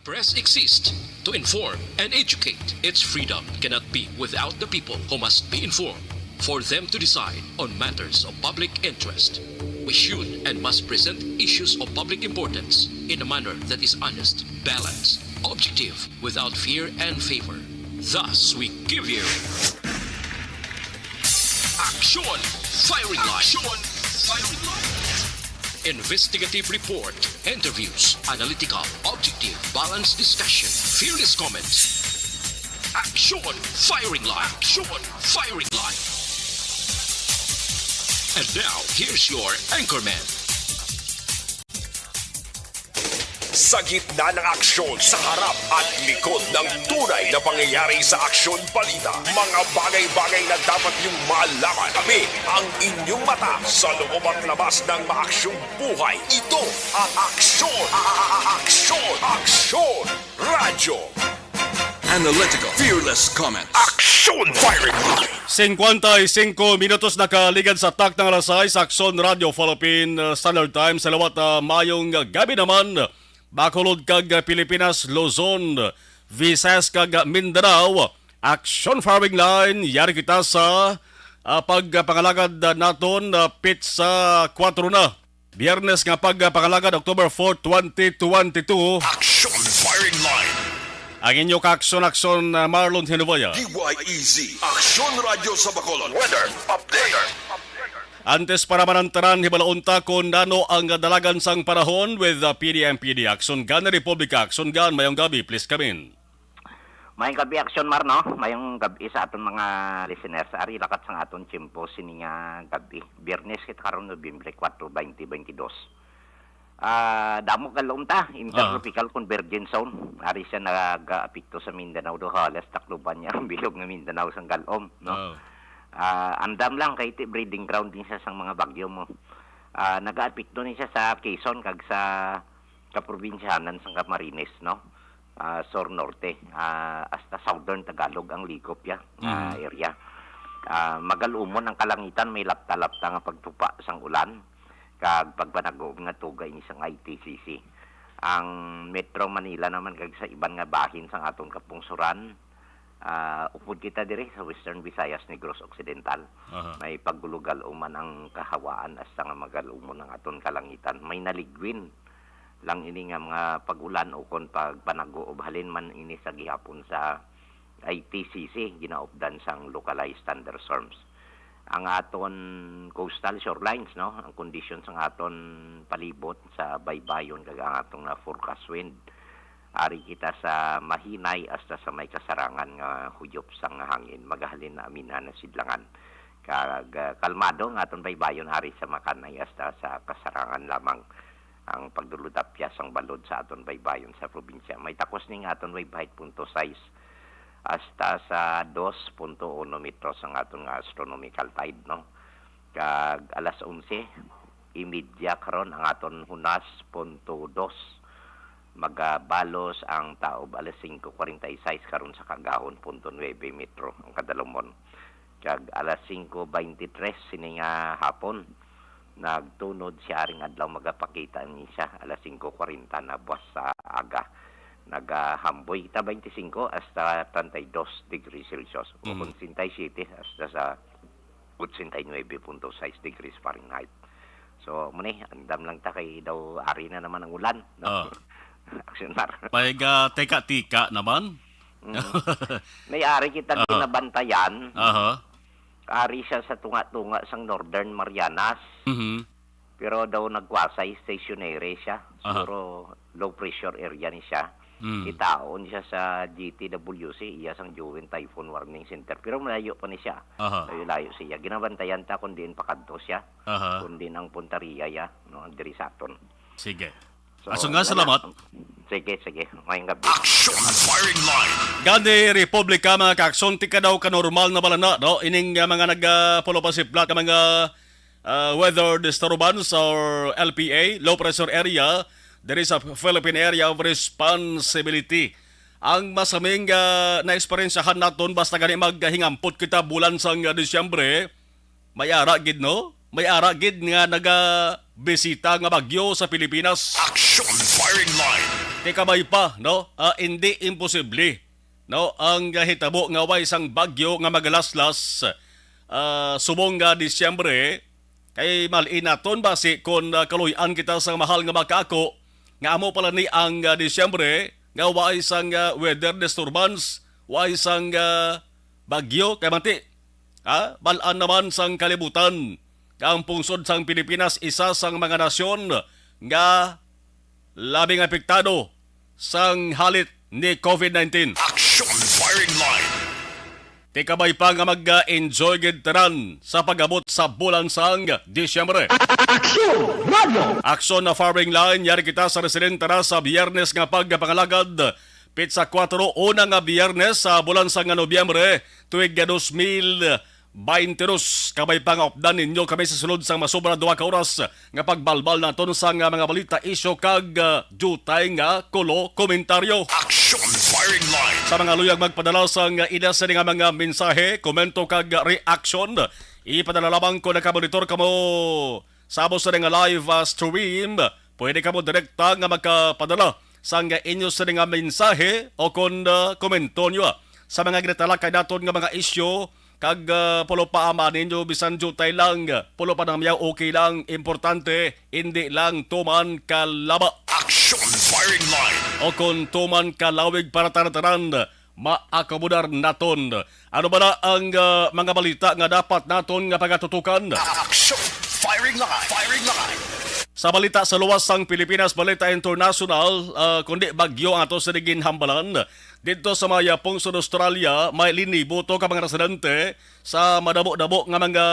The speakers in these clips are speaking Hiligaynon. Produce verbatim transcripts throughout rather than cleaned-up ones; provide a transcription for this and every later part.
Press exists to inform and educate. Its freedom cannot be without the people who must be informed for them to decide on matters of public interest. We should and must present issues of public importance in a manner that is honest, balanced, objective, without fear and favor. Thus, we give you Action Firing Line. Action Firing Line. Investigative report, interviews, analytical, objective, balanced discussion, fearless comments. Action Firing Line. Action Firing Line. And now, here's your anchorman. Sa gitna ng aksyon, sa harap at likod ng tunay na pangyayari sa Aksyon Balita, mga bagay-bagay na dapat niyong malaman. Kami ang inyong mata sa loob at labas ng maaksyong buhay. Ito ang Aksyon, a- a- a- Aksyon, Aksyon Radyo. Analytical, fearless comment. Aksyon Firing Line. Cincuenta y cinco minutos na kaligad sa takna nga alas sais, Aksyon Radyo Philippine, uh, Standard Time. Sa liwat, uh, mayong gabi naman, Bacolod kag, uh, Pilipinas, Luzon, Visayas kag, uh, Mindanao. Aksyon Firing Line, yari kita sa, uh, pagpangalagad, uh, naton, uh, pitsa kuwatro na. Biyernes nga pagpangalagad, October four, twenty twenty-two. Action Firing Line. Ang inyo kaaksyon-aksyon, uh, Marlon Hinovaya. D Y E Z. Action Radyo sa Bacolod. Weather update. Antes pa naman ang tanan, hibaloon ta kon ano ang dalagan sang panahon with, uh, P D M P D. Action Gun Republika. Action Gun, mayong gabi, please come in. Mayong gabi, Action Mar, no? Mayong gabi sa aton mga listeners. Ari lakat sang aton tiyempo sini nga gabi. Biyernes kita karon, Nobyembre kuwatro, twenty twenty-two. Ah, damo ka laom ta, Intertropical Convergence Zone. Ari siya nagaapekto sa Mindanao, do halos takluban niya ang bilog nga Mindanao sang galom, no? Oh. Ah, andam lang kay ti breeding ground din siya sang mga bagyo mo. Ah, nagaapekto ni siya sa Quezon kag sa kaprobinsyanan sang Camarines, no? Ah, sur norte, ah, hasta southern Tagalog ang likop ya, ah, Mm. area. Ah, magalumon ang kalangitan, may lapta-lapta nga pagtupa sang ulan kag pagpanaguob nga tuga ini sang I T C C. Ang Metro Manila naman kag sa iban nga bahin sang aton kapungsuran, ah, upod kita diri sa Western Visayas, Negros Occidental. Aha. May pagulugal-uman ang kahawaan hasta nga magalumon ang aton kalangitan. May naligwin lang ini nga mga pag-ulan ukon pagpanaguob halin man ini sa gihapon sa I T C C, ginaupdan sang localized thunderstorms. Ang aton coastal shorelines, no, ang kondisyon sang aton palibot sa baybayon kag ang aton nga forecast wind, ari kita sa mahinay hasta sa may kasarangan nga huyop sang hangin, magahalin na aminhan na sidlangan. Kag, ah, kalmado ang aton baybayon ari sa makanay hasta sa kasarangan lamang ang pagdulutapya sang balod sa aton baybayon sa probinsya. May takos ning aton wave height punto sais hasta sa dos punto uno metros ang aton nga astronomical tide, no? Kag alas onse y media karon ang aton hunas, punto dos. Magabalos ang taob alas singko kwarenta y sais karon sa kaagahon, punto nuebe metro ang kadalumon. Kag alas singko beintitres sini nga hapon, nagtunod siya aring adlaw, magapakita ni siya alas singko kwarenta na buwas sa aga. Nagahamboy kita beintisinko hasta treinta y dos degrees Celsius, o Mm. kung sesenta y siete hasta sa ochenta y nuebe punto sais degrees Fahrenheit. So, mo ni, andam lang ta kay daw ari na naman ang ulan, no? Oh. Action Mar. May ga-tika-tika naman. Mm. May ari kita Ah. ginabantayan. Aha. Ari siya sa tunga-tunga sang Northern Marianas. Mhm. Pero daw nagquasi-stationary siya. Aha. Siguro low pressure area ni siya. Mm. Kitaon siya sa G T W C, iya sang Joint Typhoon Warning Center. Pero malayo pa ni siya. Aha. Layo-layo siya. Ginabantayan ta kung diin pakadto siya. Aha. Kung diin ang puntaria ya, no, diri sa aton. Sige. So, Aso nga, wala. salamat. Sige, sige. Mayong gabi. Action Firing Line. Gani, Republika, mga kaakson, ti ka daw ka normal na bala na, no? Ining, uh, mga nag-, uh, pulo pa si Plat, mga, uh, weather disturbance or L P A, low pressure area, there is a Philippine Area of Responsibility. Ang masaming, uh, na-eksperyensyahan naton, basta gani maghingampot kita bulan sang, uh, Disyembre, may ara gid, no? May ara gid nga nagabisita nga bagyo sa Pilipinas. Action Firing Line. Ti kabay pa, no? Ah, indi imposible, no, ang hitabo nga way sang bagyo nga magalaslas, ah, subong nga Disyembre. Kay mal-in naton basi kon, ah, kaluy-an kita sang mahal nga makaako nga amo pala ni ang, ah, Disyembre nga way sang, ah, weather disturbance, way sang, ah, bagyo. Kay manti, ha, bal-an naman sang kalibutan nga ang pungsod sang Pilipinas isa sang mga nasyon nga labing apektado sang halit ni covid nineteen. Action Firing Line. Ti kabay pa nga mag-enjoy gid tanan sa pag-abot sa bulan sang Disyembre. Action Radio. Action na Firing Line, yari kita sa residente na sa Biyernes nga pagpangalagad. Pitsa kuwatro, una nga Biyernes sa bulan sang Nobyembre, tuig nga dos mil baynte dos. Kabay pa nga updan ninyo kami sa sulod sang masobra duha ka oras nga pagbalbal naton sang, ah, mga balita, isyu kag, ah, diutay nga kulo komentaryo. Action Firing Line. Sa mga luyag magpadala sang, ah, ina sini nga mga mensahe, komento kag reaction, ipadala lamang kon nakamonitor kamo sa amo sini nga live, ah, stream. Pwede kamo direkta nga makapadala sang inyo sini nga mensahe o kon, ah, komento nyo, ah, sa mga ginatalakay naton nga mga isyu, kag, ah, pulo pa ama ninyo, bisan diutay lang, pulo pa nang miyaw, okay lang. Importante, indi lang tuman kalaba. Action Firing Line. O kon tuman kalawig para tanan-tanan, maakomodar naton. Ano bala ang, ah, mga balita nga dapat naton nga pagatutukan? Action Firing Line. Firing Line. Sa balita sa luwas sang Pilipinas, balita international, ah, kundi bagyo ang ato sa ginhambalan. Didto sa may pungsod Australia, may linibo to ka mga residente sa madamo-damo nga mga,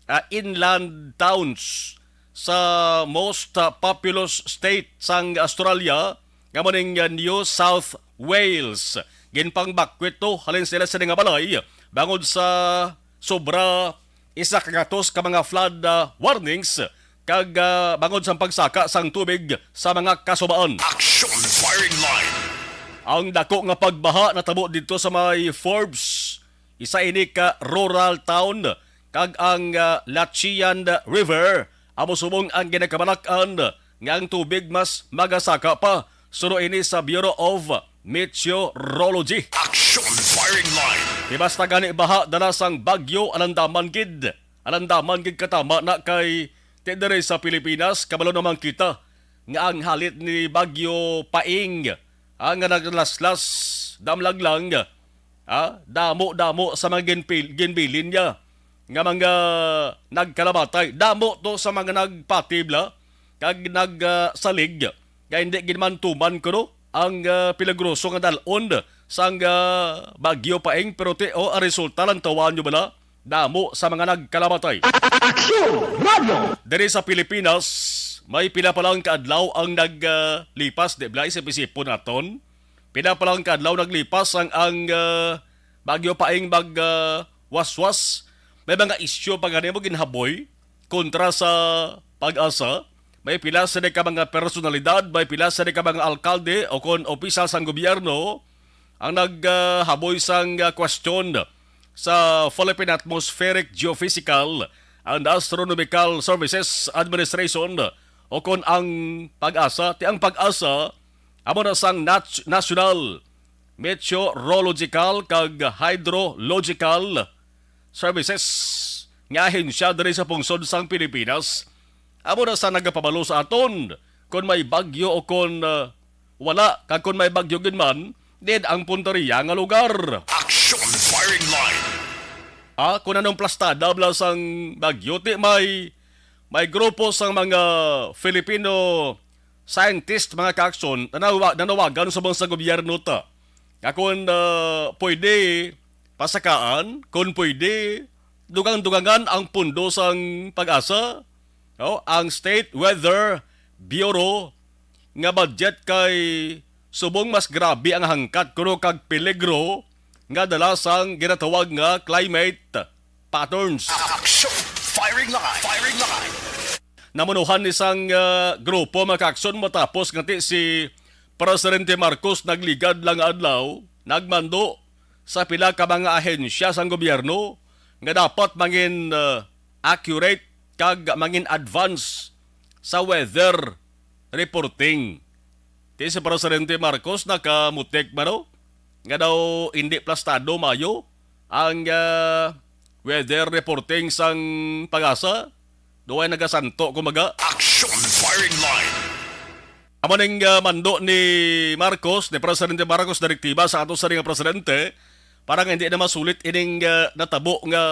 ah, inland towns sa most, ah, populous state sang Australia, nga mo ning, ah, New South Wales. Ginpangbakwit to halin sila sa nga balay bangod sa sobra isa ka gatos ka mga flood, ah, warnings kag, ah, bangod sa pagsaka sang tubig sa mga kasubaan. Action Firing Line. Ang dako nga pagbaha natabo didto sa may Forbes, isa ini ka rural town, kag ang, ah, Lachian River amo subong ang ginakabalak-an nga ang tubig mas magasaka pa. Suno ini sa Bureau of Meteorology. Action Firing Line. Di basta gani baha dala sang bagyo, alandaman gid. Alandaman gid katama na kay ti diri sa Pilipinas, kabalo naman kita nga ang halit ni Bagyo Paing, ah, nga naglaslas, damlag lang, ah, damo-damo sa mga ginpil-, ginbilin niya nga mga nagkalamatay. Damo to sa mga nagpatibla kag nag, ah, salig nga hindi gid man tuman kuno ang, ah, peligroso nga dal-on sang, ah, Bagyo Paing, pero ti, oh, ang resulta lang, tawaan nyo bala, damo sa mga nagkalamatay. Action Radio. Diri sa Pilipinas, may pila pa lang ka adlaw ang naglipas, di ba, isip-isipon naton. Pila pa lang ka adlaw naglipas ang, ang, ah, Bagyo Paing mag, ah, waswas. May mga isyu pa gani mo ginhaboy kontra sa PAGASA. May pila sila ka mga personalidad, may pila sila ka mga alkalde o kon opisyal sang gobyerno ang naghaboy sang, ah, kwestiyon sa Philippine Atmospheric Geophysical and Astronomical Services Administration o kon ang PAGASA. Ti ang PAGASA amo na sang nat-, National Meteorological kag Hydrological Services nga ahensya diri sa pungsod sang Pilipinas. Amo na sa nagapabalo sa aton kon may bagyo o kon, ah, wala, kag kon may bagyo gid man, diin ang punteriya nga lugar. Action Firing Line. Ah, kung anong plastada bala sang bagyo, ti may, may grupo sang mga Filipino scientist, mga ka-action, nanawa-, nanawagan subong sa gobyerno ta nga kung, ah, pwede pasakaan, kung pwede dugang-dugangan ang pundo sang PAGASA, no? Ang State Weather Bureau nga budget kay subong mas grabe ang hangkat kuno kag peligro nga dala sang ginatawag nga climate patterns. Action! Firing line! Firing line! Namunuhan ni sang, ah, grupo, mga ka-action, matapos nga ti si Presidente Marcos nagligad lang nga adlaw, nagmando sa pila ka mga ahensya sang gobyerno nga dapat mangin, ah, accurate kag mangin advance sa weather reporting. Ti si Presidente Marcos nakamutik ba, no? Nga daw hindi plastado mayo ang, ah, weather reporting sang PAGASA. Duway nagasanto, kumbaga. Action firing line. Amo ning, ah, mando ni Marcos, ni Presidente Marcos, direktiba sa ato sa nga presidente, para nga hindi na masulit ining, ah, natabo nga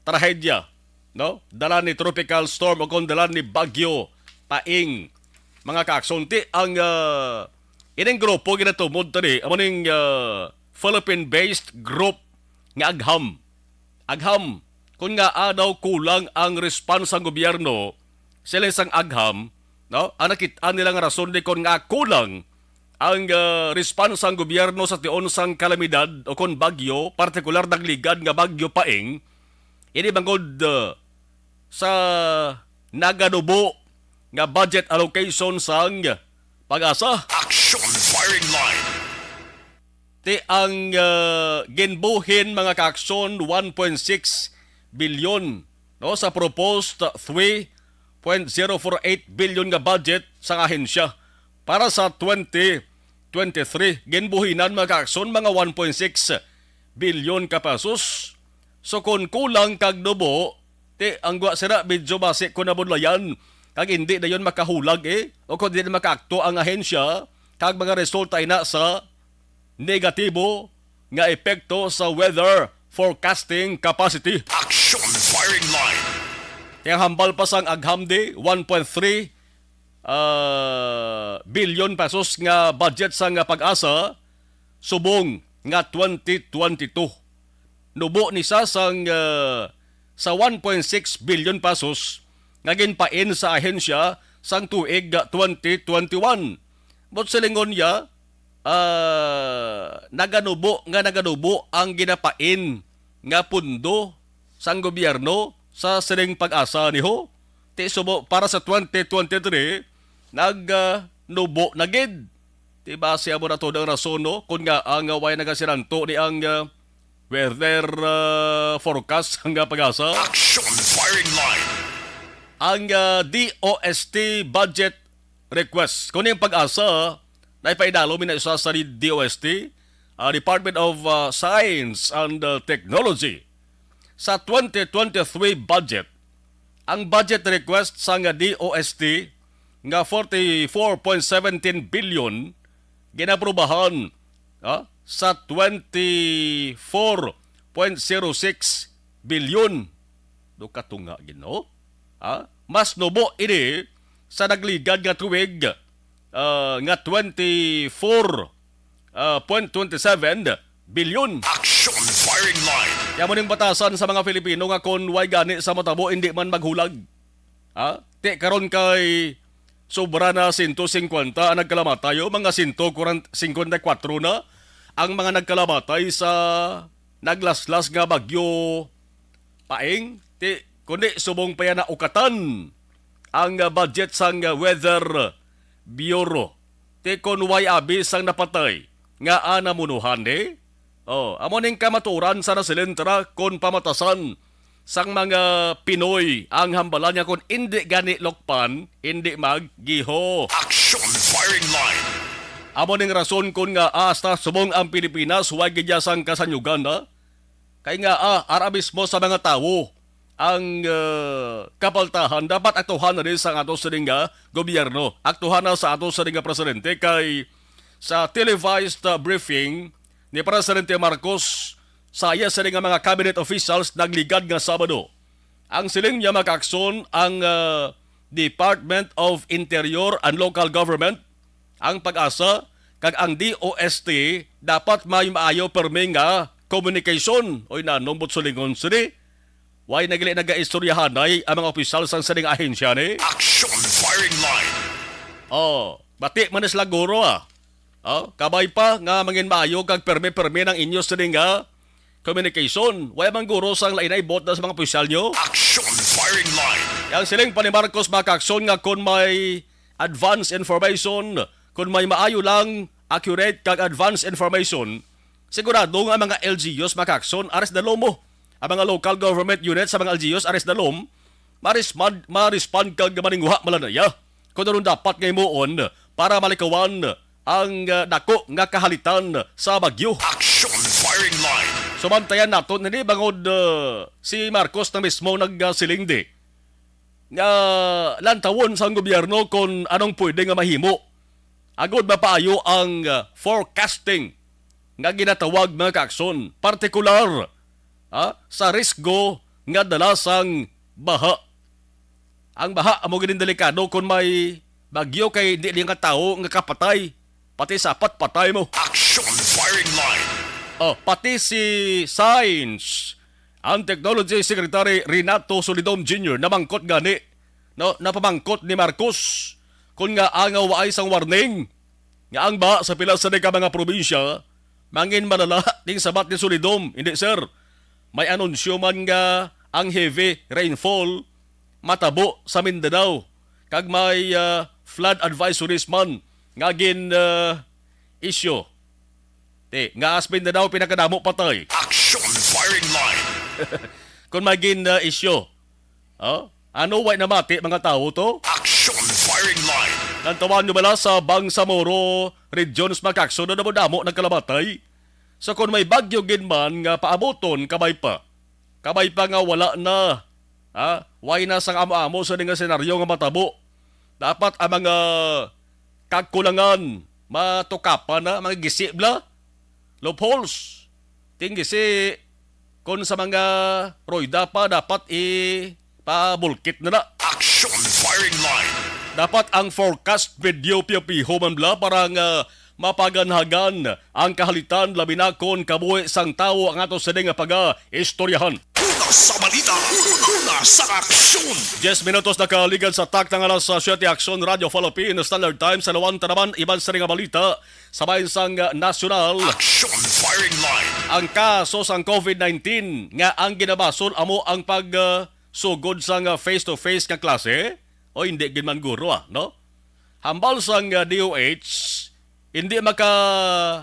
trahedya, no? Dala ni Tropical Storm o kon dala ni Bagyo Paeng, mga kaakson. Ti ang, ah, ining grupo ginatumod tani, amo ning, ah, Philippine-based group nga agham. Agham, kun nga, ah, daw kulang ang response sang gobyerno, sila sang agham, no? Ang nakit-an nila nga rason di kon nga kulang ang, ah, response sang gobyerno sa tion sang kalamidad o kon bagyo, partikular nagligad nga Bagyo Paeng, ini bangod, ah, sa naganubo nga budget allocation sang PAGASA. Action firing line. Ti ang, ah, ginbuhin, mga kaakson, one point six bilyon, no, sa proposed three point zero four eight billion nga budget sang ahensya para sa twenty twenty-three. Ginbuhinan, mga kaakson, mga one point six bilyon ka pesos. So, kung kulang kag nubo, ti ang gwa sira, medyo basi ko nabudlayan, kag hindi dayon makahulag, eh, o kung di na makaakto ang ahensya, kag mga resulta ina sa negatibo nga epekto sa weather forecasting capacity. Action firing line. Kaya hambal pa sang agham di, one point three, ah, billion pesos nga budget sang PAGASA subong nga twenty twenty-two. Nubo ni sa sang, ah, sa one point six billion pesos nga ginpain sa ahensya sang tuig twenty twenty-one. But silingon niya, ah, naganubo nga naganubo ang ginapain nga pundo sang gobyerno sa sining PAGASA ni ho. Ti subo para sa twenty twenty-three, nag, ah, nubo na gid. Ti basi amo na to ang rason, no? Kun nga ang, ah, way nagasiranto ni ang, ah, weather, ah, forecast nga PAGASA. Action firing line. Ang, ah, D O S T budget request. Kung yung PAGASA, naipaidalo mi na isa sa D O S T, ah, Department of, ah, Science and, ah, Technology. Sa twenty twenty-three budget, ang budget request sang D O S T nga forty-four point seventeen billion ginaprubahan, ah, sa twenty-four point zero six billion. Do katunga, Ginoo. Ah, mas nubo ini sa nagligad nga tuig, ah, nga twenty-four, ah, point twenty-seven billion. Action firing line. Kaya mo ning batasan sa mga Filipino nga kon way gani sa matabo, hindi man maghulag. Ha? Ti karon kay sobra na sento singkwenta ang nagkalamatay, o mga sento singkwenta y kuwatro na ang mga nagkalamatay sa naglaslas nga bagyo Paeng. Ti, kundi subong pa yan naukatan ang, ah, budget sang, ah, Weather Bureau. Ti kon way abi sang napatay nga anamunuhan, eh? Oh, amo ning kamaturan sa nasilintra kon pamatasan sang mga Pinoy ang hambalan nga kon indi gani lukpan, indi maggiho. Action firing line. Amo ning rason kon nga hasta subong ang Pilipinas, way gid sang kasanyugan, ha? Kay nga, ah, ara mismo sa mga tawo ang, ah, kapaltahan, dapat aktuhan na rin sa ato sining nga gobyerno. Aktuhan na sa ato sining nga presidente kay sa televised, ah, briefing ni Presidente Marcos sa iya sining nga mga cabinet officials nagligad nga Sabado. Ang siling niya, makaakson ang, ah, Department of Interior and Local Government, ang PAGASA, kag ang D O S T dapat may maayo permi nga communication. Oy, nanong butsulingon sini? Way nagili nagaistoryahanay ang mga opisyal sang sining ahensya ni? Action firing line. Oh, bati man sila guro, ah. Oh, kabay pa nga mangin maayo kag permi-permi nang inyo sining nga communication. Way man guro sang lainay bot na sa mga opisyal nyo? Action firing line. Yang siling pa ni Marcos, makaakson nga kon may advance information, kon may maayo lang, accurate kag advance information, sigurado nga mga L G Us makaakson, ares dalom mo. Ang mga local government unit sa mga L G Us, ares dalom, ma-respond, ma-respond kag maninguha malanaya. Kung ano dapat nga himuon para malikawan ang, ah, dako nga kahalitan sa bagyo. Action Firing Line. Sumantayan naton ini bangod, ah, si Marcos na mismo nagsiling di nga lantawon sang gobyerno kon anong pwede nga mahimo agod mapaayo ang, ah, forecasting nga ginatawag, mga kaakson, partikular, ah, sa risgo nga dala sang baha. Ang baha amo gid ang delikado kon may bagyo, kay di lang nga tawo nga kapatay, pati sapat patay mo. Action Firing Line. Oh, pati si Science and Technology Secretary Renato Solidom Junior namangkot gani, no, napamangkot ni Marcos kon nga angaw waay sang warning nga ang baha sa pila sa ka mga probinsya mangin malala ning sabat ni Solidom. Hindi, sir. May anunsyo man nga ang heavy rainfall matabo sa Mindanao, kag may, ah, flood advisories man nga gin, ah, issue. Ti, nga as Mindanao pinakadamo patay. Action Firing Line. Kung may gin, ah, issue, oh, ano, way namati mga tawo to? Action Firing Line. Nantawan nyo bala sa Bangsamoro regions, mga kaakson, na damo-damo nagkalamatay? So kung may bagyo gid man nga paabuton, kabay pa. Kabay pa nga wala na, ha? Way na sang amo-amo sa nga senaryo nga matabo. Dapat ang mga kakulangan matukapan na, mga gisi bala, loopholes. Ting gisi, kung sa mga royda pa, dapat ipabulkit na na. Action Firing Line. Dapat ang forecast medyo piho-piho man bala para nga mapaganhagan ang kahalitan, labi na kon kabuhi sang tawo ang ato sini nga paga-istoryahan. Una sa balita, una sa aksyon. Diyes minutos nakaligad sa takna nga alas siyete. Aksyon, Radyo Philippine Standard Time, sa Lawan, Tanaman, iban sa nga balita sa bahin sang nasyonal. Action Firing Line. Ang kaso sang covid nineteen nga ang ginabasol amo ang pag, ah, sugod sang, ah, face-to-face nga klase? O hindi gid man guro, ah, no? Hambal sang, ah, D O H, hindi maka-apekto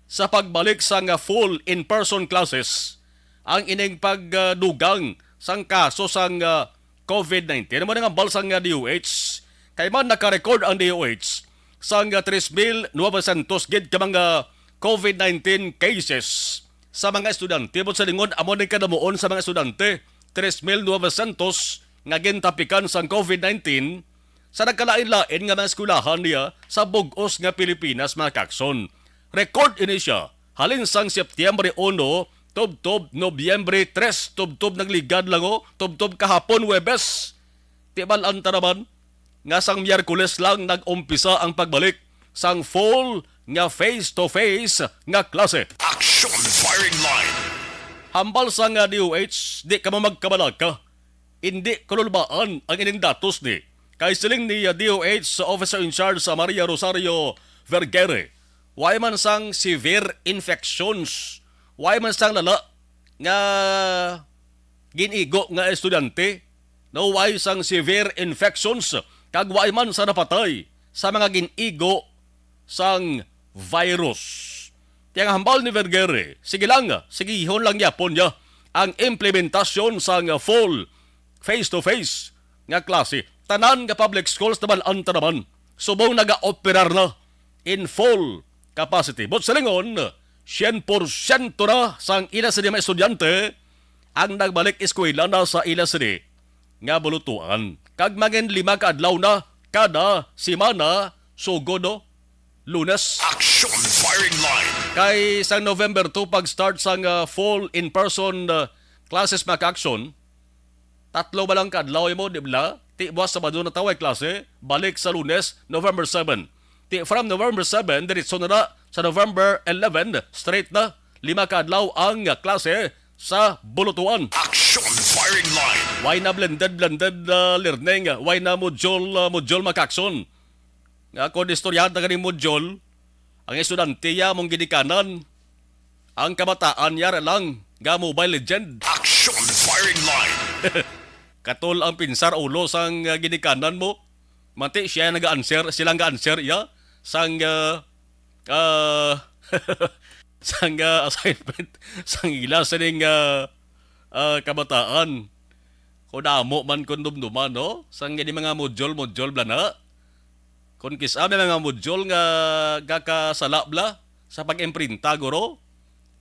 sa pagbalik sang, ah, full in-person classes ang ining pagdugang sang kaso sang, ah, covid nineteen. Amo na nga hambal sang, ah, D O H, kay man naka-record ang D O H sang, ah, tres mil novecientos gid ka mga covid nineteen cases sa mga estudyante. Buot silingon, amo ni kadamuon sa mga estudyante, tres mil novecientos nga gintapikan sang covid nineteen sa nagkalain-lain nga mga eskwelahan niya sa bug-os nga Pilipinas, mga kaakson. Record ini sia halin sang Setyembre uno tubtob Nobyembre tres, tubtob nagligad lang, o, tubtob kahapon, Huwebes. Ti bal-an ta naman nga sang Miyerkules lang nag-umpisa ang pagbalik sang full nga face-to-face nga klase. Action Firing Line. Hambal sang D O H, di kamo magkabalaka. Indi kalulbaan ang ining datos ni. Kay siling ni D O H Officer in Charge sa Maria Rosario Vergere, way man sang severe infections, way man sang lala nga gin-igo nga estudyante, no, way sang severe infections, kag way man sa napatay sa mga gin-igo sang virus. Kaya nga hambal ni Vergere, sige lang, sigihon lang yapon niya ang implementasyon sang full face-to-face nga klase. Tanan nga public schools naman ang tanaman subong nagaoperar na in full capacity. But sa lingon, syen porsyento na sang ila sini mga estudyante ang nagbalik eskwela na sa ila sini nga bulutuan. Kag mangin lima ka adlaw na kada semana, sugod, no? Lunes. Action Firing Line. Kay sang November two, pag-start sang, ah, full in-person, ah, classes, mga ka-aksyon, tatlo ba lang ka adlaw imo, di ba? Ti buwas Sabado na ta way klase, balik sa Lunes, November seven. Ti from November seven, diretso na na sa November eleven, straight na, lima ka adlaw ang klase sa bulutuan. Action Firing Line. Way na blended, blended, ah, learning, way na module, ah, module, mga ka-aksyon. Nga kon istoryahan ta ganing module, ang estudyante ya among ginikanan, ang kabataan yara lang nga Mobile Legend. Action Firing Line. Katol ang pinsar ulo sang, ah, ginikanan mo. Manti siya naga-answer, sila nga answer iya sang, ah, ah, sang, ah, assignment sang ila sining, ah, ah, kabataan. Kung damo man kung dumduman, no? Sang gini mga module-module bala na. Kung kis-a may mga modyul nga gakasala bala sa pag-imprinta, guro,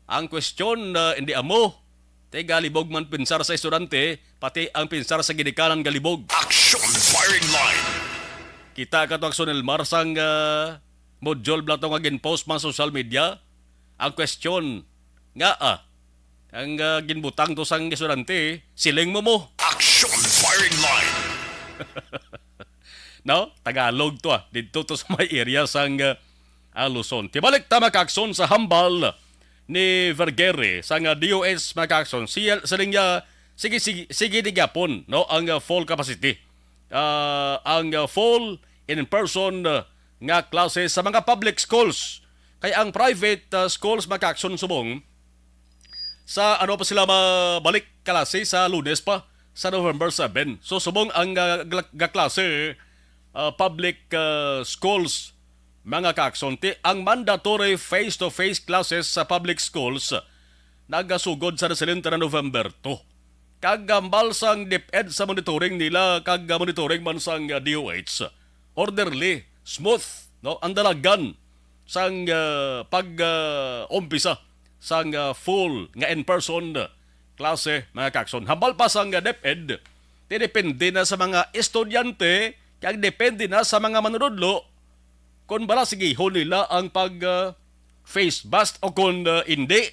ang kwestiyon, ah, hindi amo. Ti galibog man pensar sa estudyante, pati ang pensar sa ginikanan galibog. Action Firing Line. Kita ka to, Action Elmar, sang, ah, modyul bala to nga gin-post man sa social media. Ang kwestiyon, nga, ah, ang, ah, ginbutang to sang estudyante, siling mo mo. Action Firing Line. No? Tagalog to, ah. Didto to sa may area sang, ah, ah, Luzon. Tibalik ta, mga ka-Action, sa hambal ni Vergere sang, ah, D O H, mga ka-Action. Siya, siling niya, sige, sige, sige, di gyapon, no? Ang, ah, full capacity. Ah, ang, ah, full in-person, ah, nga klase sa mga public schools. Kay ang private, ah, schools, mga ka-Action, subong, sa ano pa sila mabalik kalasi sa Lunes pa, sa November seven. So, subong ang, ah, gla-, gaklase, ah, public, ah, schools, mga ka-Action, ti ang mandatory face-to-face classes sa public schools nagasugod sa nasilin ta nga November two. Kag hambal sang DepEd sa monitoring nila kag, ah, monitoring man sang, ah, D O H, orderly, smooth, no, ang dalagan sang, ah, pag, ah, umpisa sang, ah, full nga in-person, ah, klase, mga ka-Action. Hambal pa sang, ah, DepEd, ti depende na sa mga estudyante kag depende na sa mga manunudlo kon bala sigihon nila ang pag, ah, face mask o kon, ah, indi.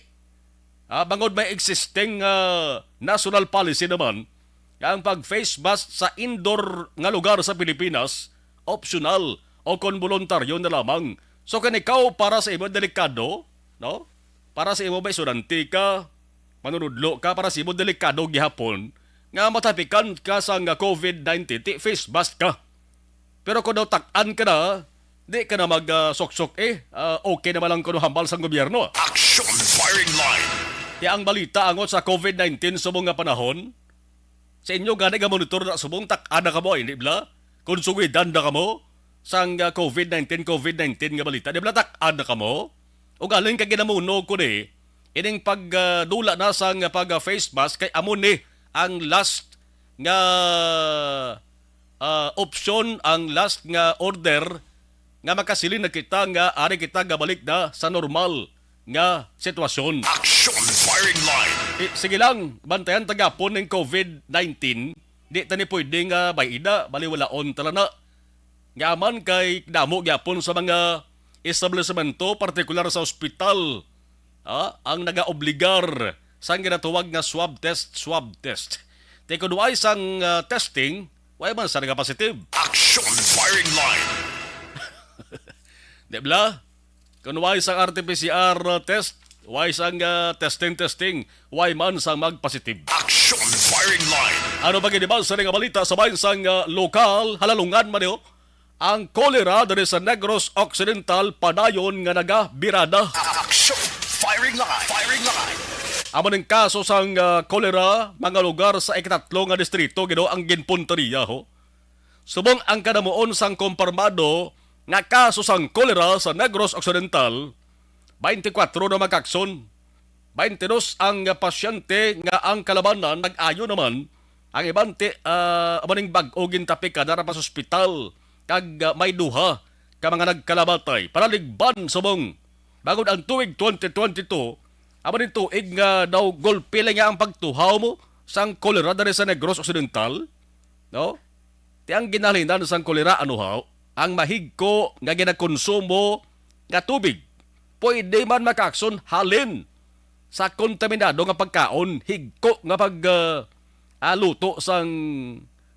Ah, bangod may existing, ah, national policy naman nga ang pag-face mask sa indoor nga lugar sa Pilipinas optional o kon boluntaryo na lamang. So, kani ikaw, para sa imo delikado, no? Para sa imo, may estudyante ka, manunudlo ka, para sa imo delikado gihapon nga matapikan ka sang COVID nineteen, ti face mask ka. Pero kung daw tak-an ka na, di ka na mag, ah, suksok eh. Ah, okay naman lang kuno hambal sang gobyerno. Action Firing Line. Kaya ang balita angot sa COVID nineteen subong nga panahon, sa inyo gani nga monitor na subong, tak-an na kamo, hindi bala? Kung sugidan na kamo sang, ah, COVID nineteen, COVID nineteen nga balita, di bala tak-an na kamo? O galing ka ginamuno ko ni, ining pag, ah, dula na sang pag, ah, face mask kay amo ni ang last nga, ah, option, ang last nga order nga makasiling na kita nga ari kita gabalik na sa normal nga sitwasyon. Action Firing Line. Eh, sige lang, bantayan ta gapon ning COVID nineteen. Di ta ni pwede nga bay-i na, baliwalaon ta lang na. Nga man kay damo gyapon sa mga establisemento, partikular sa ospital, ah, ang nagaobligar sang ginatawag nga swab test, swab test. Ti kun way sang, ah, testing, way man sa nagapositive. Action Firing Line. Di bala? Kun way sang R T P C R test, way sang, ah, testing, testing, way man sang magpositive. Action Firing Line. Ano pa gid ba sa nga balita sa bahin sang, ah, lokal, halalungan man, oh? Ang kolera diri sa Negros Occidental padayon nga nagabirada. Action Firing Line. Firing Line. Amo ning kaso sang, ah, kolera, mga lugar sa ikatatlo nga distrito, gid, oh, ang ginpunta niya, ho. Subong ang kadamuon sang kompormado nga kaso sang kolera sa Negros Occidental, twenty-four na, mga ka-Action. Twenty-two ang pasyente nga ang kalabanan nag-ayo naman. Ang iban ti, ah, amo ning bag-o gintapikan na ra pa sa ospital, kag, ah, may duha ka mga nagkalamatay. Panaligban subong, bangod ang tuig twenty twenty-two, amo ning tuig nga daw gulpi lang niya ang pagtuhaw mo sang kolera diri sa Negros Occidental, no? Ti ang ginahalinan sang kolera, ano, haw? Ang mahigko nga ginakonsumo nga tubig. Pwede man, mga ka-Action, halin sa kontaminado nga pagkaon, higko nga pag, ah, ah, luto sang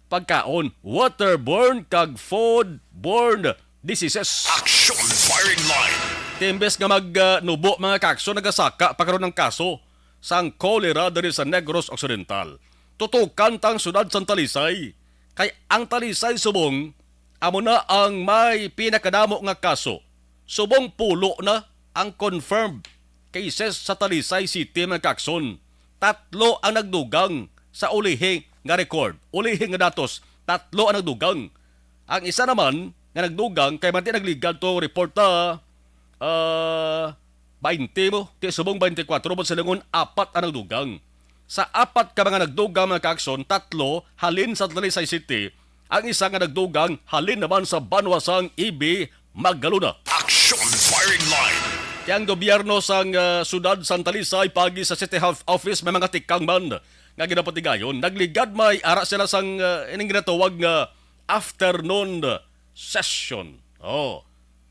pagkaon, waterborne kag foodborne diseases. Action Firing Line. Ti imbes nga mag, ah, nubo, mga ka-Action, nagasaka pa karon ang kaso sang kolera diri sa Negros Occidental. Tutukan ta ang syudad sang Talisay, kay ang Talisay subong amo na ang may pinakadamo nga kaso. Subong pulo na ang confirmed cases sa Talisay City, mga ka-Action. Tatlo ang nagdugang sa ulihi nga record, ulihi nga datos. Tatlo ang nagdugang. Ang isa naman nga nagdugang, kay man ti nagligad to report ta, ah, twenty mo, ti subong twenty-four, mo silingon apat ang nagdugang. Sa apat ka mga nagdugang, mga ka-Action, tatlo halin sa Talisay City, Ang isa nga nagdugang halin naman sa banwa sang Ibi, Magalona. Action Firing Line. Kay ang gobyerno sang, ah, siyudad sang Talisay paagi sa City Health Office may mga tikang man nga ginapatigayon. Nagligad may ara sila sang, ah, ining ginatawag nga afternoon session. Oh,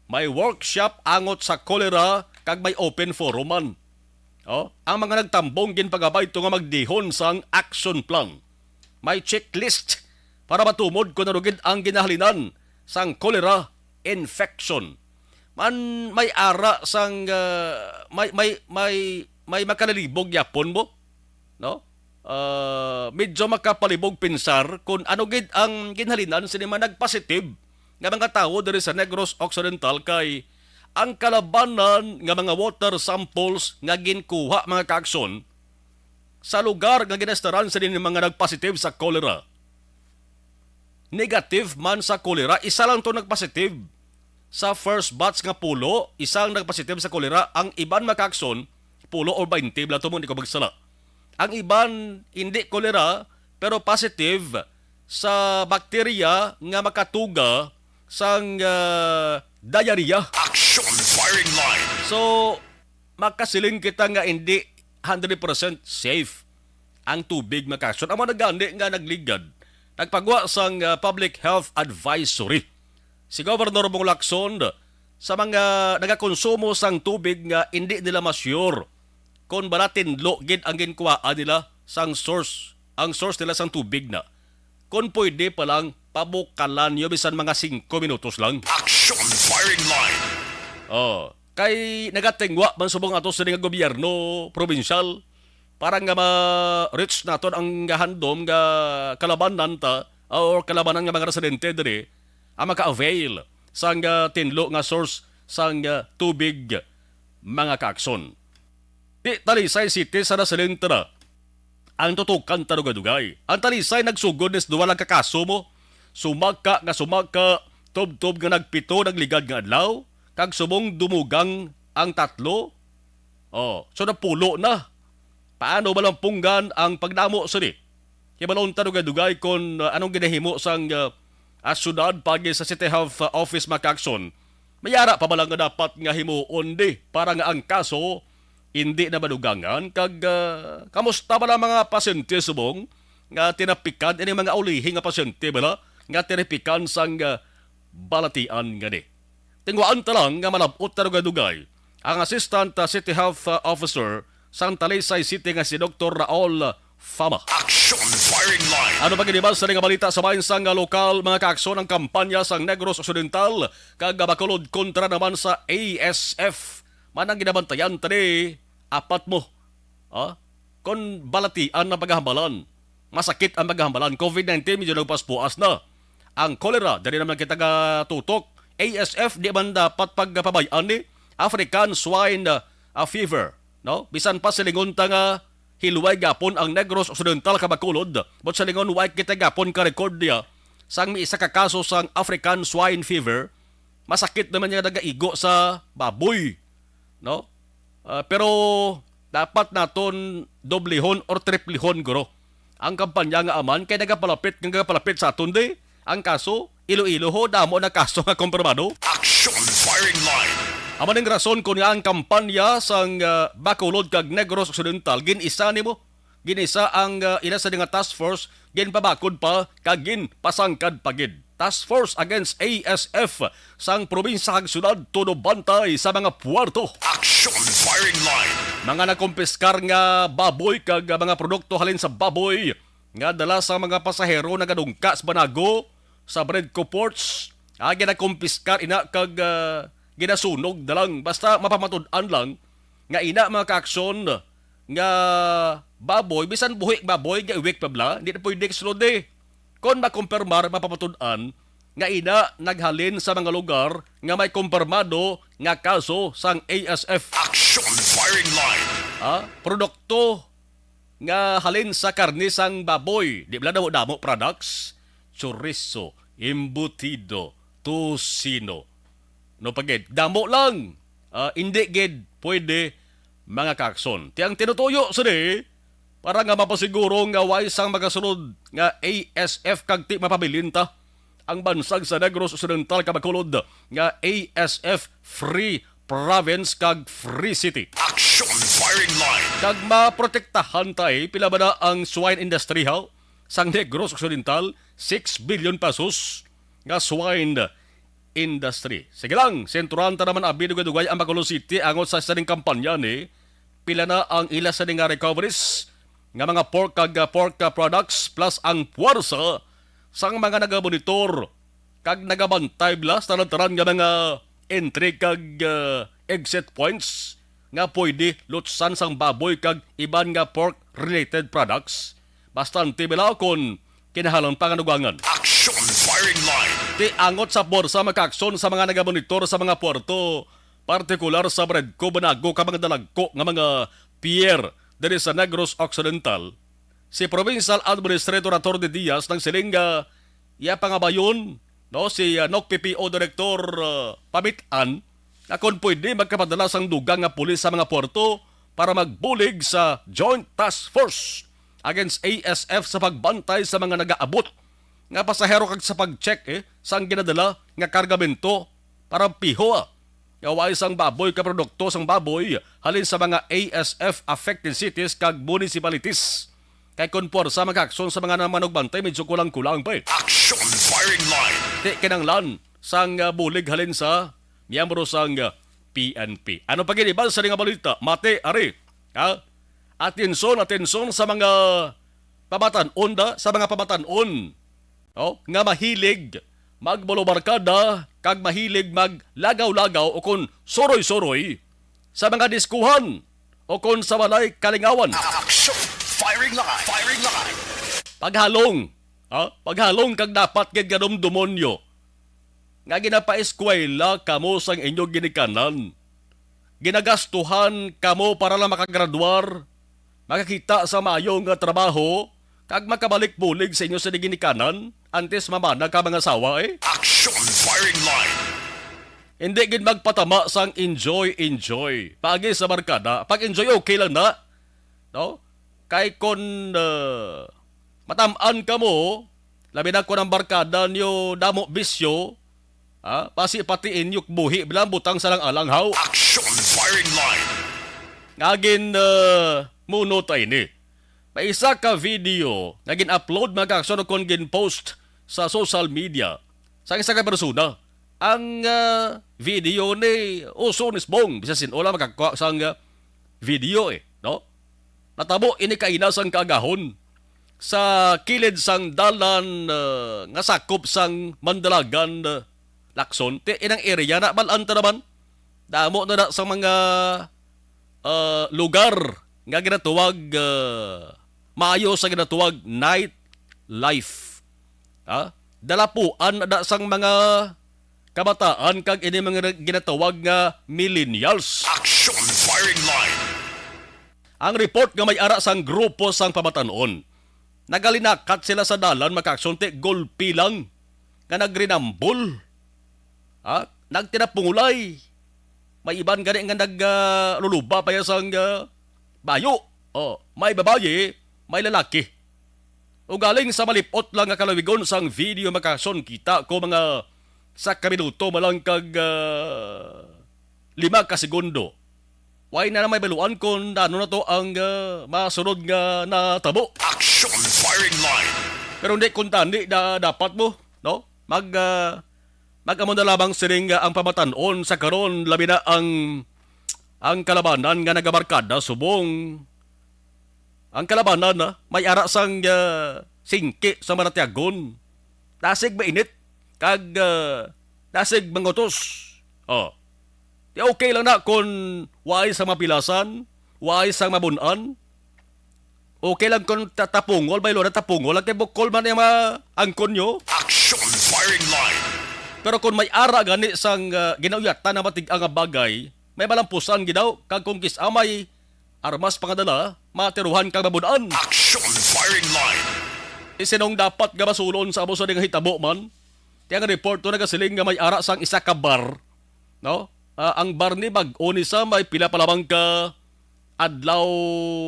may workshop angot sa cholera kag may open forum man. Oh, ang mga nagtambong ginpagabay to nga magdihon sang action plan. May checklist para matumod kung ano gid ang ginahalinan sang cholera infection. Man may ara sang, ah, may, may, may, may makalilibog yapon mo, no? Ah, medyo makapalibog pinsar kung ano gid ang ginhalinan sini mga nagpositive nga mga tawo diri sa Negros Occidental, kay ang kalabanan nga mga water samples nga ginkuha, mga kaakson, sa lugar nga ginaestaran sini mga nagpositive sa cholera, negative man sa cholera, isa lang to nagpositive sa first batch nga pulo, isa ang nagpositive sa cholera, ang iban, mga kaakson, pulo or baynte bala to, mo, di ko magsala. Ang iban hindi cholera, pero positive sa bakterya nga makatuga sang, ah, diarrhea. Action Firing Line. So, makasiling kita nga hindi hundred percent safe ang tubig, mga kaakson. Amo na gani nga nagligad, nagpagwa sang, ah, public health advisory si Governor Bong Lacson sa mga nagakonsumo sang tubig nga indi nila ma-sure kon bala tinlo gid ang ginkuhaan nila sang source, ang source nila sang tubig na. Kon pwede pa lang, pabukalan niyo bisan mga singko minutos lang. Action Firing Line. Oh, kay nagatingwa man subong ato sini nga gobyerno probinsyal para nga ma-reach naton ang handom nga kalabanan ta, or kalabanan nga mga residente diri ang maka-avail sang, ah, tinlo nga source sang, ah, tubig, mga kaakson. Di Talisay City sa nasiling ta na ang tutukan ta dugay-dugay. Ang Talisay nagsugod nis duha lang ka kaso mo. Sumaka nga sumaka, tubtob nga nagpito nagligad nga adlaw, kag subong dumugang ang tatlo. Oh, so napulo na. Paano malampunggan ang pagdamo sini? Hibalon ta dugay-dugay kon, uh, anong ginahimo sang, uh, ah, syudad paagi sa City Health, uh, Office, mga kaakson. May ara pa bala nga dapat nga himuon di para nga ang kaso hindi na madugangan, kag, uh, kamusta bala mga pasyente subong nga tinapikan, ini mga ulihi nga pasyente bala nga tinapikan sang, uh, balatian ngani? Tingwaan ta lang nga malab-ot ta dugay-dugay ang Assistant, uh, City Health, uh, Officer sang Talisay City nga si Doktor Raul Fama. Action Firing Line. Ano pa gid ba sa nga balita sa bahin sang, uh, lokal, mga kaakson? Ang kampanya sang Negros Occidental kag Bacolod kontra naman sa A S F man ang ginabantayan tani apat mo. Ah? Kon balatian ang paghahambalan, masakit ang paghahambalan. COVID nineteen, medyo nagpuas-puas na. Ang cholera, dali naman kita gatutok. A S F, di man dapat pagpabay-an ni African Swine, ah, Fever, no? Bisan pa silingon ta nga hilway gapon ang Negros Occidental kag Bacolod, but silingon, wa kita gapon ka-record niya sang may isa ka kaso sang African Swine Fever. Masakit naman nga nagaigo sa baboy, no? Ah, pero dapat naton doblehon or triplehon, guro, ang kampanya nga aman, kay nagapalapit nga nagapalapit sa aton di ang kaso. Iloilo ho, damo na kaso nga kompirmado. Action Firing Line. Amo ning rason kon nga ang kampanya sang, ah, Bacolod kag Negros Occidental gin-isa nimo. Gin-isa ang, ah, ila sa nga task force, ginpabakod pa kag ginpasangkad pa gid. Task Force Against A S F sang probinsya kag syudad, todo bantay sa mga puerto. Action Firing Line. Mga nakumpiskar nga baboy kag, ah, mga produkto halin sa baboy nga dala sa mga pasahero nagadungka sa Banago, sa Bredco Ports, ah, ginakumpiskar ina kag, ah, ginasunog na lang. Basta mapamatud-an lang nga ina, mga kaakson, nga baboy, bisan buhi baboy, gaiwik pa bala, hindi na pwede sulod eh. Kon makumpirmar, mapamatud-an nga ina naghalin sa mga lugar nga may kumpirmado nga kaso sang A S F. Action Firing Line. Ha? Produkto nga halin sa karne sang baboy, di bala damo-damo products, chorizo, embutido, tocino. No, pagid, damo lang. Ah, indi gid pwede, mga kaakson. Ti ang tinutuyo sini, para nga mapasiguro nga way sang magasulod nga A S F kag ti mapabilin ta. ang bansag sa Negros Occidental kag Bacolod nga A S F free province kag free city. Action Firing Line. Kag maprotektahan tay pila ba na ang swine industry, ha? Sang Negros Occidental, six billion pesos nga swine industry. Sige lang, senturan ta naman abi dugay-dugay ang Bacolod City angot sa sining kampanya ni pila na ang ila sini nga recoveries nga mga pork kag, ah, pork, ah, products plus ang puwersa sang mga nagamonitor kag nagabantay bala sa tanan-tanan nga mga entry kag, ah, exit points nga pwede lutsan sang baboy kag iban nga pork related products. Bastante bala kon kinahanglan pa nga dugangan. Action Firing Line. Ti angot sa puwersa makaaksyon sa mga nagamonitor sa mga puerto, partikular sa Bredco, Banago, kag mga dalagko nga mga pier diri sa Negros Occidental. Si Provincial Administrator Attorney Diaz nagsiling nga iya pangabayon, no, si, ah, N O C P P O Director, ah, Pamit-an, nga kon pwede magkapadala sang dugang nga pulis sa mga puerto para magbulig sa Joint Task Force against A S F sa pagbantay sa mga nagaabot nga pasahero kag sa pag-check, eh, sang ginadala nga kargamento para piho, ah, nga way sang baboy ka produkto sang baboy halin sa mga A S F affected cities kag municipalities. Kay kon puwersa makaaksyon sa mga namanugbantay, medyo kulang-kulang pa, eh. Action Firing Line. Ti kinahanglan sang, ah, bulig halin sa miyembro sang, ah, P N P. Ano pa gid iban sa nga balita? Mati, ari. Ha? Atensyon, atensyon sa mga pamatan-on da, sa mga pamatan-on, no? Nga mahilig magbulobarkada kag mahilig maglagaw-lagaw o kon suroy-suroy sa mga diskuhan o kon sa walay kalingawan. Action! Firing line! Firing line! Paghalong, ha? Paghalong kag dapat gid nga dumdumon nyo nga ginapaeskwela kamo sang inyo ginikanan. Ginagastuhan kamo para lang makagradwar, makakita sa maayo nga trabaho, kag makabalik bulig sa inyo sa ginikanan antes mamana ka mga sawa, eh. Action Firing Line. Hindi gid magpatama sang enjoy, enjoy. Paagi sa barkada, pag-enjoy okay lang na, no? Kay kon, ah, matam-an kamo, labi na kon ang barkada niyo damo bisyo, ha? Basi pati inyo buhi bilang butang sa lang-alang, haw. Action Firing Line. Ngagin, ah, muno ta ini. May isa ka video nga gin-upload, mga kaaksyon, kon gin-post sa social media sang isa ka persona. Ang, ah, video ni uso ni Sbong, bisan sin-o lang makakuha sang, ah, video, eh, no? Natabo ini kaina sang kaagahon sa kilid sang dalan, ah, nga sakop sang Mandalagan, ah, Lacson. Ti inang area na, bal-an ta naman. Damo na na sa mga, ah, lugar nga ginatawag, ah, maayo sa ginatawag night life. Ha? Dalapuan na sang mga kabataan kag ini mga ginatawag nga millennials. Action Firing Line. Ang report nga may ara sang grupo sang pamatan-on, nagalinakat sila sa dalan, mga kaaksyon, ti gulpi lang nga nagrinambol. Ha? Nagtinapungulay. May iban gani nga nag, ah, luluba pa ya sang, ah, bayo. Oh, may babayi, may lalaki. Ugaling sa malipot lang nga kalawigon sang video, mga kaaksyon, kita ko mga sa ka minuto malang kag, ah, lima ka segundo. Way na na may baluan kon ano na to ang, ah, masunod nga natabo. Action Firing Line. Pero hindi kuntani na dapat mo, no? Mag, ah, mag-amo na lamang sining, ah, ang pamatan-on sa karon, labi na ang, ang kalabanan nga nagabarkada subong ang kalabanan na may ara sang, ah, singki sa Maratiagon. Dasig mainit kag, ah, dasig mangutos. Oh. Di okay lang na kon waay sang mapilasan, waay sang mabun-an. Okay lang kon ta-, tapungol, baylo na tapungol lang kay bukol man ang mga angkon nyo. Action Firing Line. Pero kung may ara gani sang, ah, ginauyatan na matig-a nga bagay, may malampusan gid daw, kag kung kis-a may armas pangadala, matiruhan kag mabun-an. Action Firing Line. Isinong dapat nga masulon sa amo sa nga hitabo man? Ti ang report to nagasiling nga may ara sang isa ka bar, no? Ah, ang bar ni bag-o ni sa may pila pa lamang ka adlaw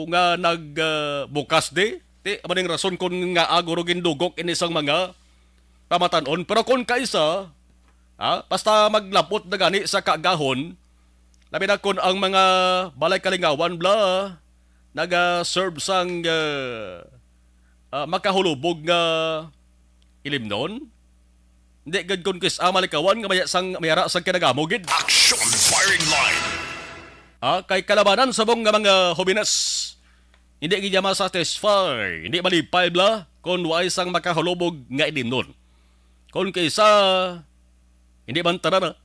nga nag, ah, bukas di. Ti amo ning rason kon ngaa guro gindugok ini sang mga pamatan-on. Pero kung kaisa, ah, basta maglabot na gani sa kaagahon, labi na kon ang mga balay kalingawan bala naga-serve sang, ah, ah, makahulubog nga ilimnon. Hindi gid kon kis-a malikawan nga maya sang, mayara sang kinagamo gid. Action firing line. Ah, kay kalabanan subong nga mga hobines, hindi gid niya masatisfy, hindi malipay bala kon waay sang makahulubog nga ilimnon. Kon kaisa, hindi man tanan, ah.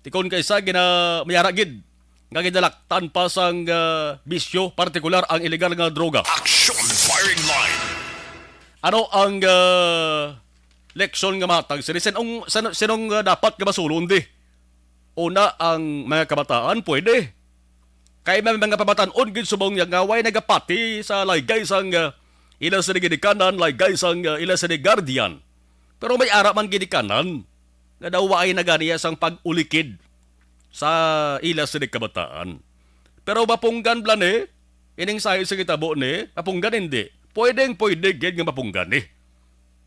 Ti kon kaisa gina-, mayara gid nga ginalaktan pa sang, ah, bisyo, partikular ang illegal nga droga. Action firing line. Ano ang, ah, leksyon nga matag sini? Sinong, sin-, sinong, ah, dapat nga masulon di? Una, ang mga kabataan, pwede. Kay may mga pamatan-on gid subong niya nga way nagapati sa laygay sang, ah, ila sini ginikanan, laygay sang, ah, ila sini guardian. Pero may ara man ginikanan nga daw waay na ganiya sang pag-ulikid sa ila sini kabataan. Pero mapunggan bala ni ining sahi sa gitabo ni, mapunggan hindi. Pwedeng pwede gid nga mapunggan ni.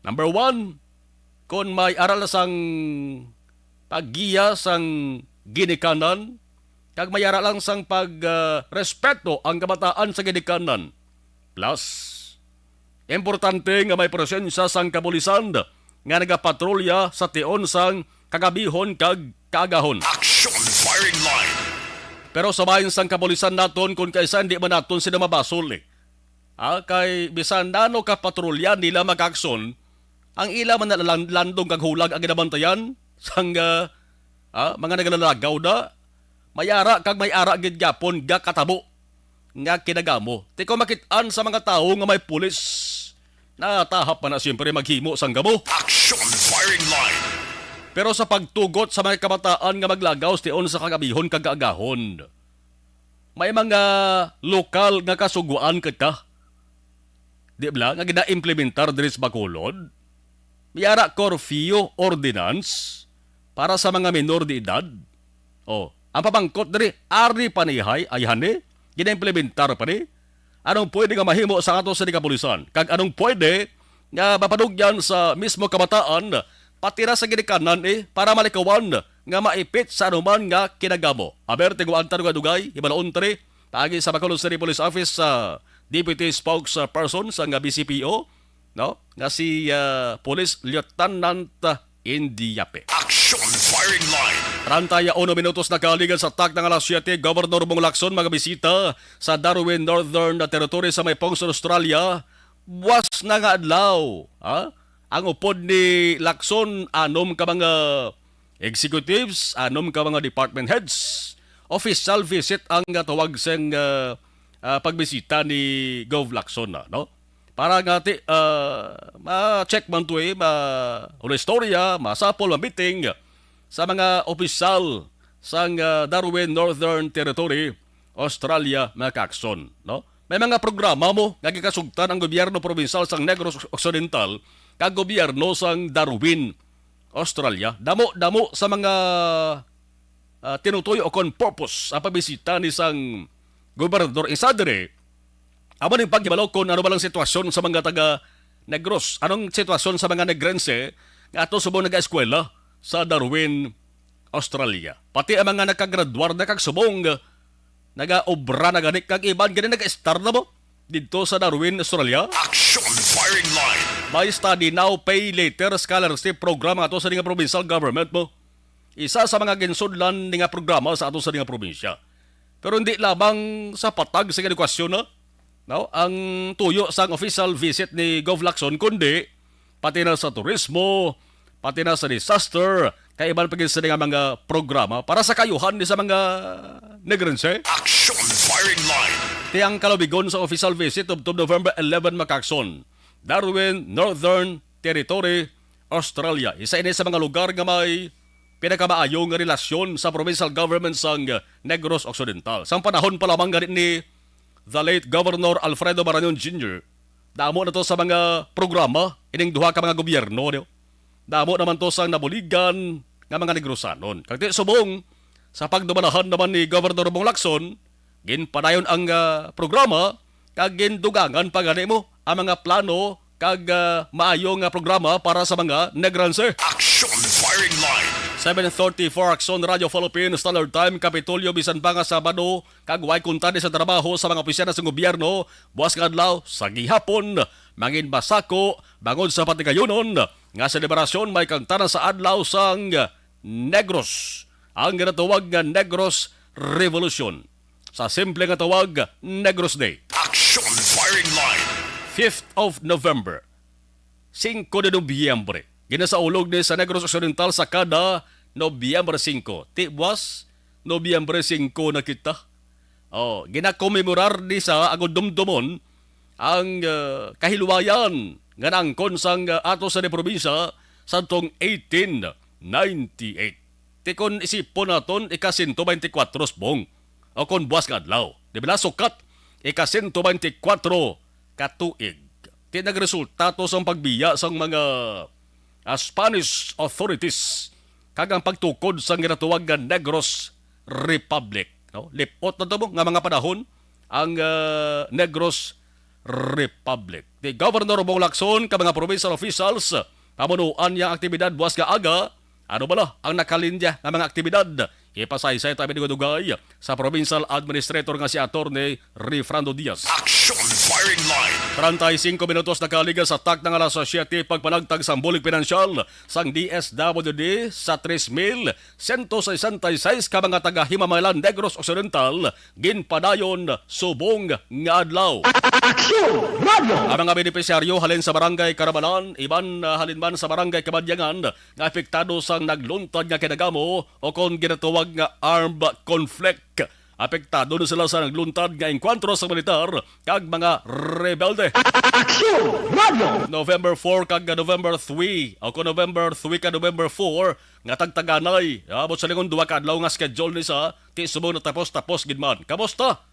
Number one, kon may ara lang sang paggiya sang ginikanan, kag may ara lang sang pag, ah, respeto ang kabataan sa ginikanan. Plus, importante nga may presensya sang kapulisan nga nagapatrolya sa tion sang kagabihon kag kaagahon. Action firing line. Pero sa bahin sang kapulisan naton, kon kaisa hindi man naton sila mabasol, eh. Ah, kay bisan nano ka patrolya nila mag-aksyon, ang ila man na lan-, landong kag hulag ang ginabantayan sang, ah, ah, mga naglalagaw na. May ara kag may ara gid gyapon gakatabo nga kinagamo. Ti kon makit-an sa mga tawo nga may pulis, natahap man na siyempre maghimo sang gamo. Action firing line. Pero sa pagtugot sa mga kabataan nga maglagaw sa tion sa kagabihon kag kaagahon, may mga lokal nga kasugwaan kita, di bala, nga gina-implementar diri sa Bacolod. May ara curfew ordinance para sa mga minor de edad. Oh, ang pamangkot diri, ari pa ni hay, ayhan ni, gina-implementar pa ni. Anong pwede nga mahimo sa ato sa kapulisan? Kag anong pwede nga mapanugyan sa mismo kabataan, pati na sa ginikanan, eh, para malikawan nga maipit sa anuman nga kinagamo? Aber, tiguan ta nga dugay, hibalaon ta ni, paagi sa Bacolod City Police Office sa Deputy Spokesperson sa nga B C P O, no? Nga si, ah, Police Lieutenant Indiape. Action firing line. Treinta y uno minutos na kaaligan sa takna nga alas siyete, Governor Bong Lacson magabisita sa Darwin, Northern Territory sa may Pongson, Australia. Buwas na nga adlaw, ha? Ang upod ni Lacson, anom ka mga executives, anom ka mga department heads. Official visit ang, ah, tawag sang, ah, ah, pagbisita ni Gov Lacson na, no? Para nga ti-, ah, ma-check man to, eh, ma-, o istorya, masapol, ma-meeting sa mga opisyal sang, ah, Darwin Northern Territory, Australia, mga kaakson, no? May mga programa mo nga gikasugtan ang gobyerno probinsal sang Negros Occidental kag gobyerno sang Darwin, Australia. Damo-damo sa mga, ah, tinutuyo o kon purpose ang pagbisita ni sang Gobernador Isadre. Amo ning paghibalo kon ano ba lang sitwasyon sa mga taga Negros. Anong sitwasyon sa mga Negrense nga ato subong nag-eskwela sa Darwin, Australia? Pati ang mga nagkagraduar na kag subong nagaobra na gani kag iban gani nag-estar na mo didto sa Darwin, Australia. Action firing line. May study now, pay later scholarship program ato sa nga provincial government mo. Isa sa mga ginsudlan ni nga programa sa ato sa nga probinsya. Pero hindi lamang sa patag sa edukasyon, no? No? Ang tuyo sang official visit ni Gov Lacson, kundi pati na sa turismo, pati na sa disaster, kay iban pa gid sila nga mga programa para sa kayuhan ni sa mga Negrense. Action firing line. Ti ang kalubigon sa official visit tubtob November eleven, makakson, Darwin, Northern Territory, Australia. Isa ini sa mga lugar nga may pinakamaayo nga relasyon sa provincial government sang Negros Occidental. Sang panahon pa lamang gani ni the late Governor Alfredo Marañon Junior, damo na to sa mga programa ining duha ka mga gobyerno, no? Damo naman to sang nabuligan nga mga Negrosanon. Kag ti subong, sa pagdumalahan naman ni Governor Bong Lacson, ginpadayon ang, ah, programa, kag gindugangan pa gani mo ang mga plano kag, ah, maayo nga programa para sa mga Negranse. Action Firing Line. Seven thirty-four, Action Radio Philippines Standard Time, Kapitolyo, bisan pa nga Sabado, kag way kuntani sa trabaho sa mga opisina sa gobyerno, buwas nga adlaw sa gihapon, mangin masako bangod sa patigayunon nga selebrasyon may kangtanan sa adlaw sang Negros, ang ginatawag nga Negros Revolution. Sa simple nga tawag, Negros Day. Action Firing Line. Fifth of November, singko de Nobyembre. Ginasaulog ni sa Negros Occidental sa kada Nobyembre singko. Ti buwas, Nobyembre singko na kita. Oh, ginakomemorar ni sa agod dumdumon ang, ah, kahilwayan nga naangkon sang, ah, ato sa probinsya sadtong eighteen ninety-eight. Ti kon isipon naton, ika-sento bente kwatro subong, o kon buwas nga adlaw. Di ba, sukat ika-sento bente kwatro ka tuig. Ti nagresulta to sang pagbiya sang mga, ah, Spanish authorities kag ang pagtukod sang ginatawag nga Negros Republic, no? Lip-ot na to mo nga mga panahon ang, ah, Negros Republic. Ni Governor Bong Lacson ka mga provincial officials, pamunuan niya ang aktibidad buwas nga aga. Ano bala ang nakalinya nga mga aktibidad? Ipasaysay ta dugay-dugay sa provincial administrator nga si Attorney Refrando Diaz. Action Firing Line. Treinta y cinco minutos nakaligas sa takna nga alas siete, pagpanagtag sang bulig pinansyal sang D S W D sa tres mil sento sesenta y seis ka mga taga Himamaylan, Negros Occidental, ginpadayon subong nga adlaw. Action Radio! Ang mga benepisyaryo halin sa Barangay Carabalan, iban, ah, halin man sa Barangay Kabadyangan nga apektado sang nagluntad nga kinagamo o kon ginatawag nga armed conflict. Apektado na sila sa nagluntad nga engkwentro sa militar kag mga rebelde. Action Radio! November four kag November three, o kon November three kag November four, nga tagtaganay. Abot sa lingon, duha ka adlaw nga schedule ni sa ti subong natapos-tapos gid man. Kamusta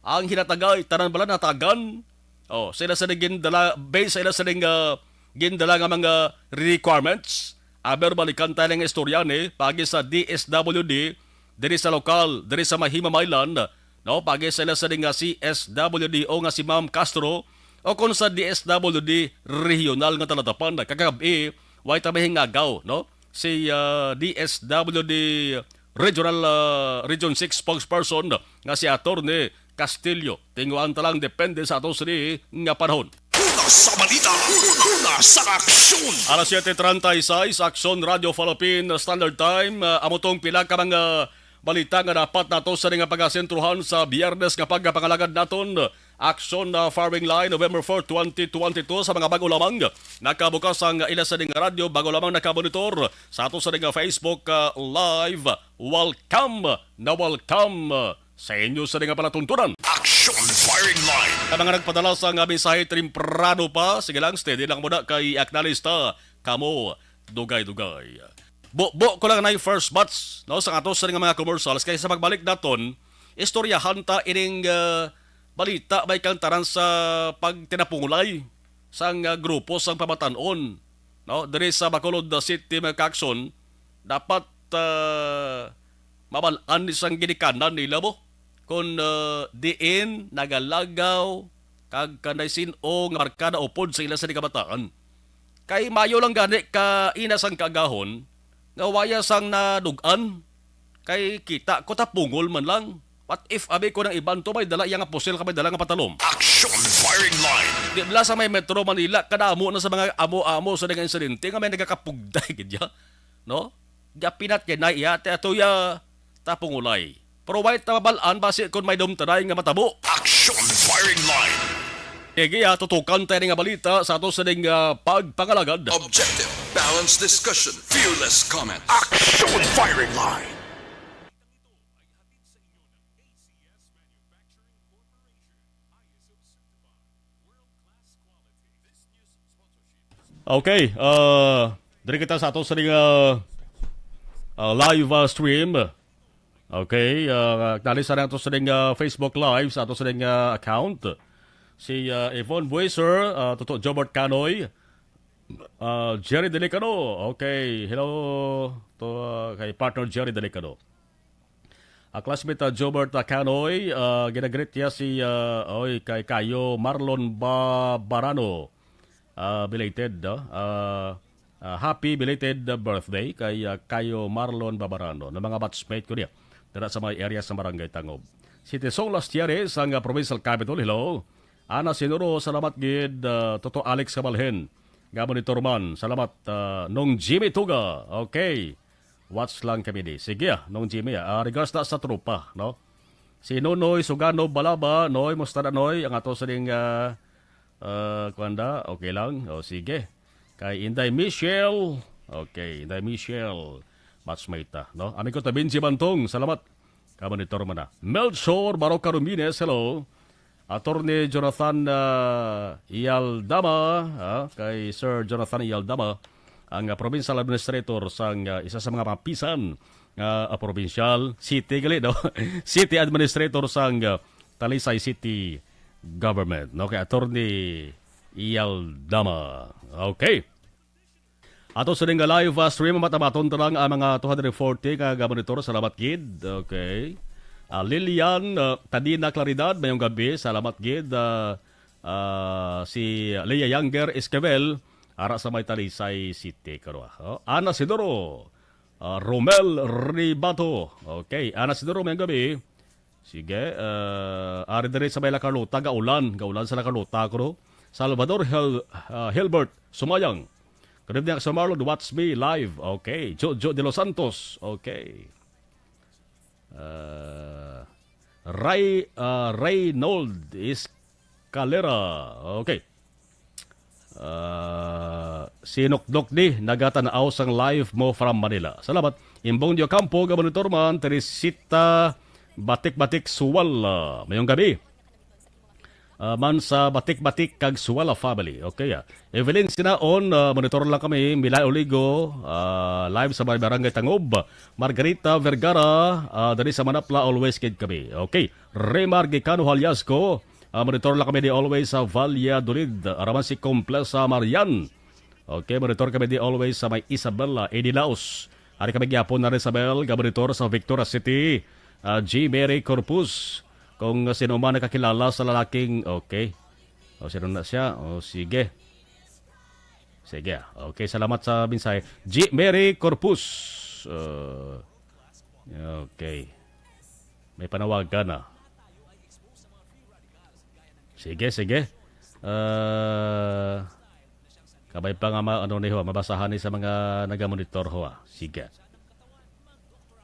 ang hinatagay? Tanan bala natagan? Oh, sa ila sa gindala, based sa ila sa, ah, gindala nga mga requirements. Aber, balikan tayo nga istorya ni pagi sa D S W D diri sa lokal, diri sa Mahima Island, no? Pagi sa ila sa nga C S W D O nga si Ma'am Castro, o kon sa D S W D regional nga talatapan, kagab-i, way ta mahingagaw, no? Si, ah, D S W D Regional, ah, Region six spokesperson nga si Attorney Castillo. Tinguhaan ta lang, depende sa ato sini nga panahon. Una sa balita, una sa aksyon. Alas siete treinta y seis, Aksyon Radio Philippine Standard Time. Ah, amo tong pila ka mga balita nga dapat nato sa nga pagasentrohan sa Biyernes nga pagpangalagad naton. Aksyon na Firing Line, November four, twenty twenty-two, sa mga bago lamang nakabukas ang ila sa nga radyo, bago lamang nakamonitor sa ato sa nga Facebook, ah, Live. Welcome na welcome, ah, sa inyo sa nga palatuntunan. Action Firing Line. Ang mga nagpadala sa nga mensahe temprano pa, sige lang, steady lang muna kay aknalista kamo dugay-dugay. Bubo ko lang na first batch, no, sa ato sa nga mga commercials, kay sa pagbalik naton, istoryahan ta ining, ah, balita may kang tanan sa pagtinapungulay sang, ah, grupo sang pamatanon, no, diri sa Bacolod City, mga kaakson. Dapat, ah, mabal-an ni sang ginikanan nila mo kon, ah, diin nagalagaw kag kanay sin-o nga barkada upod sa ila sa kabataan. Kay mayo lang gani ka ina sang kaagahon nga waya sang nadug-an. Kay kita ko, tapungol man lang. What if abi ko nang iban to may dala iya nga pusil ka may dala nga patalom? Action Firing Line. Di bala sa may Metro Manila, kadamo na sa mga amo-amo sa nga insidente nga may nagakapugday gid ya, no? Gapinat kay na iya, te ato ya tapungulay. Pero way ta mabal-an basi kon may dumtaray nga matabo. Action Firing Line. Sige, ah, tutukan tayo nga balita sa ato sa ding, ah, pagpangalagad. Objective, balanced discussion, fearless comment. Action Firing Line. Okay, uh, diri kita sa ato sa ding, uh, uh, live, uh, stream. Okay, uh, nalisa na ato sa ding, uh, Facebook Live, sa ato sa ding, uh, account. Si, uh, Yvonne Buiser, uh, Toto Jobert Canoy, uh, Jerry Delicado. Okay, hello to, uh, kay partner Jerry Delicado. Ah, classmate, ah, Jobert, ah, Canoy, ah, ginagreet niya si, ah, oy, kay Kayo Marlon Ba-, Barano. Ah, belated, no? Ah, ah, happy belated birthday kay, ah, Kayo Marlon Babarano, na mga batchmate ko niya dira sa mga area sa Barangay Tangob. Si Tesong Lastiares, ang, ah, provincial capital, hello. Ana Sinuro, salamat gid, ah, Toto Alex Kabalhin, nga monitor man. Salamat, ah, Nong Jimmy Tuga. Okay. Watch lang kami di. Sige, ah, Nong Jimmy, ah. Ah, regards na sa tropa, no? Si Nonoy Sugano Balaba, Noy, musta na, Noy? Ang ato sa ding, ah, ah, kuwan da? Okay lang? O, sige. Kay Inday Michelle. Okay, Inday Michelle. Batchmate ta, no? Amigo ta Benji Bantong, salamat. Ka monitor man na. Melchor Baroca Rumines, hello. Attorney Jonathan, ah, Iyaldama, ah, kay Sir Jonathan Iyaldama, ang, ah, provincial administrator sang, ah, isa sa mga mapisan nga, ah, provincial, city gali, no? City administrator sang, ah, Talisay City Government, no? Kay Attorney Iyaldama. Okay. Ato sa nga live, ah, stream, matabaton ta lang ang mga two hundred forty ka, ka monitor. Salamat gid. Okay. Ah, Lilian, ah, Tadina Claridad, mayong gabi. Salamat gid. Ah, ah, si Leah Younger Esquivel, ara sa may Talisay City, karon. Oh, Ana Sidoro, ah, Romel Ribato. Okay, Ana Sidoro, mayong gabi. Sige, ah, ari diri sa may La Carlota, gaulan. Gaulan sa La Carlota, karon. Salvador Hel-, ah, Hilbert Sumayang. Good evening, Sir Marlon. Watch me live. Okay. Jojo de los Santos. Okay. Ah, Ray, ah, Reynold Escalera. Okay. Ah, si Noknok ni nagatan-aw sang live mo from Manila. Salamat. Imbong Diocampo, ga monitor man, Teresita Batik-Batik Suwal. Ah, mayong gabi. Ah, man sa Batik-Batik kag Suwala family. Okay, ah. Evelyn Sinaon, ah, monitor lang kami. Milay Oligo, ah, live sa may Barangay Tangob. Margarita Vergara, ah, diri sa Manapla, always kid kami. Okay. Remar Gicano Haliasco, ah, monitor lang kami di always sa Valladolid. Araman si Complesa Marian. Okay, monitor kami di always sa may Isabela, Edilaos. Ari kami gyapon na Isabel, ga monitor sa Victoria City. Ah, G Mary Corpus. Kung sino man nakakilala sa lalaking, okay. O, sino na siya? O, sige. Sige. Okay, salamat sa mensahe. G Mary Corpus. Uh, okay. May panawagan na. Sige, sige. Uh, kabay pa nga ma-, ano ni ho, mabasahan ni sa mga nagamonitor ho, ah. Sige.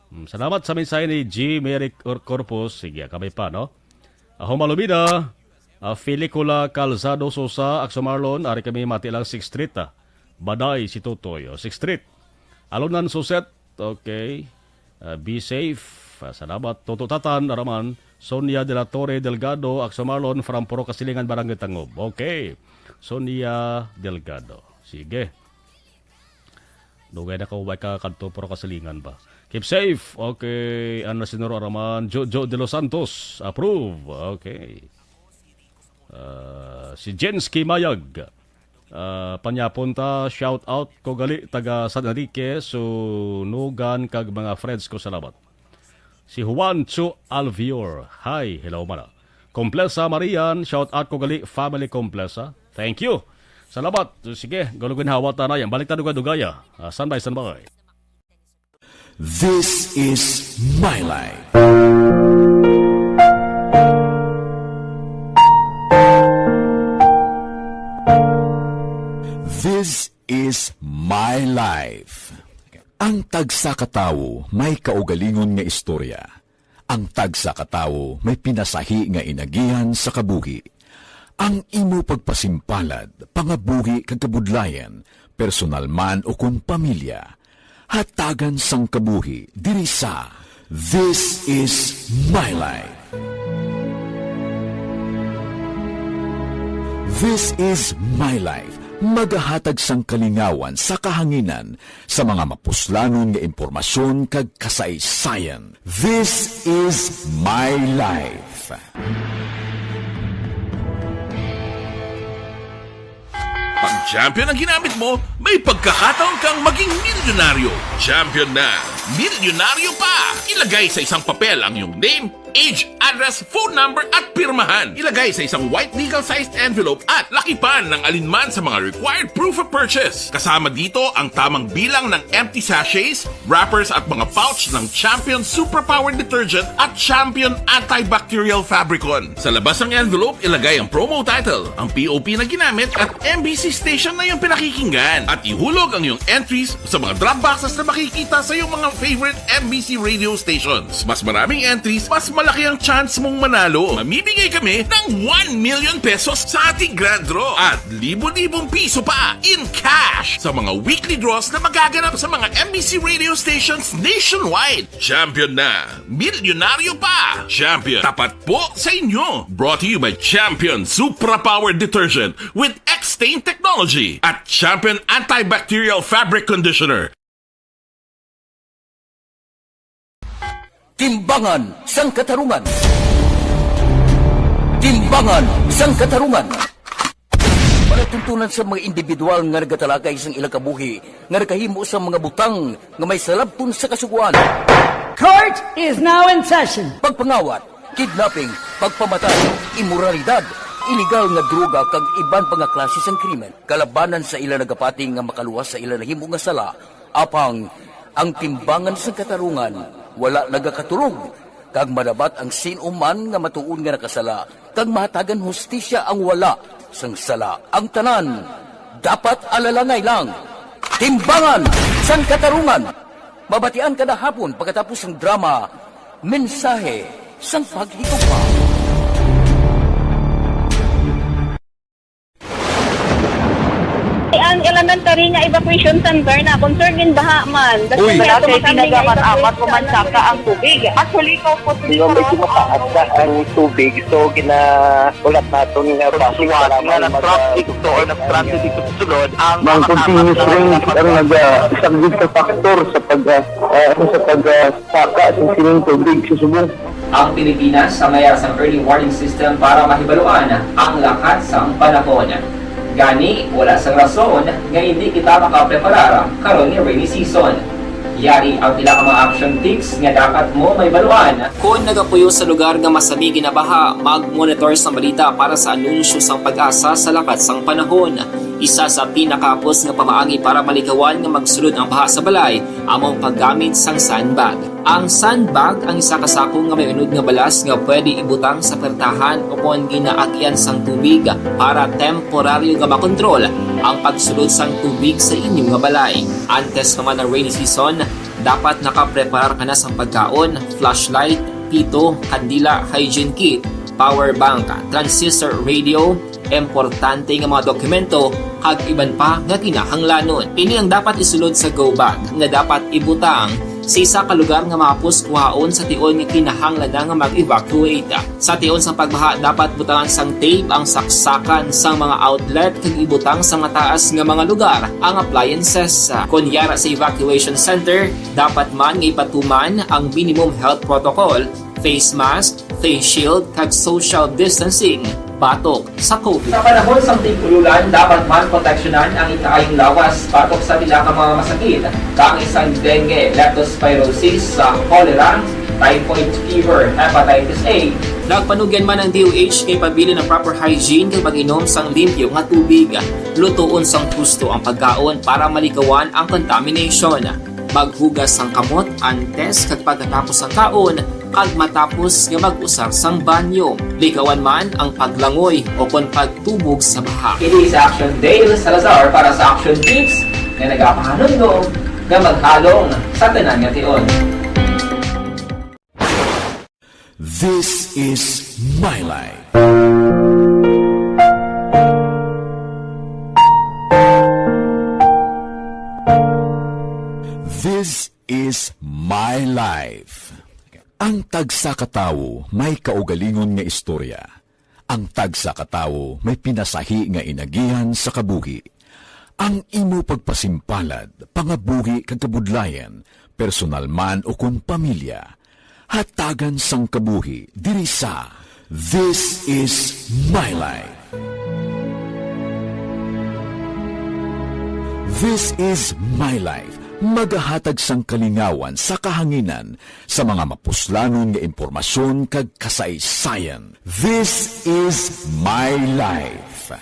Hmm, salamat sa mensahe ni G Mary Cor-, Corpus. Sige, kami pa, no? Ah, Homalumida, ah, Felicula Calzado Sosa, Axo Marlon, ari kami mati lang Sixth Street, ah. Baday si Totoy, oh, Sixth Street. Alunan Suset, okay. Ah, be safe. Ah, salamat. Toto Tatan, Araman. Sonia de la Torre Delgado, Axo Marlon, from Purok Kasilingan, Barangay Tangob. Okay. Sonia Delgado. Sige. Dugay na ko, way ka kadto, pero kasilingan ba? Keep safe. Okay, Ana Sinuro Araman, Jojo de los Santos, approve. Okay. Ah, si Jensky Mayag, ah, panyapon ta, shout out ko gali, taga San Enrique, Sunugan, kag mga friends ko, salamat. Si Juancho Alvior. Hi, hello, mana. Complesa Marian, shout out ko gali, family Complesa. Thank you. Salamat. Sige, gulugon hawa ta na yan. Balik ta dugay-dugay, ah. Ah, standby, standby. This is my life. This is my life. Ang tagsa ka tawo may kaugalingon nga istorya. Ang tagsa ka tawo may pinasahi nga inagihan sa kabuhi. Ang imo pagpasimpalad, pangabuhi kag kabudlayan, personal man o kon pamilya, hatagan sang kabuhi diri sa This Is My Life. This Is My Life, magahatag sang kalingawan sa kahanginan sa mga mapuslanon nga impormasyon kag kasaysayan. This Is My Life. Pag champion ang ginamit mo, may pagkakataon kang maging milyonaryo. Champion na, milyonaryo pa! Ilagay sa isang papel ang iyong name, age, address, phone number at pirmahan. Ilagay sa isang white legal-sized envelope at lakipan ng alinman sa mga required proof of purchase. Kasama dito ang tamang bilang ng empty sachets, wrappers at mga pouch ng Champion Superpower Detergent at Champion Antibacterial Fabricon. Sa labas ng envelope, ilagay ang promo title, ang P O P na ginamit at M B C station na iyong pinakikinggan. At ihulog ang iyong entries sa mga drop boxes na makikita sa iyong mga favorite M B C radio stations. Mas maraming entries, mas malaki ang chance mong manalo. Mamimigay kami ng one million pesos sa ating grand draw at libo-libong piso pa in cash sa mga weekly draws na magaganap sa mga M B C radio stations nationwide. Champion na! Milyonaryo pa! Champion, tapat po sa inyo! Brought to you by Champion Supra Power Detergent with X-Stain Technology at Champion Antibacterial Fabric Conditioner. Timbangan sang Katarungan. Timbangan sang Katarungan. Palatuntunan sa mga individual nga nagatalakay sang ilang kabuhi nga nakahimo sa mga butang nga may salabton sa Kasugoan. Court is now in session. Pagpangawat, kidnapping, pagpamatay, imoralidad, iligal nga droga kag iban pa nga klase sang krimen. Kalabanan sa ila nagapati nga makaluwas sa ila nahimo nga sala, apang ang timbangan sang katarungan wala nagakatulog, kag madabat ang sin-o man nga matuod nga nakasala, kag mahatagan hustisya ang wala sang sala. Ang tanan dapat alalangay lang. Timbangan sang Katarungan. Mabatian kada hapon pagkatapos sang drama, Mensahe sang Paghigugma. Ang elementary nga evacuation center na concerned in baha man. Uy. Wala kay tinaga man amat ko man saka ang tubig. Actually, ko po. Di ba, medyo mataas na ang tubig, so ginahulat naton nga basi nga nag-traffic to or nag-transit dito sa sulod ang mga continuous rain ang nag-isagid sa factor sa pag, ah, ah, ano, sa pag, ah, saka sa sining tubig sa subong. Ang Pilipinas sa mayar sang early warning system para mahibaluan ang lakat sang panahon. Gani, wala sang rason nga hindi kita makapreparar karon nga rainy season. Yari ang pila ka mga action tips nga dapat mo mahibaluan. Kon nagapuyo sa lugar nga masami ginabaha, mag-monitor sang balita para sa anunsyo sang PAGASA sa lakat sang panahon. Isa sa pinakahapos nga pamaagi para malikawan nga magsulod ang baha sa balay amo ang paggamit sang sandbag. Ang sandbag ang isa ka sako nga may unod nga balas nga pwede ibutang sa pertahan o kon ginaagian sang tubig para temporaryo nga makontrol ang pagsulod sang tubig sa inyo nga balay. Antes pa man ang rainy season, dapat nakapreparar ka na sang pagkaon, flashlight, pito, kandila, hygiene kit, power bank, transistor radio, importante nga mga dokumento, kag iban pa nga kinahanglanon. Ini ang dapat isulod sa go bag nga dapat ibutang sa isa ka lugar nga mahapos kuhaon sa tion nga kinahanglan na nga mag-evacuate. Sa tion sang pagbaha, dapat butangan sang tape ang saksakan sang mga outlet kag ibutang sa mataas nga mga lugar ang appliances. Kon yara sa evacuation center, dapat man nga ipatuman ang minimum health protocol, face mask, face shield, kag social distancing batok sa COVID. Sa panahon sang tig-ululan, dapat man proteksyonan ang ikaayong lawas batok sa pila ka mga masakit, kaangay sang dengue, leptospirosis, sa cholera, typhoid fever, hepatitis A. Nagpanugyan man ang D O H nga ipabilin ang proper hygiene kag pag-inom sang limpyo nga tubig. Lutoon sang husto ang pagkaon para malikawan ang contamination. Maghugas sang kamot antes kag pagkatapos sang kaon, kag matapos nga mag-usar sang banyo. Likawan man ang paglangoy o kon pagtubog sa baha. Ini si Action Dale Salazar para sa Action Tips nga nagapahanumdom nga maghalong sa tanan nga tion. This is my life. This is my life. Ang tagsa ka tawo may kaugalingon nga istorya. Ang tagsa ka tawo may pinasahi nga inagihan sa kabuhi. Ang imo pagpasimpalad, pangabuhi kag kabudlayan, personal man o kon pamilya, hatagan sang kabuhi diri sa This Is My Life. This Is My Life, Magahatag sang kalingawan sa kahanginan sa mga mapuslanon nga impormasyon kag kasaysayan. This is My Life.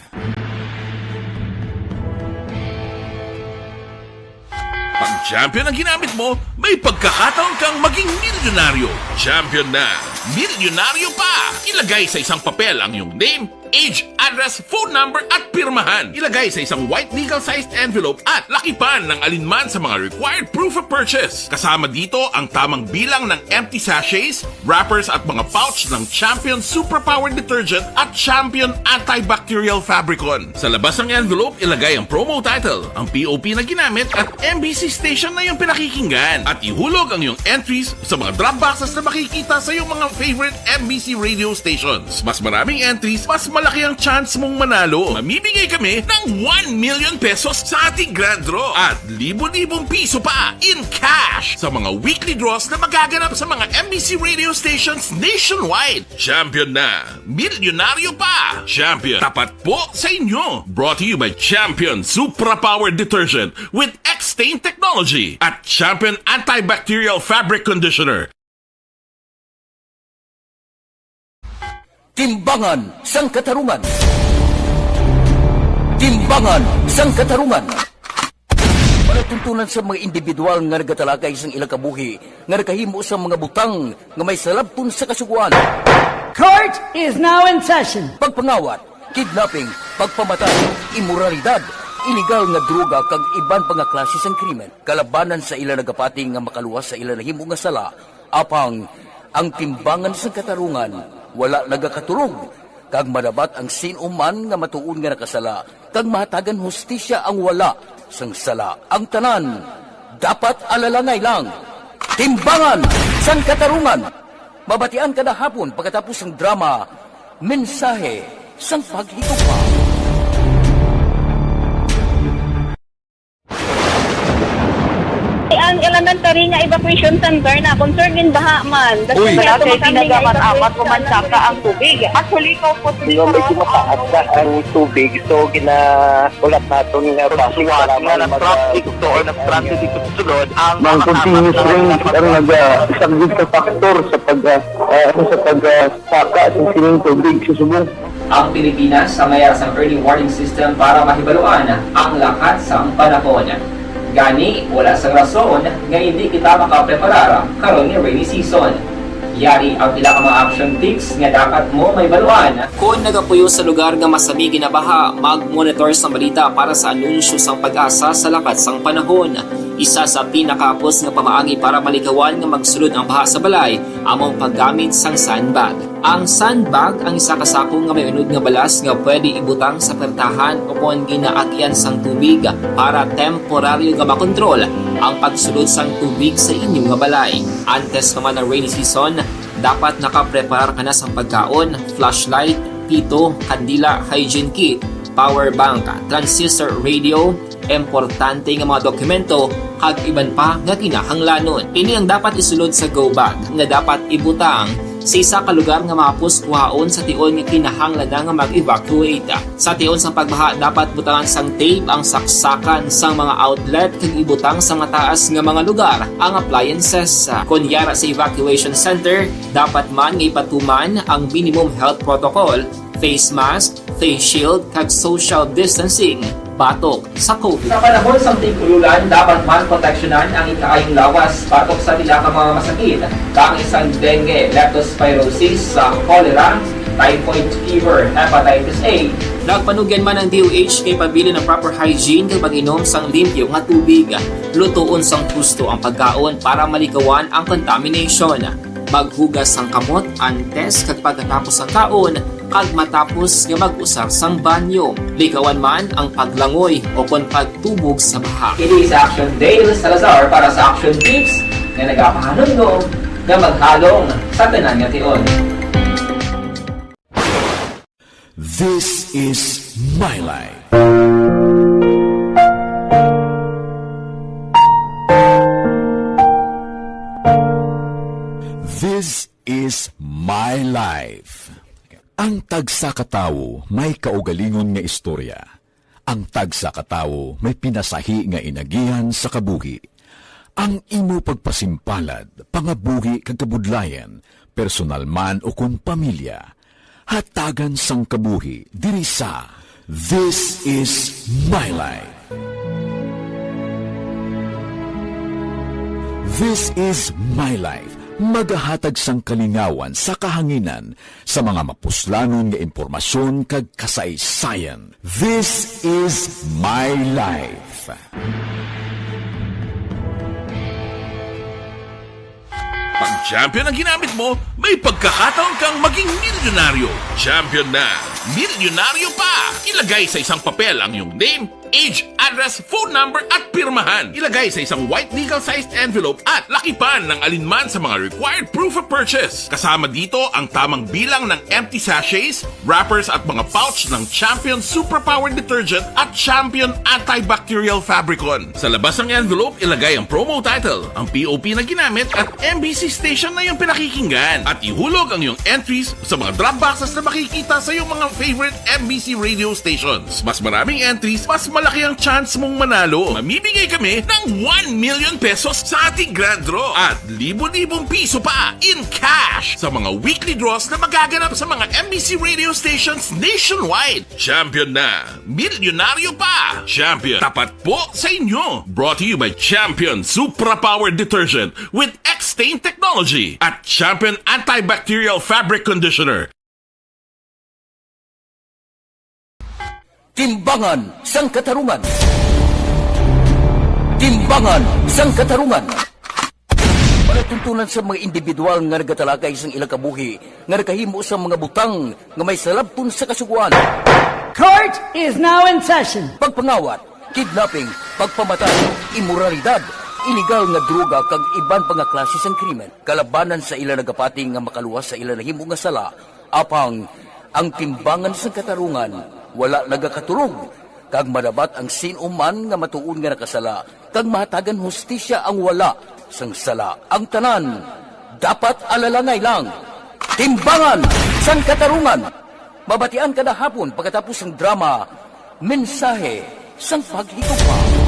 Pag champion ang ginamit mo, may pagkakataon kang maging milyonaryo. Champion na! Milyonaryo pa! Ilagay sa isang papel ang iyong name, age, address, phone number, at pirmahan. Ilagay sa isang white legal-sized envelope at lakipan ng alinman sa mga required proof of purchase. Kasama dito ang tamang bilang ng empty sachets, wrappers, at mga pouch ng Champion Superpower Detergent at Champion Antibacterial Fabricon. Sa labas ng envelope, ilagay ang promo title, ang P O P na ginamit, at M B C station na iyong pinakikinggan. At ihulog ang iyong entries sa mga drop boxes na makikita sa iyong mga favorite M B C radio stations. Mas maraming entries, mas malaki ang chance mong manalo. Mamimigay kami ng one million pesos sa ating grand draw at libo-libong piso pa in cash sa mga weekly draws na magaganap sa mga M B C radio stations nationwide. Champion na! Milyonaryo pa! Champion, tapat po sa inyo! Brought to you by Champion Supra Power Detergent with X-Stain Technology at Champion Antibacterial Fabric Conditioner. Timbangan sang Katarungan. Timbangan sang Katarungan. Palatuntunan sa mga individual nga nagatalakay sang ilang kabuhi nga nakahimo sa mga butang nga may salabton sa kasugoan. Court is now in session. Pagpangawat, kidnapping, pagpamatay, imoralidad, iligal nga droga kag iban pa nga klase sang krimen kalabanan sa ila nagapati nga makaluwas sa ila nahimo nga sala. Apang ang timbangan sang katarungan wala nagakatulog, kag madabat ang sin-o man nga matuod nga nakasala, kag mahatagan hustisya ang wala sang sala. Ang tanan dapat alalangay lang. Timbangan sang Katarungan. Mabatian kada hapon pagkatapos sang drama, Mensahe sang Paghigugma. Ang elementary nga evacuation center na concerned in baha man. Uy. Wala kay pinagaman amat ko man saka ang tubig. Actually, ko po. Di ba, medyo mataas na ang tubig, so ginaulat naton nga traffic nga na-traffic to or na-traffic dito sa sulod ang mga continuous rain ang nag-, ah, isa gid sa factor sa pag, ah, ah, ano, sa pag, ah, saka sa sining tubig sa subong. Ang Pilipinas sa mayar sang early warning system para mahibaluan ang lakat sang panahon. Gani, wala sang rason nga indi kita makapreparar karon nga rainy season. Yari ang pila ka mga action tips nga dapat mo mahibaluan. Kon nagapuyo sa lugar nga masami ginabaha, mag-monitor sang balita para sa anunsyo sang PAGASA sa lakat sang panahon. Isa sa pinakahapos nga pamaagi para malikawan nga magsulod ang baha sa balay amo ang paggamit sang sandbag. Ang sandbag ang isa ka sako nga may unod nga balas nga pwede ibutang sa pertahan ukon ginaagian sang tubig para temporaryo nga makontrol ang pagsulod sang tubig sa inyo nga balay. Antes pa man ang rainy season, dapat nakapreparar ka na sang pagkaon, flashlight, pito, kandila, hygiene kit, power bank, transistor radio, importante nga mga dokumento, kag iban pa nga kinahanglanon. Ini ang dapat isulod sa go bag nga dapat ibutang sa isa ka lugar nga mahapos kuhaon sa tion nga kinahanglan na nga mag-evacuate. Sa tion sang pagbaha, dapat butangan sang tape ang saksakan sang mga outlet kag ibutang sa mataas nga mga lugar ang appliances. Kon yara sa evacuation center, dapat man nga ipatuman ang minimum health protocol, face mask, face shield, kag social distancing batok sa COVID. Sa panahon sang tig-ululan, dapat man proteksyonan ang ikaayong lawas batok sa pila ka mga masakit, kaangay sang dengue, leptospirosis, sa cholera, typhoid fever, hepatitis A. Nagpanugyan man ang D O H nga ipabilin ang proper hygiene kag pag-inom sang limpyo nga tubig. Lutoon sang husto ang pagkaon para malikawan ang contamination. Maghugas sang kamot antes kag pagkatapos sang kaon, kag matapos nga mag-usar sang banyo. Likawan man ang paglangoy o kon pagtubog sa baha. Kini si Action Dale Salazar para sa Action Tips nga nagapahanumdom nga maghalong sa tanan nga tion. This is my life. This is my life. Ang tagsa ka tawo may kaugalingon nga istorya. Ang tagsa ka tawo may pinasahi nga inagihan sa kabuhi. Ang imo pagpasimpalad, pangabuhi kag kabudlayan, personal man o kon pamilya, hatagan sang kabuhi diri sa This is My Life. This is My Life, magahatag sang kalingawan sa kahanginan sa mga mapuslanon nga impormasyon kag kasaysayan. This is My Life. Pag champion ang ginamit mo, may pagkakataon kang maging milyonaryo. Champion na, milyonaryo pa! Ilagay sa isang papel ang iyong name, age, address, phone number, at pirmahan. Ilagay sa isang white legal-sized envelope at lakipan ng alinman sa mga required proof of purchase. Kasama dito ang tamang bilang ng empty sachets, wrappers, at mga pouch ng Champion Superpower Detergent at Champion Antibacterial Fabricon. Sa labas ng envelope, ilagay ang promo title, ang P O P na ginamit, at M B C station na iyong pinakikinggan. At ihulog ang iyong entries sa mga drop boxes na makikita sa iyong mga favorite M B C radio stations. Mas maraming entries, mas malaki ang chance mong manalo. Mamimigay kami ng one million pesos sa ating grand draw at libo-libong piso pa in cash sa mga weekly draws na magaganap sa mga M B C radio stations nationwide. Champion na! Milyonaryo pa! Champion, tapat po sa inyo! Brought to you by Champion Supra Power Detergent with X-Stain Technology at Champion Antibacterial Fabric Conditioner. Timbangan sang Katarungan. Timbangan sang Katarungan. Palatuntunan sa mga individual nga nagatalakay sang ilang kabuhi nga nakahimo sa mga butang nga may salabton sa Kasugoan. Court is now in session. Pagpangawat, kidnapping, pagpamatay, imoralidad, iligal nga droga, kag iban pa nga klase sang krimen kalabanan sa ila nagapati nga makaluwas sa ila nahimo nga sala. Apang ang timbangan sang katarungan wala nagakaturog, kag madabat ang sin-o man nga matuod nga nakasala, kag mahatagan hustisya ang wala sang sala. Ang tanan dapat alalangay lang. Timbangan sang Katarungan, mabatian kada hapon pagkatapos sang drama, Mensahe sang Paghigugma.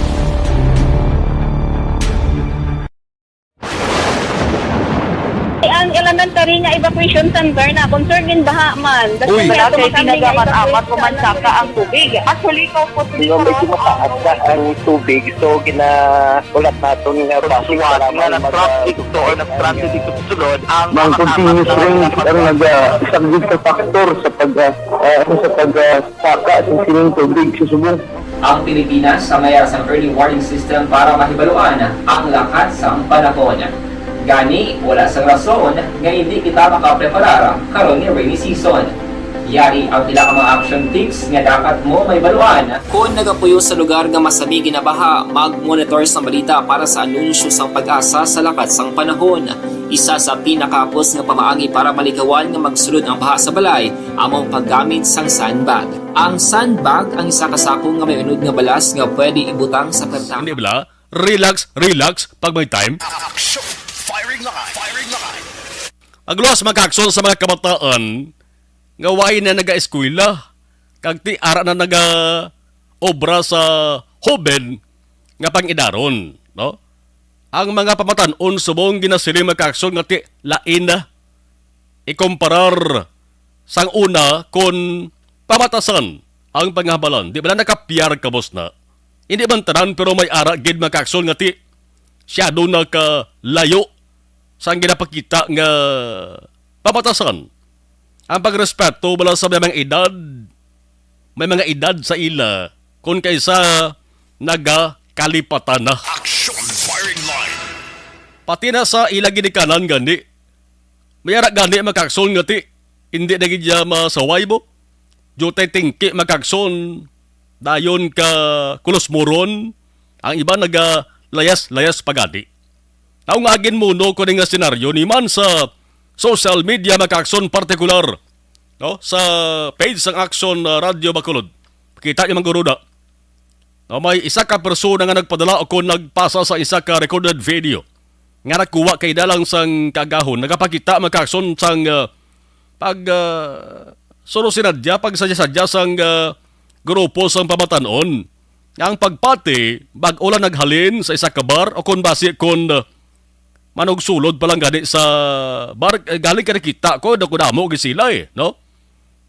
Ang elementary nga evacuation center na concerned in baha man. Uy. Wala kay tinaga man amat ko man saka ang tubig. Actually, ikaw po, medyo mataas na ang tubig, so ginahulat naton nga basi nga nag-traffic to or nag-transit dito sa sulod ang mga continuous rain ang naga-, isa gid ka factor sa pag, ah, ah, ano, sa pag, ah, saka sa sining tubig sa subong. Ang Pilipinas sa mayara sang early warning system para mahibaluan ang lakat sang panahon. Gani, wala sang rason nga hindi kita makapreparar karon nga rainy season. Yari ang pila ka mga action tips nga dapat mo mahibaluan. Kon nagapuyo sa lugar nga masami ginabaha, mag-monitor sang balita para sa anunsyo sang PAGASA sa lakat sang panahon. Isa sa pinakahapos nga pamaagi para malikawan nga magsulod ang baha sa balay amo ang paggamit sang sandbag. Ang sandbag ang isa ka sako nga may unod nga balas nga pwede ibutang sa karta. Hindi bala, relax, relax pag may time. Action! Firing line! Firing line! Agluwas, mga kaaksyon, sa mga kabataan nga wala na nagaeskwela, kag ti ara na nagaobra sa hoben nga pang-idaron, no? Ang mga pamatan-on subong ginasiling, mga kaaksyon, nga ti lain na ikumparar sang una kon pamatasan ang pangahabalan. Di ba na nakapiyar kabos na? Hindi man tanan, pero may ara gid, mga kaaksyon, nga ti siyado na ka layo sang ginapakita nga pamatasan. Ang pagrespeto bala sa may mga edad, may mga edad sa ila, kon kaysa nagakalipatan na. Action firing line. Pati na sa ila ginikanan gani. May ara gani, mga kaaksyon, nga ti, hindi na gid niya masaway mo. Diutay tingki, mga kaaksyon, dayon ka kulos muron, ang iba nagalayas-layas pa gani. Tao nga agin muno ko nga senaryo ni man sa social media, mga kaaksyon, partikular, no? Sa page sang Action, uh, Radio Bacolod. Kita niyo, mga guruda. No, may isa ka persona nga nagpadala o kon nagpasa sa isa ka recorded video nga nakuha kay dalang sang kagahon, nagapakita, mga kaaksyon, sang, uh, pag, uh, surosinadya, pagsadya-sadya sang, uh, grupo sang pamatan-on. nga ang pagpati bag-o lang naghalin sa isa ka bar, o kon basi kon, uh, manugsulod pa lang gani sa bar, eh, galing ka nakita ko, dako damo gid sila, eh, no?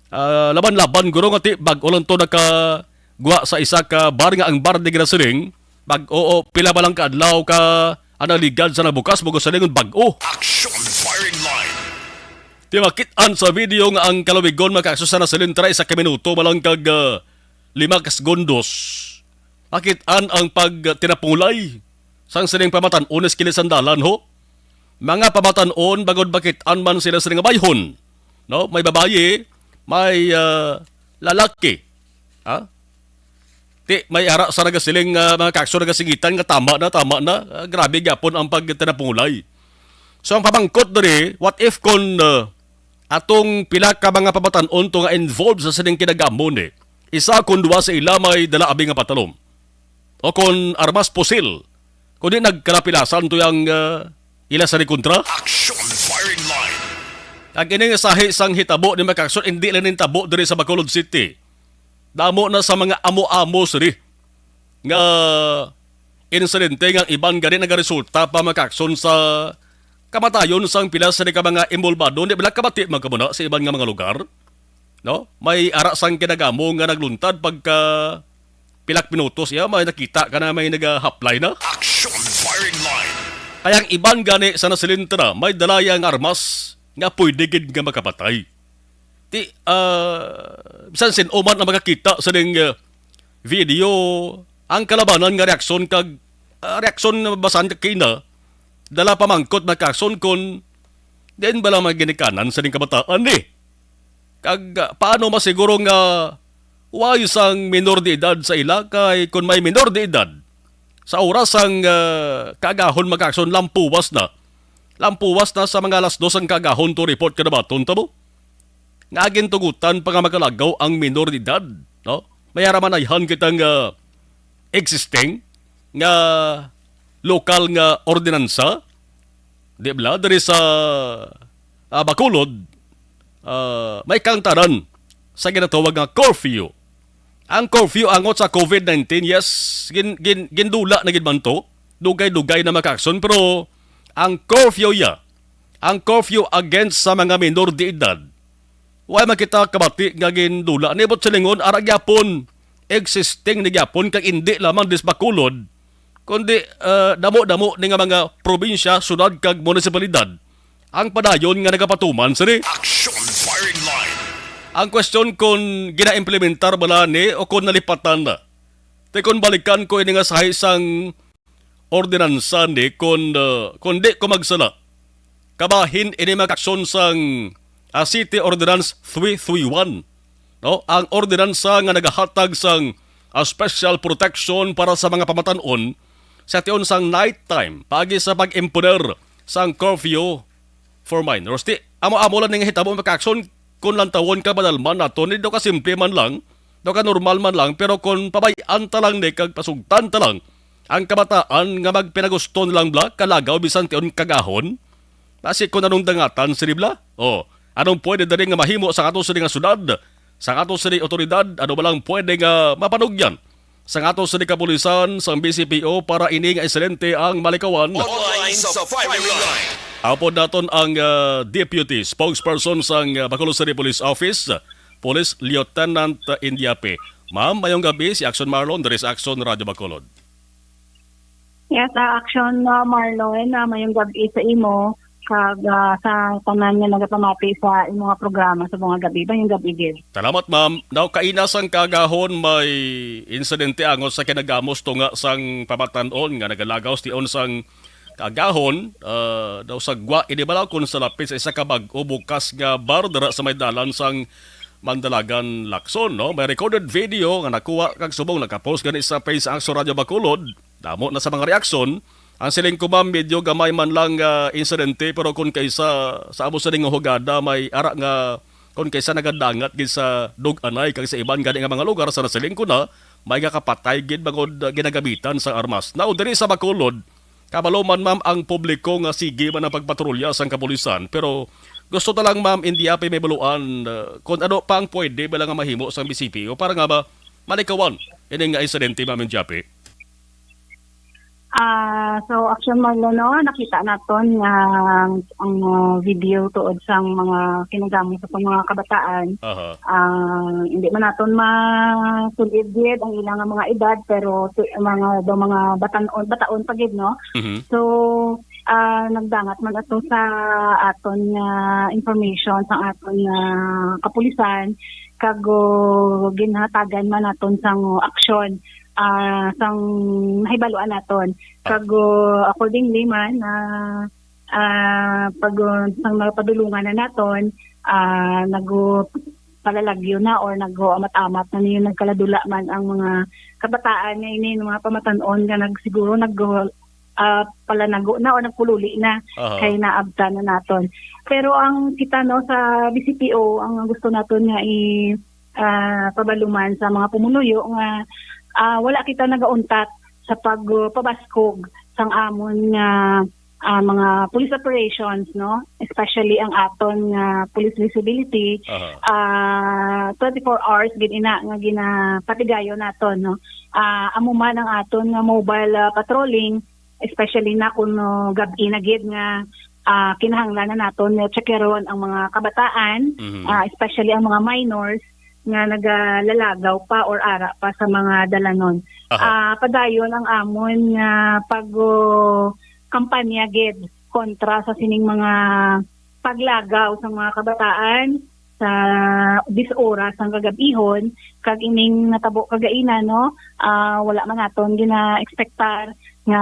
Ah, laban-laban guro nga ti bag-o lang to nakagwa sa isa ka bar, nga ang bar di ginasiling bag-o, o pila ba lang ka adlaw ka ang naligad sa nabukas, mo ko silingon bag-o. Action firing line. Ti makit-an sa video nga ang kalawigon makakso sa nasiling tara isa ka minuto ba lang kag, ah, lima ka segundos. Makit-an ang pagtinapulay sang sining pamatan-on sa kilisandalan, ho. Mga pamatan-on, bangod makit-an man sila sila nga bayhon, no? May babayi, may, ah, lalaki. Ha? Ti, may ara sa nagasiling nga mga kakso nagasingitan nga tama na, tama na. Ah, grabe gyapon ang pagtinapulay. So, ang pamangkot diri, what if kon, ah, atong pila ka mga pamatan-on to nga involved sa sining kinagamo ni? Isa kon duwa sa ila may dala abi nga patalom. O kon armas pusil. Kundi nagkalapilasan to yang, ah, ila sa kontra. Action firing line. Ang ini nga sahi sang hitabo ni Makakson, hindi lang nintabo diri sa Bacolod City. Damo na sa mga amo-amo sini nga insidente nga ang iban gani nagaresulta pa, Makakson, sa kamatayon sang pila sa ka mga involvado. Di ba kabati man kamo na sa iban nga mga lugar? No? May ara sang kinagamo nga nagluntad pagka pilak minutos iya, may nakita ka na may nagahaplay na. Action firing line. Kaya ang iban gani sa nasilintra, may dala iya nga armas nga pwede gid nga makapatay. Ti, ah, bisan sin-o man ang makakita sa ning, ah, video, ang kalabanan nga reaksyon kag, ah, reaksyon nga basan kag kina, dala pamangkot na kakson kon diin bala mga ginikanan sa ning kabataan ni. Kag, ah, paano masiguro nga way sang minor de edad sa ila, kay kon may minor de edad, sa oras sang, ah, kaagahon, Makakson, lampuwas na. Lampuwas na sa mga alas dos ang kaagahon to report ka nabaton ta mo. Nga gintugutan pa nga makalagaw ang minor de edad, no? May ara man ayhan kita nga existing nga lokal nga ordinansa, di ba, diri sa, ah, Bacolod, ah, may kaangtanan sa ginatawag nga curfew. Ang curfew angot sa covid nineteen, yes, gin-, gin-, gindula na gid man to, dugay-dugay na, Makakson, pero ang curfew ya, ang curfew against sa mga minor de edad, wa man kita kabati nga gindula ni, but silingon, ara gyapon, existing ni gyapon, kag indi lamang dis Bacolod, kundi, ah, damo-damo ni nga mga probinsya, syudad, kag munisipalidad ang padayon nga nagapatuman sini. Action firing line. Ang question kon ginaimplementar bala ni o kon nalipatan na. Ti kon balikan ko ini nga sahi sang ordinansa ni, kon, ah, kon di ko magsala, kabahin ini, Makakson, sang, ah, City Ordinance three three one, no? Ang ordinansa nga nagahatag sang, ah, special protection para sa mga pamatan-on sa tion sang night time, paagi sa pag-imponer sang curfew for minors. Ti, amo-amo lang ning hitabo, Makakson, kon lantawon ka, madalman nato ni, daw ka simple man lang, daw ka normal man lang, pero kon pabay-an ta lang ni kag pasugtan ta lang ang kabataan nga magpinagusto nilang bala kalagaw bisan tion kagahon, basi kon anong dangatan sini bala? O, anong pwede dali nga mahimo sa ato sini nga syudad, sa ato sini otoridad? Ano ba lang pwede nga mapanugyan sang ato sini kapulisan, sang B C P O, para ini nga insidente ang malikawan? Online sa firing line. Apod naton ang, ah, Deputy Spokesperson sang, ah, Bacolod City Police Office, Police Lieutenant, ah, Indiape. Ma'am, mayong gabi, si Action Marlon diri sa Action Radio Bacolod. Yes, ah, Action, ah, Marlon, ah, mayong gabi sa imo kag, ah, sa tanan nga nagapamati sa imo nga programa sa mga gabi. Mayong gabi gid. Salamat, ma'am. Now, kaina sang kaagahon may insidente angot sa kinagamos tunga sang pamatan-on nga nagalagaw tion sang kaagahon, ah, daw sa gwa ini bala kon sa lapit sa isa ka bag-o bukas nga bar dira sa may dalan sang Mandalagan, Lacson, no? May recorded video nga nakuha kag subong nakapost gani sa page sa Action Radio Bacolod. Damo na sa mga reaksyon. Ang siling ko, ma'am, medyo gamay man lang nga insidente, pero kung kaysa sa amo sining nga hugada, may ara nga kung kaysa nagadangat gid sa Dug-anay kag sa iban gani nga mga lugar sa nasiling ko na, may nga kapatay gid bangod, ah, ginagamitan sa armas. Now, diri sa Bacolod, kabalo man, ma'am, ang publiko nga sige man ang pagpatrolya sang kapulisan, pero gusto ta lang, ma'am, Indiape, may baluan, ah, kung ano pa ang pwede bala nga mahimo sang B C P O para nga ba malikawan Ini nga insidente, Ma'am Japi? Ah, so action, Marlo, no, nakita naton nga ang, ang, ah, video tuod sang mga kinagamo sa mga kabataan. Aha. Ah, hindi man naton masulid gid ang ilang mga edad, pero tu- mga daw mga batanon, bataon pa gid, no. Mhm. So ah, nagdangat man ato sa aton nga information sa aton nga kapulisan, kag, oh, ginhatagan man naton sang aksyon, ah, sang nahibaluan naton. Kag, oh, accordingly man, ah, ah, pag, oh, sang napadulungan na naton, ah, nag, oh, palalagyo na or nag, oh, amat-amat na niyo nagkaladula man ang mga kabataan nga ini, mga pamatan-on nga nag, siguro nag, oh, ah, palanago na o nagpululi na Aha. kay naabtan na naton. Pero ang kita, no, sa B C P O, ang gusto naton nga i ah, pabaluman sa mga pumuluyo nga, ah, wala kita nagauntat sa pagpabaskog sang amon nga, ah, mga police operations, no, especially ang aton nga police visibility. Aha. Ah, twenty-four hours gid ina nga ginapatigayon naton, no. Ah, amo man ang aton nga mobile, ah, patrolling, especially na kung, no, gab-i na gid nga, ah, kinahanglan na naton nga checkeron ang mga kabataan, Mhm. ah, especially ang mga minors nga nagalalagaw pa or ara pa sa mga dalanon. Aha. Ah, padayon ang amon nga pag, oh, kampanya gid kontra sa sining mga paglagaw sa mga kabataan sa dis oras sang kagab-ihon, kag ining natabo kagaina, no, ah, wala man naton gina-expectar nga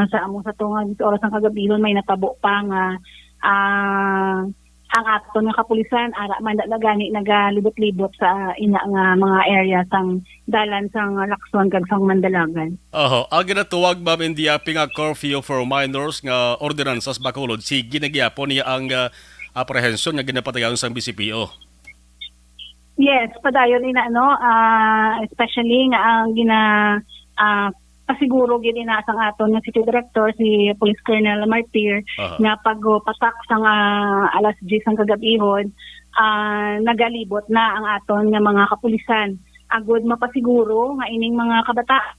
sa amo sa tunga dis oras sang kagab-ihon may natabo pa nga, ah, ang aton nga kapulisan ara man na gani nagalibot-libot sa ina nga mga area sang dalan sang Lacson kag sang Mandalagan. Oho, ang ginatuwag, Ma'am Indiapi, nga curfew for minors nga ordinansa sa Bacolod, sige na gihapon niya ang, ah, apprehension nga ginapatigayon sang B C P O. Yes, padayon ina, no, ah, especially nga ang gina ah, pasiguro gid ina sang aton nga City Director, si Police Colonel Martir, Aha. nga pagpatak sang, ah, alas diyes sang kagab-ihon, ah, nagalibot na ang aton nga mga kapulisan agud mapasiguro nga ining mga kabataan,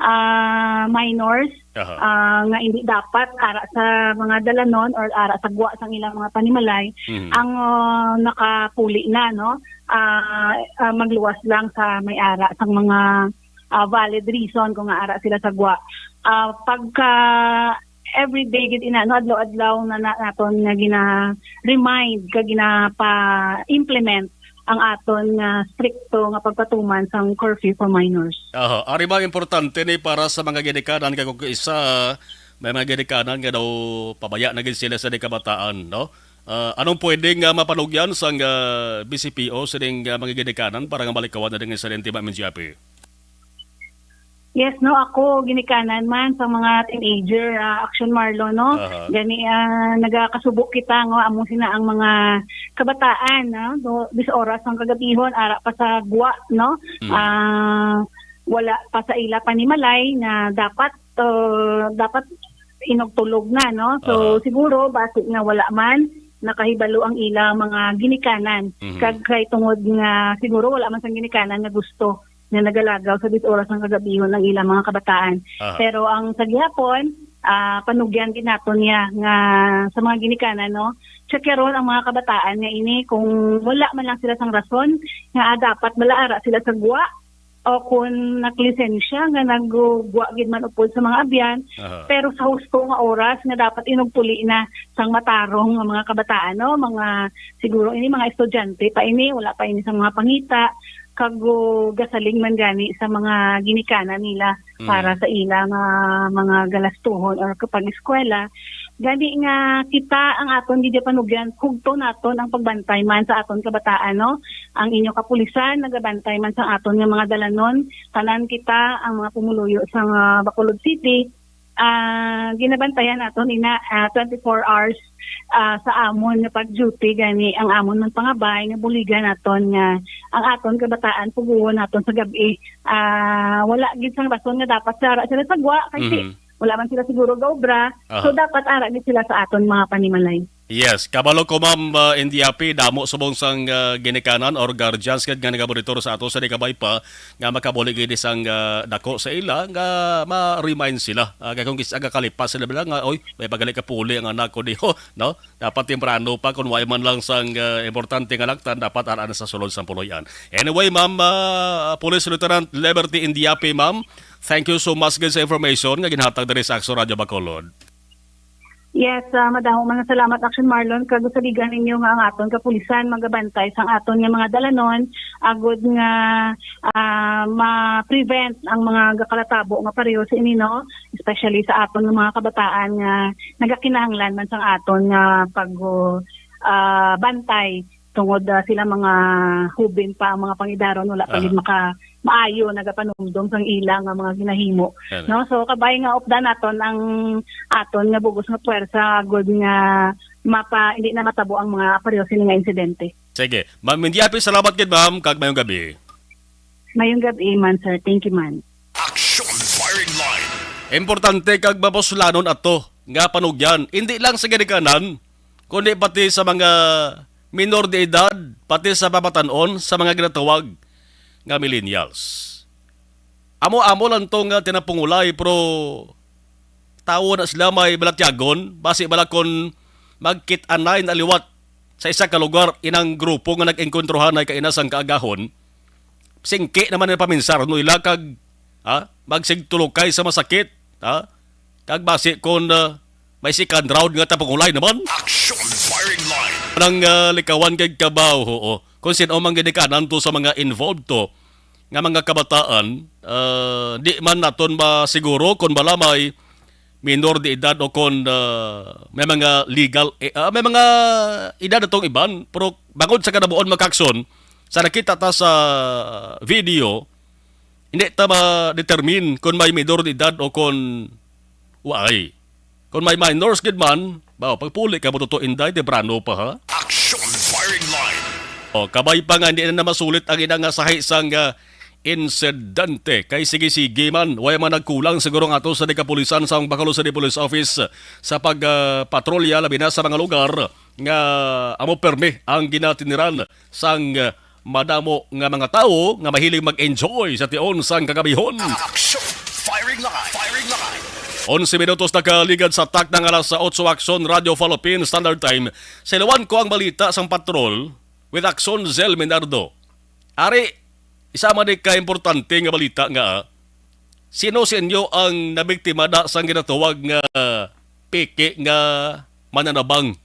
ah, minors, Aha. ah, nga hindi dapat ara sa mga dalanon or ara sa gwa sang ilang mga panimalay Mhm. ang, ah, nakapuli na, no, ah, ah, magluwas lang sa may ara sang mga, ah, valid reason kung nga ara sila sa gwa. Ah, pagka everyday gid ina, no, adlaw-adlaw na, na naton nga gina-remind kag ginapa-implement ang aton nga strikto nga pagpatuman sang curfew for minors. Aha, ari ba importante ni para sa mga ginikanan, kay kung isa may mga ginikanan nga daw pabaya na gid sila sa di kabataan, no? Ah, anong pwede nga mapanugyan sang, ah, B C P O sining, ah, mga ginikanan para nga malikawan na ding insidente, Ma'am Japi? Yes, no, ako ginikanan man sa mga teenager, ah, Action Marlo, no? Aha. Gani, ah, nagakasubo kita nga amo sina ang mga kabataan, no? Do, dis oras ang kagabihon, ara pa sa gwa, no? Mm. Ah, wala pa sa ila panimalay nga dapat, uh, dapat inugtulog na, no? So, Aha. siguro, basi nga wala man nakahibalo ang ila mga ginikanan. Mhm. Kag kay tungod nga siguro wala man sang ginikanan nga gusto nga nagalagaw sa dis oras ng kagabihon ang ilang mga kabataan. Aha. Pero ang sa gihapon, ah, panugyan gid naton niya nga sa mga ginikanan, no? Checkeron ang mga kabataan nga ini kung wala man lang sila sang rason nga, ah, dapat bala ara sila sa gwa o kung naglisensya nga naggwa gid man upod sa mga abyan, Aha. pero sa husto nga oras nga dapat inugpuli na sang matarong nga mga kabataan, no? Mga, siguro ini mga estudyante pa ini, wala pa ini sa mga pangita, kag, uh, gasalig man gani sa mga ginikanan nila Mm. para sa ila nga mga galastuhon or kapag eskwela. Gani nga kita ang aton gid panugyan, hugto naton ang pagbantay man sa aton kabataan, no? Ang inyo kapulisan nagabantay man sa aton nga mga dalanon, tanan kita ang mga pumuluyo sa nga Bacolod City, ah, ginabantayan naton ina, ah, twenty-four hours, ah, sa amon nga pag-duty, gani ang amon man pangabay nga buligan naton nga ang aton kabataan puguon naton sa gab-i. Ah, wala gid sang rason nga dapat sara sila sa gwa kay si Mhm. wala man sila siguro gaobra. Aha. So dapat ara gid sila sa aton mga panimalay. Yes, kabalo ko, Ma'am, ah, Indiapi, damo subong sang, ah, ginikanan or guardians gid nga nagamonitor sa ato sa di kabay pa nga makabuli gid sang, ah, dako sa ila nga ma-remind sila. Ah, kay kung kis-, aga kalipas sila bala nga, "Oy, may pagali ka puli ang anak ko diho," no? Dapat temprano pa, kung way man lang sang, ah, importante nga laktan, dapat ara na sa sulod sang puloy-an. Anyway, Ma'am, ah, Police Lieutenant Liberty Indiapi, Ma'am, thank you so much gid sa information nga ginhatag diri sa Action Radio Bacolod. Yes, ah, madamo man nga salamat, Action Marlon, kag saligan ninyo nga ang aton kapulisan magabantay sang aton nga mga dalanon, agod nga, ah, ma-prevent ang mga gakalatabo nga pareho sa ini, no? Especially sa aton nga mga kabataan nga nagakinahanglan man sang aton nga pag, ah, bantay, tungod, ah, sila mga hubin pa, ang mga pangidaron, wala pa Aha. gid maka-, maayo nagapanumdom sang ila nga mga ginahimo, Yan. no? So, kabay nga updan naton ang aton nga bugos nga puwersa, agud nga mapa-, hindi na matabo ang mga pareho sini nga insidente. Sige. Ma'am Indiapi, salamat gid, ma'am, kag mayong gabi. Mayong gabi man, sir. Thank you man. Action Firing Line. Importante kag mapuslanon ato nga panugyan, hindi lang sa ginikanan, kundi pati sa mga minor de edad, pati sa pamatan-on sa mga ginatawag nga millennials. Amo-amo lang to nga tinapungulay, pero tawo na sila may balatyagon, basi bala kon magkit-anay na liwat sa isa ka lugar inang grupo nga nag-engkontrohanay kaina sang kaagahon, singki naman ang paminsar no ila kag, ha, magsigtulokay sa masakit, ha? Kag basi kon, ah, may second round nga tapungulay naman. Action Firing Line. Nang, ah, likawan kay kabaw, oo. Kung sino man ginikanan to sa mga involved to, nga mga kabataan, ah, di man naton masiguro kung bala may minor de edad o kung, ah, may mga legal, eh, ah, may mga edad atong iban. Pero bangod sa kanabuon, mga kaakson, sa nakita ta sa video, hindi ta ma-determine kung may minor de edad o kung waay. Kung may minors gid man, ba, pagpuli ka mo, Toto Inday, temprano pa, ha? Action Firing Line. O, kabay pa nga, hindi na masulit ang ina nga sahi sang, ah, insidente. Kay sige-sige man, way man nagkulang siguro nga ato sa di kapulisan sa Bacolod City Police Office sa pag, ah, patrolya, labi na sa mga lugar nga amo permi ang ginatiniran sang, ah, madamo nga mga tawo nga mahilig mag-enjoy sa tion sang kagabihon. Action! Firing line! Firing line! Onse minutos nakaligad sa takna nga alas otso, Action Radio Philippine Standard Time. Sa ilawan ko ang balita sang patrol with Action Zel Minardo. Ari, isa man ni ka importante nga balita nga, sino sa inyo ang nabiktima da sang ginatawag nga peke nga mananabang?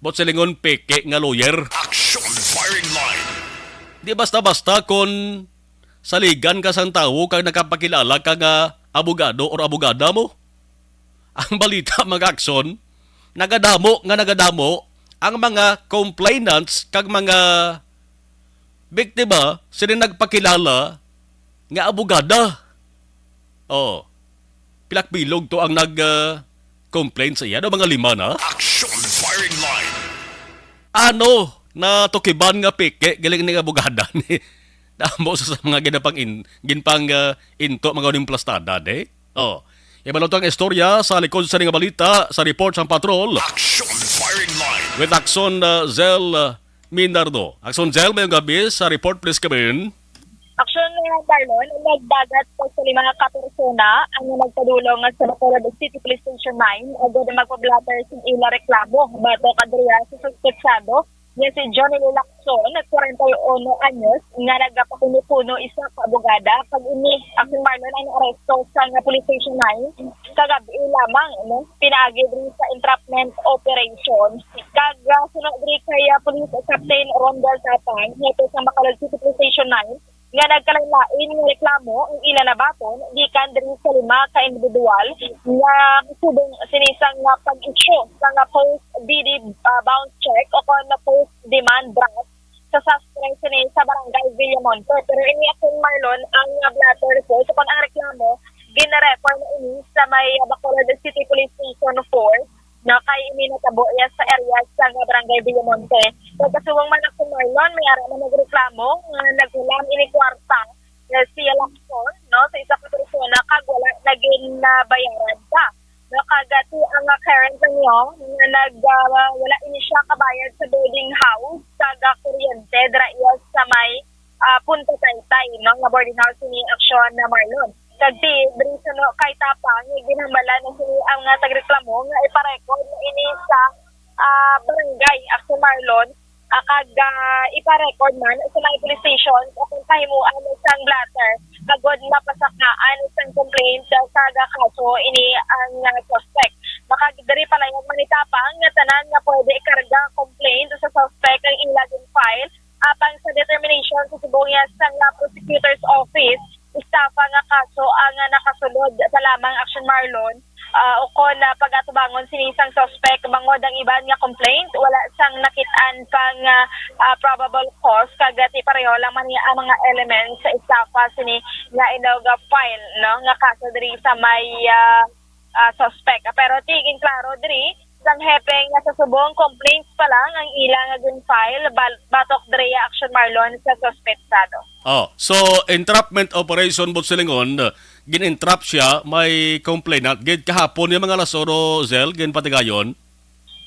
But silingon, peke nga lawyer. Action Firing Line. Di basta-basta kon saligan ka sang tawo kag nakapakilala ka nga abogado or abogada mo. Ang balita, mga aksyon, nagadamo nga nagadamo ang mga complainants kag mga biktima sini nagpakilala nga abogada. Oh, pilak bilog to ang nag, ah, complain sa iya, no? Mga lima na. Action Firing Line. Ano na tukiban nga peke, galing ni abogada ni damo sa, sa mga ginapang in, ginpang, ah, into, mga uning plastada, de? Oh. Ibalot ang istorya sa likod sa nga balita sa report sang patrol. Action Firing Line. With Action, ah, Zel, ah, Minardo. Action Zel, mayong gabi sa report, please, come in. Action, uh, Marlon, nagdagat pa sa lima ka persona ang nagpadulong sa Bacolod City Police Station nine agud magpa-blotter sa ila reklamo batok kadriya sa suspetsado nga si Johnny Lacson, kwarenta y uno anyos, nga nagapakuno-kuno isa ka abogada. Pag ini, Action Marlon, ang aresto sa nga Police Station nine kagab-i lamang, no? Pinaagi diri sa entrapment operation. Kag, ah, suno diri kay, ah, Police Captain Rondel Tapang, hepe sa Bacolod City Police Station nine, nga nagkalain-lain nga reklamo ang ila nabaton gikan diri sa lima ka individual nga subong sini sa nga pag-issue sa nga post B D, ah, bounce check o kon post demand draft sa suspect sini sa Barangay Villamonte. Pero ini, Action Marlon, ang, ah, blotter report o kon ang reklamo, gin-refer na ini sa may, ah, Bacolod City Police Station four, no, kay ini natabo iya sa area sa nga Barangay Villamonte. Pagkasuwang man, Action Marlon, may ara man nagreklamo nga naghulam ini kwarta nga si Lacson, no, sa isa ka persona kag wala na ginabayaran pa. No, Kag, ah, ti ang, ah, current ninyo nga nag, ah, wala ini siya kabayad sa boarding house kag, ah, kuryente dira iya sa may, ah, Punta Taytay, no, nga boarding house ni Aksyon na Marlon. Kag ti diri suno kay Tapang, nga ginhambalan na sini ang, ah, tagreklamo nga ipa-record na ini sa, ah, barangay Aksyon Marlon, ah, kag, ah, ipa-record man sa mga police station o kung pahimuan sang blotter agod mapasakaan sang complaint sa, sa kaso ini ang, ah, suspect. Makagdiri palayan man ni Tapang nga tanan nga pwede ikarga complaint sa suspect ang ila gin-file apang sa determination sa subong niya sang, ah, prosecutor's office, estafa nga kaso ang, ah, nakasulod sa lamang Action Marlon, ah, ukon na pagatubangon sini sang suspect bangod ang iban nga complaint wala sang nakit-an pang, ah, ah, probable cause kag ti pareho lang man ni ang mga elements sa estafa sini nga inog file, no, nga kaso diri sa may, ah, ah, suspect. Pero ti ginklaro diri sang hepe nga sa subong complaints pa lang ang ila nga gin-file bal- batok diri Action Marlon sa suspetsado. Oh, so entrapment operation, Boss Silingon, gin-entrap siya, may complainant gid kahapon, yung mga alas oro, Zel, ginpatigayon?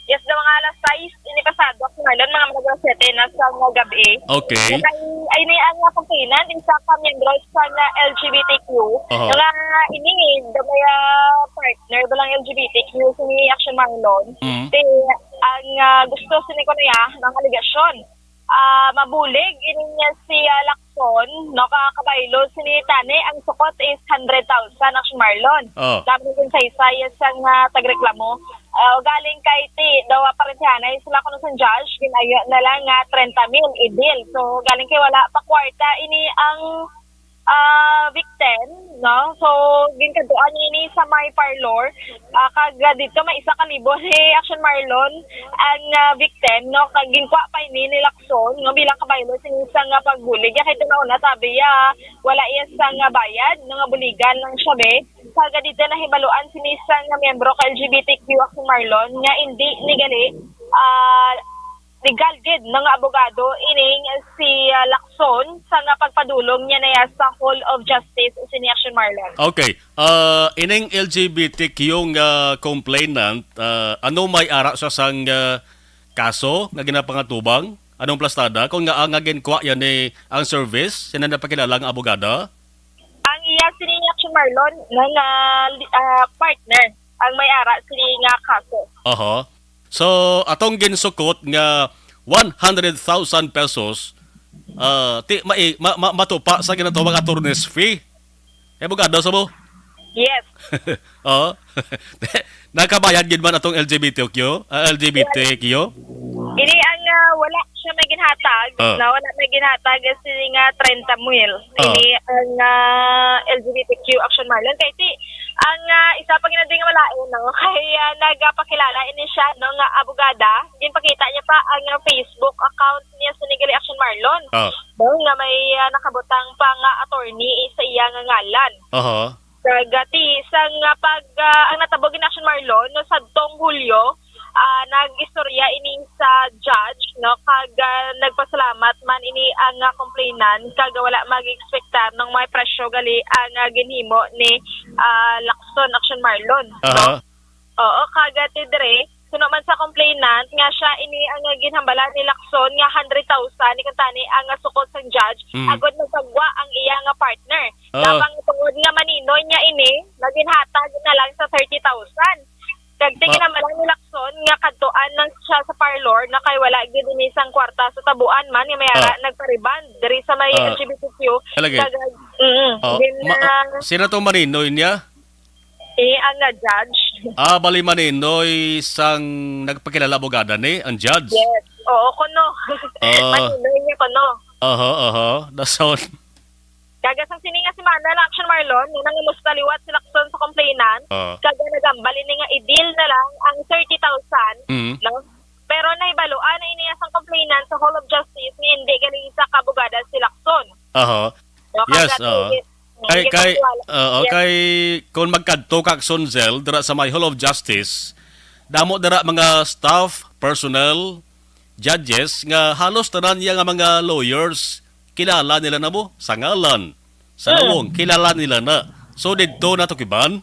Yes, daw mga alas sais ini pasado, Action Marlon, mga mga alas siyete na sa mga gabi. Okay. Ay, ay ni ang mga complainant, isa ka miyembro sa na L G B T Q. Aha. Nga ini daw may, ah, partner ba lang L G B T Q si Action Marlon. Mm. Ti ang, ah, gusto sini ko niya ng alegasyon. Ah, mabulig ini niya si, ah, Lacson, no, ka kabaylo sini tani ang sukot is hundred thousand Action Marlon. Oh. Laban sa isa, isa nga tagreklamo. Ah, galing kay ti daw, ah, parentehanay sila kuno sang judge, ginayo na lang nga treinta mil i-deal. So galing kay wala pa kwarta ini ang, ah, victim, no? So ginkadtuan niya ini sa may parlor, ah, kag, ah, dito may isa ka libo ni Action Marlon ang, ah, victim, no? Kag ginkwa pa ini ni Lacson, no, bilang kabaylo sini isa nga pagbulig. Ya kay tinuod na sabi ya, wala iya sa nga bayad, no, nga buligan lang siya, be. Kag dito nahibaluan sini isa nga miyembro ka L G B T Q Action Marlon nga hindi ni gali, ah, legal gid, no, nga abogado ining si, ah, Lacson sa nga pagpadulong niya na iya sa Hall of Justice sini Action Marlon. Okay. Ah, ining L G B T Q nga complainant, ah, ano may ara sa sang, ah, kaso nga ginapangatubang? Anong plastada? Kung nga, nga ginkwa yan ni ang service, sina napakilala nga abogada? Ang iya sini Action Marlon nga, nga, ah, partner ang may ara sini nga kaso. Oho. So, atong ginsukot nga one hundred thousand pesos, ah, ti, ma, ma, ma, matupa sa ginatawag attorney's fee. Kay abogado sa mo? Yes. Oo. Nakabayad gid man atong L G B T Q? Ah, L G B T Q? Ini ang, ah, wala siya may ginhatag, Ah. no? Wala may ginhatag, sini nga treinta mil. Ah. Ini ang, ah, L G B T Q Action Marlon. Kay ti, ang, ah, isa pa ginadi nga malain, no? Kay, ah, nagapakilala ini siya, no, nga abogada. Ginpakita niya pa ang, ah, Facebook account niya sa Nigali Action Marlon. Ah. No, nga may, ah, nakabutang pa nga attorney sa iya nga ngalan. Aha. Kag, ah, ti, sang, ah, pag, ah, ang natabo gid ni Action Marlon, no, sadtong Hulyo, ah, nag-istorya ini sa judge, no, kag, ah, nagpasalamat man ini ang, ah, complainant, kag wala mag-expectar nung may presyo gali ang, ah, ginhimo ni, ah, Lacson Action Marlon, no? Aha. Oo, kag ti dire, suno man sa complainant nga siya ini ang ginhambalan ni Lacson nga hundred thousand ni kantani ang sukod sang judge, Mm. agod magpagwa ang iya nga partner. Oo. Labang tungod nga maninoy niya ini, naginhatag na lang sa thirty thousand. Kag ti Ah. ginhambalan ni Lacson nga kadtuan lang siya sa parlor na kay wala gid ini sang kwarta sa tabuan man nga may ara Ah. nagpariband diri sa may Ah. L G B T Q. Lagi. Kag, mm, Oh, gin-, ma-, ah, sino tong maninoy niya? Eh, ang, ah, judge. Ah, bali maninoy sang nagpakilala abogada ni ang judge? Yes. Oo, kuno. Ah. Maninoy niya kuno. Aha, aha. Dason. Kaga sa sini nga semana lang, Action Marlon, nga nangamusta liwat si Lacson sa complainant, Ah. kaga nagambal ini nga i-deal na lang ang thirty thousand, Mm. no? Pero nahibaluan na ini sang complainant sa Hall of Justice nga hindi gali sa kabugada si Lacson. Aha. No, Yes, kaga oo. ti, Kay, hindi kay, magtiwala. oo, Yes. kay kung magkadto ka, Action Zell, dira sa may Hall of Justice, damo dira mga staff, personnel, judges, nga halos tanan niya nga mga lawyers, kilala nila na mo, sa ngalan, sa Hmm. nawong, kilala nila na. So, didto natukiban,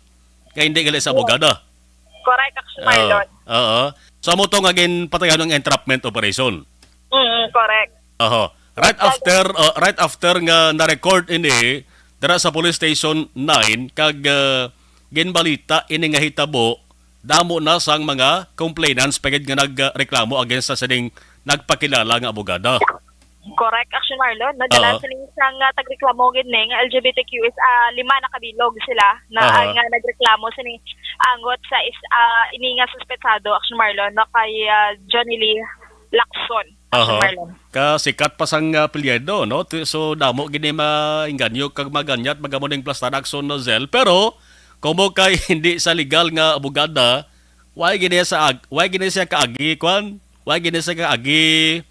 kay hindi gali sa Yes. abogada. Correct, Action Marlon. Oo. So, amo to nga ginpatayon ang entrapment operation. Mm, correct. Oho. Right after, uh, right after nga na-record ini dira sa Police Station nine, kag, uh, ginbalita ini nga hitabo, damo na sang mga complainants pa gid nga nagreklamo against sa sining nagpakilala nga abogada. Correct, Action Marlon. Nadala Oo. Sini sang, ah, tagreklamo gid ni nga L G B T Q is, ah, lima na kabilog sila na Aha. Ang, ah, nagreklamo sini anggot sa is, ah, ini nga suspetsado, Action Marlon, no, kay, ah, Johnny Lee Lacson, Action Aha. Marlon. Kasikat pa sang, ah, apelyido, no? Ti-, so, damo gid ni mainganyo kag maganyat, magamo ning plastar action, no, Zell? Pero, kumo kay hindi sa legal nga abogada, why gid niya sa ag-, why gid niya siya kaagi, kwan? Why gid niya siya kaagi,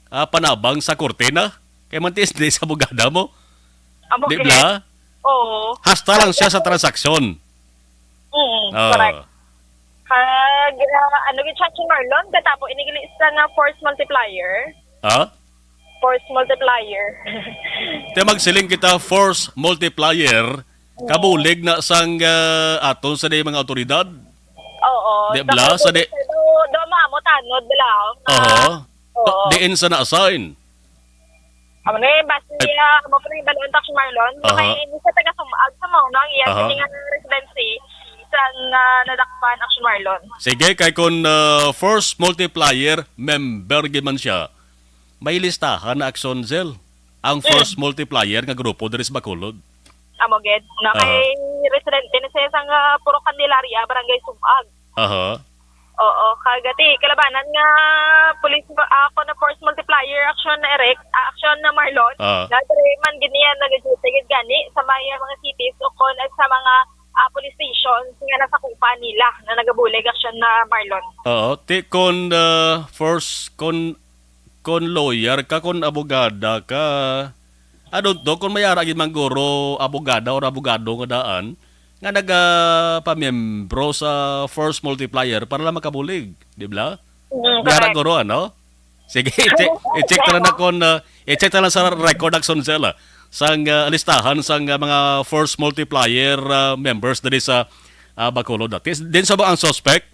ah, panabang sa korte na? Kay mantis di sa abogada mo. Amo Di gid. Bla? Oo. Hasta lang siya sa transaksyon. Mm, Oo. Correct. Kag, ah, ano gid siya, Action Marlon? Katapo, ini gali sa nga force multiplier. Ha? Force multiplier. Te, magsiling kita, force multiplier, Mm. kabulig na sang, ah, aton sa di mga awtoridad. Oo. Di bla? Sa di- Do, do maamo tanod lang. Oho. Oo. Diin sa na-assign? Amo ni, basta Ay. Iya, amo pa rin balon, Action Marlon. Aha. Kay ini sa taga Sumag sa Maunang, iya Aha. Sini nga residency sa nga nadakpan, Action Marlon. Sige, kay kun, ah, force multiplier member gid man siya, may listahan na, Action Zell, ang Mm. Force Multiplier nga grupo diri sa Bacolod. Amo gid. Na Aha. Kay residente na siya sa nga Purok Candelaria, Barangay Sumag. Aha. Oo, kag ti kalabanan nga police, ah, ako na force multiplier action na Eric, ah, action na Marlon. Ah. Na diri man gid niya nagaduty gid gani sa may mga cities o kon sa mga, ah, police stations nga nasakupan nila na nagabulig action na Marlon. Oo, ti kon, ah, force, kon, kon lawyer ka, kon abogada ka, I don't know kung may ara gid man guro abogada or abogado nga daan nga nagapamiyembro sa force multiplier para lang makabulig, di ba? Mm, May ara correct. Guro, ano? Sige, i-check, i-check na lang na kon, uh, i-check na lang sa record, Action Zell, ah, sang, uh, listahan sang, uh, mga force multiplier, uh, members diri sa, uh, Bacolod. At least, din sa ba ang suspect?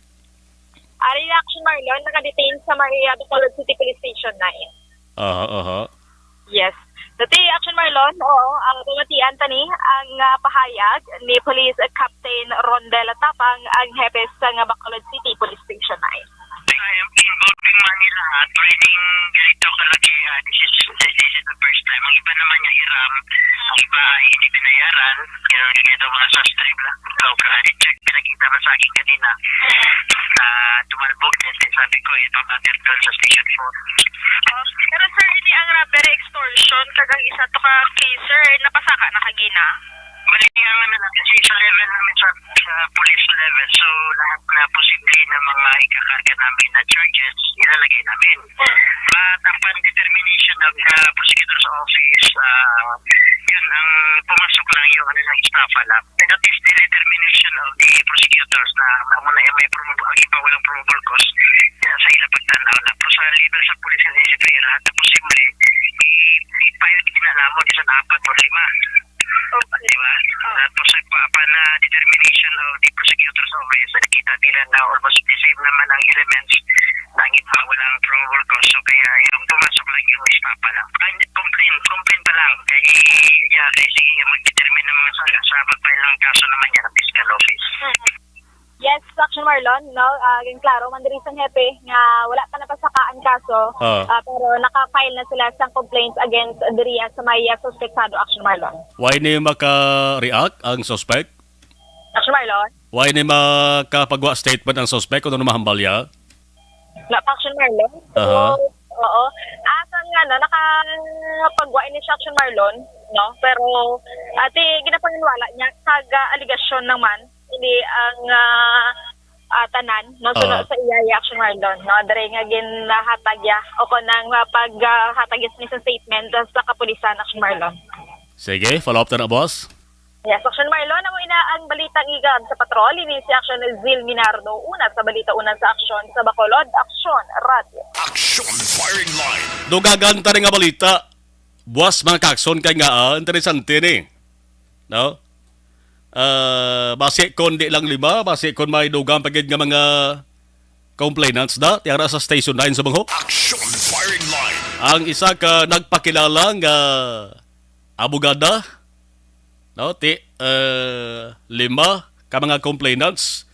Ari na, Action Marlon, naka-detain sa may, uh, Bacolod City Police Station nine. Aha, aha. Yes. Dati, Action Marlon, oo, ang pamatian tani ang, ah, pahayag ni Police Captain Rondel Tapang, ang hepe sa nga Bacolod City Police Station nine. I am involved in Manila, ah, training ganito kalaki, ah, this is, this is the first time. Ang iba naman niya hiram, ang iba ay hindi binayaran, kaya ganito mga sastre lang. So, ah, check, pinakita mo sa akin kanina, ah, tumalbog din, sabi ko, ito, sa Station four. Oh, pero sir, ini ang robbery extortion, kag ang isa to ka case, sir, napasaka na kagina. Bali, ang ano natin, sa isa level namin sa, sa police level, so lahat na posible na mga ikakarga namin na charges, ilalagay namin. But upon determination of the prosecutor's office, ah, yun, ang pumasok lang yung ano, ng estafa lang. That is the determination of the prosecutors na, na muna yung may probable, ang iba walang probable cause, kaya sa ila pagtanaw na. Pero sa level sa police and S F A, lahat na posible, i-, i-file din na namon isang apat o lima. Di ba? Tapos, pa, pa na determination of the prosecutor's office, nakita nila na almost the same naman ang elements na ang iba walang probable cause. So, kaya yung pumasok lang yung estafa lang. Ay, complain, complain pa lang. Kay, yeah, kay sige, mag-determine ng mga sa, sa mag-file ng kaso naman yan ang fiscal office. Yes, Action Marlon, no? Ah, yung klaro man diri sa hepe nga wala pa napasaka ang kaso, Ah. ah, pero naka-file na sila sa complaints against diri sa may, ah, suspetsado, Action Marlon. Why ni maka-react ang suspect? Action Marlon? Why ni makapagwa statement ang suspect kung ano mahambal niya? Na, Action Marlon? Aha. Oo, oo. Ah, sa nga na, nakapagwa ini siya, Action Marlon, no? Pero, ati, ginapanginwala niya, kag, ah, aligasyon naman, hindi ang, ah, ah, tanan, no? So, Ah. Sa iya, iya, Action Marlon, no? Dere nga ginahatag ya, o kung nang, ah, pag, ah, hatag ya sa isang statement, ah, sa kapulisan, Action Marlon. Sige, follow up ta na, boss. Yes, Action Marlon, amo ina ang balita gikan sa patrol. Ini si Action Zil Minardo. Una sa balita, una sa aksyon sa Bacolod, Aksyon Radio. Action Firing Line. Dugagan ta rin nga balita. Buwas, mga kaakson, kay nga, ah, interesante ni. No? Ah, basi kon di lang lima, basi kon may dugang pa gid nga mga complainants da, ti ara sa Station nine sa Bangho. Action Firing Line. Ang isa ka nagpakilala nga abogada, no, ti, ah, lima ka mga complainants.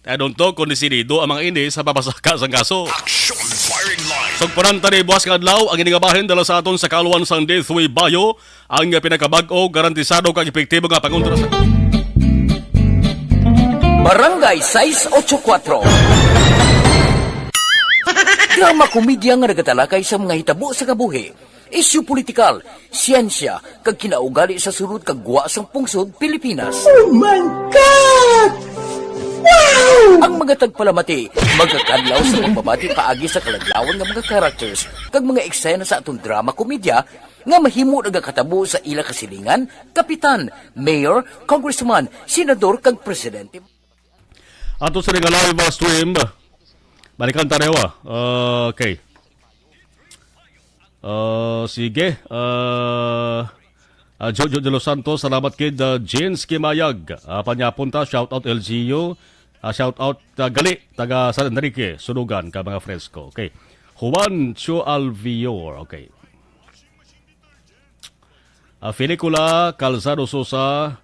I don't know kung desidido ang mga ini sa papasaka sang kaso. Action Firing Line. Sugpunan ta ni buwas nga adlaw ang ini nga bahin dala sa aton sa Kaluan sang Dithwi Bayo, ang pinakabag-o, garantisado kag epektibo nga pangontra sa Barangay sais ocho kuwatro. Drama komedya nga nagatalakay sa mga hitabo sa kabuhi, isyu politikal, siyensya, kag kinaugali sa sulod kag gwa sang pungsod Pilipinas. Oh my God! Wow! Ang mga tagpalamati magakadlaw sa pagbabati paagi sa kaladlawan nga mga characters kag mga eksena sa aton drama komedya nga mahimo nagakatabo sa ila kasilingan, kapitan, mayor, congressman, senador, kag presidente. Ato sa nga live, uh, stream. Balikan ta, Rewa. Okay. Uh, sige. Uh, uh, Jojo de los Santos, salamat kid, uh, Jeans Kimayag. Uh, panyapon ta, shout out L G U. Uh, shout out, uh, gali, taga San Enrique, Sunugan, ka mga friends ko. Okay. Juancho Alvior. Okay. Ah, Felicula Calzado Sosa,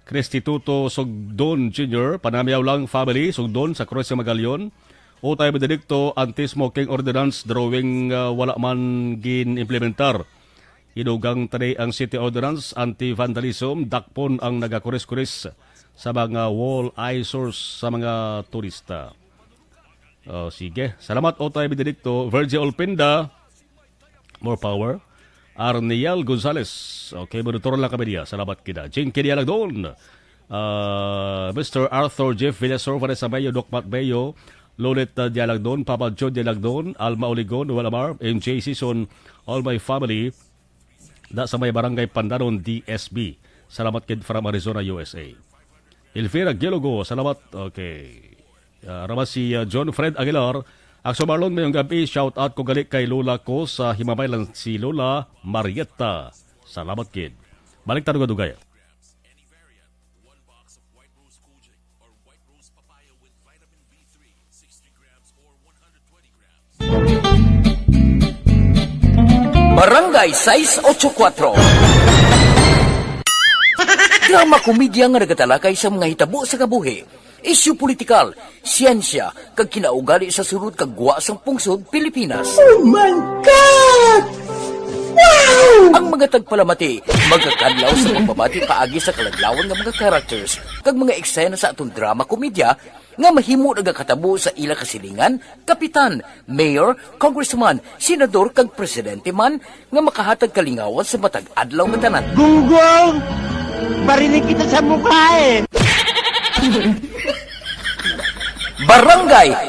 Cristituto Sugdon Junior, Panamyaw lang family, Sugdon sa Cruz sa Magalion, Utay Benedicto, Antismo King Ordinance Drawing, ah, wala man gin-implementar. Idugang tani ang City Ordinance, anti-vandalism, dakpon ang nagakuris-kuris sa mga wall eyesores sa mga turista. Oh, sige. Salamat, Utay Benedicto. Virgie Olpinda, more power. Arniel Gonzalez. Okay, monitor lang kami niya. Salamat kita. Jinky Dialagdon. Ah, Mister Arthur Jeff Villasor, Vanessa Mayo, Doc Matt Mayo, Lolit, ah, Dialagdon, Papa Joe Dialagdon, Alma Oligon, Noel Amar, M J Season, all my family, da sa may Barangay Pandanon, D S B. Salamat kid from Arizona, U S A. Elvira Gelogo, salamat. Okay. Ah, ara man si, ah, John Fred Aguilar. Akso Marlon, mayong gabi. Shout out ko gali kay Lola ko sa Himamaylan, si Lola Marietta. Salamat gid. Balik ta dugay-dugay. Barangay sais ocho kuwatro. Drama komedya nga nagatalakay sa mga hitabo sa kabuhi, isyu politikal, siyensya, kag kinaugali sa sulod kag gwa sang pungsod Pilipinas. Oh my God! Wow! Ang mga tagpalamati magakadlaw sa pagbabati paagi sa kaladlawan nga mga characters kag mga eksena sa aton drama komedya nga mahimo nagakatabo sa ila kasilingan, kapitan, mayor, congressman, senador, kag presidente man nga makahatag kalingawan sa matag adlaw nga tanan. Gunggong! Barinig kita sa mukha eh! Barangay!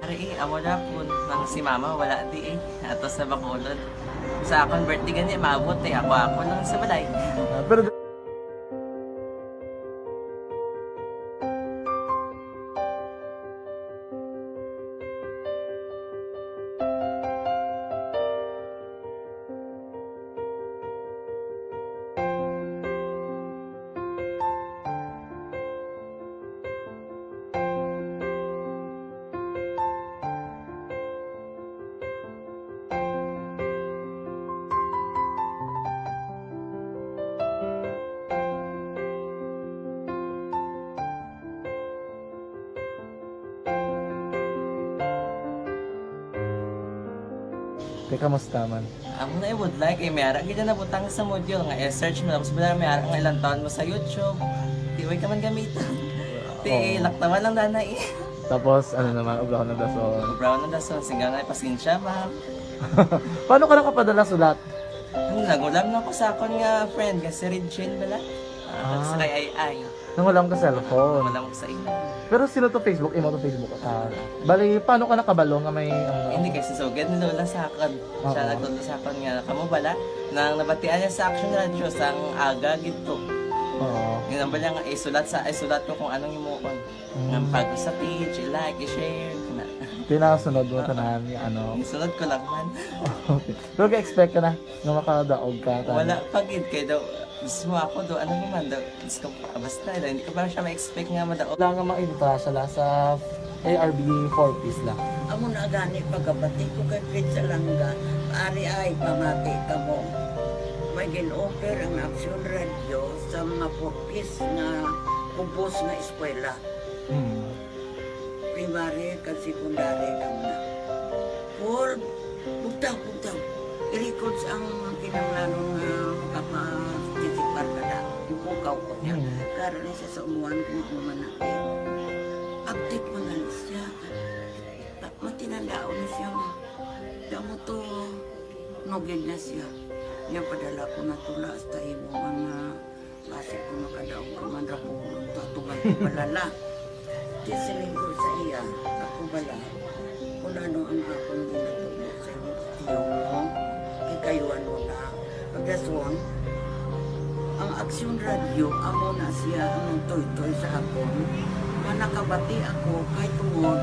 Ari eh, amo na po nang si mama wala di eh. Ato sa Bacolod. Sa akon birthday gani, maabot eh. Ako, ako lang sa balay. Ah, pero Te, kamusta man? Amo na, I would like, eh, may ara gid na butang sa module nga i-search mo, tapos wala, may ara nga ilang taon mo sa YouTube. Di, way ka man gamiton. Ti, oo, laktawan lang dana eh. Tapos, ano naman, obrahon ng dason. Obrahon ng dason, singga nga, pasensya, ma'am. Paano ka nakapadala sulat? Ano, nag-ulam na ako sa akon nga friend, nga si Regine bala. Ah, ah, sa kay Ay Ay. Nangulam ka cellphone. Nangulam ko sa imo. Pero sino to Facebook? Imo to Facebook? Ah, bali, paano ka nakabalo nga may, ano? Hindi, kay si Sugad ni Lola sa akon. Oo. Siya nagtudlo sa akon nga, kamo bala, nang nabatian niya sa Action Radio, sang aga gid to. Oo. Yun ang bala nga, isulat sa, isulat ko kung anong himuon. Mm. Nga pag sa page, i-like, i-share, na. Pinasunod mo tanan nga ano. Ang sunod ko lang man. Okay. Pero ga-expect ka na nga makadaog ka, tama? Wala pa gid kay daw, mismo ako daw, ano naman daw, Diyos ko, ah, basta, hindi ko pa siya ma-expect nga madaog. Wala nga maintra siya la sa A R B four Ps la. Amo na gani pagkabati ko kay Fred Salanga, ari ay pamati kamo. May gin-offer ang Aksyon Radio sa mga four Ps nga kubos nga eskwela. Hmm. Primary kag secondary daw na. Or, bugtaw, bugtaw. I-records ang kinahanglanon nga makaparticipar ka na. Ipukaw ko niya. Mm. Karon na siya sa umuan kung ano man na. Update man na siya. Ta-, matinandaon na siya nga. Damo to, nugid na siya. Niya padala ko na tula hasta imo mga Basi kung makadaog ka man ra, pulong to, atuman ko bala la. Di siling ko sa iya, ako bala. Kung ano ang akong ginatubo sa inyo, tiyo mo, kay kayo ano na. Pagdason, ang Aksyon Radio, amo na siya ang nagtoytoy sa akon. Nga nakabati ako, kay tungod,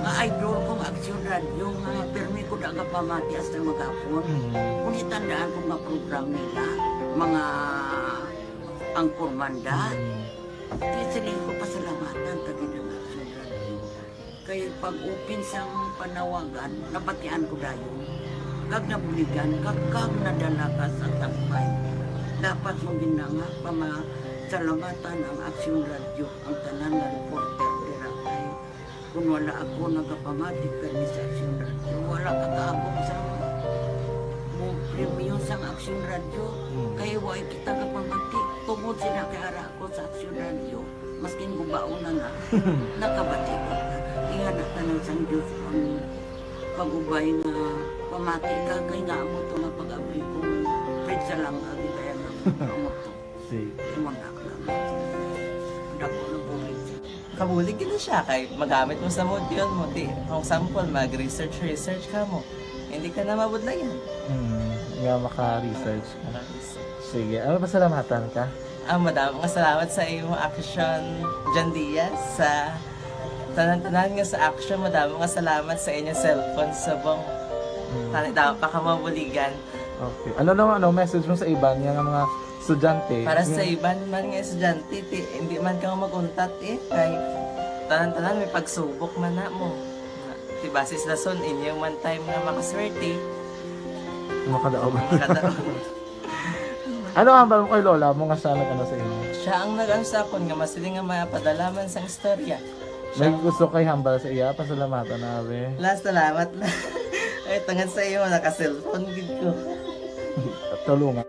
nga idol ko ang Aksyon Radio, nga pirmi ko da nga pamati hasta maghapon. Mm. Kung itandaan ko nga program nila, mga Ang Kurmanda. Mm. Di sila ko pasalamatan ta gid ang Aksyon Radio. Kay pag-open sang panawagan, nabatian ko dayon. Kag nabuligan, kag, kag nadala ka sa tampay. Dapat mo gid na nga pamasalamatan ang Aksyon Radio, ang tanan nga reporter dira kay Kung wala ako nagapamati kani sa Aksyon Radio, wala ka kaabot sa mo premyo sang Aksyon Radio. Hmm. Kay wala kita kapamati. Tungod sila kay ara ako sa Aksyon Radio, maskin gubaon na nga, nakabati ko. Ingana ka nang sang Diyos ang pag-ubay nga pamati ka, kay nga amo to nga pag-abli ko, Fred Salanga, di kaya nga amo to. Sige. Imo na lang. Dako na bulig siya. Kabulig gid na siya kay magamit mo sa module mo. Di, for example, mag-research, research ka mo. Hindi ka na mabudlayan. Hmm, nga maka-research ka. Maka-research. Sige, ano, pasalamatan ka? Ah, madamo nga salamat sa imo Aksyon, John Diaz, sa tanan-tanan nga sa Aksyon. Madamo nga salamat sa inyo cellphone subong. Hmm. Tani, damo pa ka mabuligan. Okay. Ano naman, ano, message mo sa iban nga, nga mga estudyante? Para sa iban man nga estudyante, ti, hindi man ka mag-untat, eh. Kay tanan-tanan may pagsubok man na mo. Ti, basi sa son, inyo man time nga makaswerte. Makadaog. Makadaog. Ano ang hambal mo kay lola mo nga siya nag-ano sa imo? Siya ang nag-ano sa akon nga masiling nga mapadala man sang istorya. May gusto kay hambal sa iya, pasalamatan na, abi. La, salamat na. Ay, tungod sa iyo, naka-cellphone gid ko. Tulungan.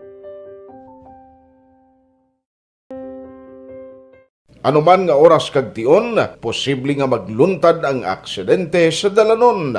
Anuman nga oras kag tion, posible nga magluntad ang aksidente sa dalanon.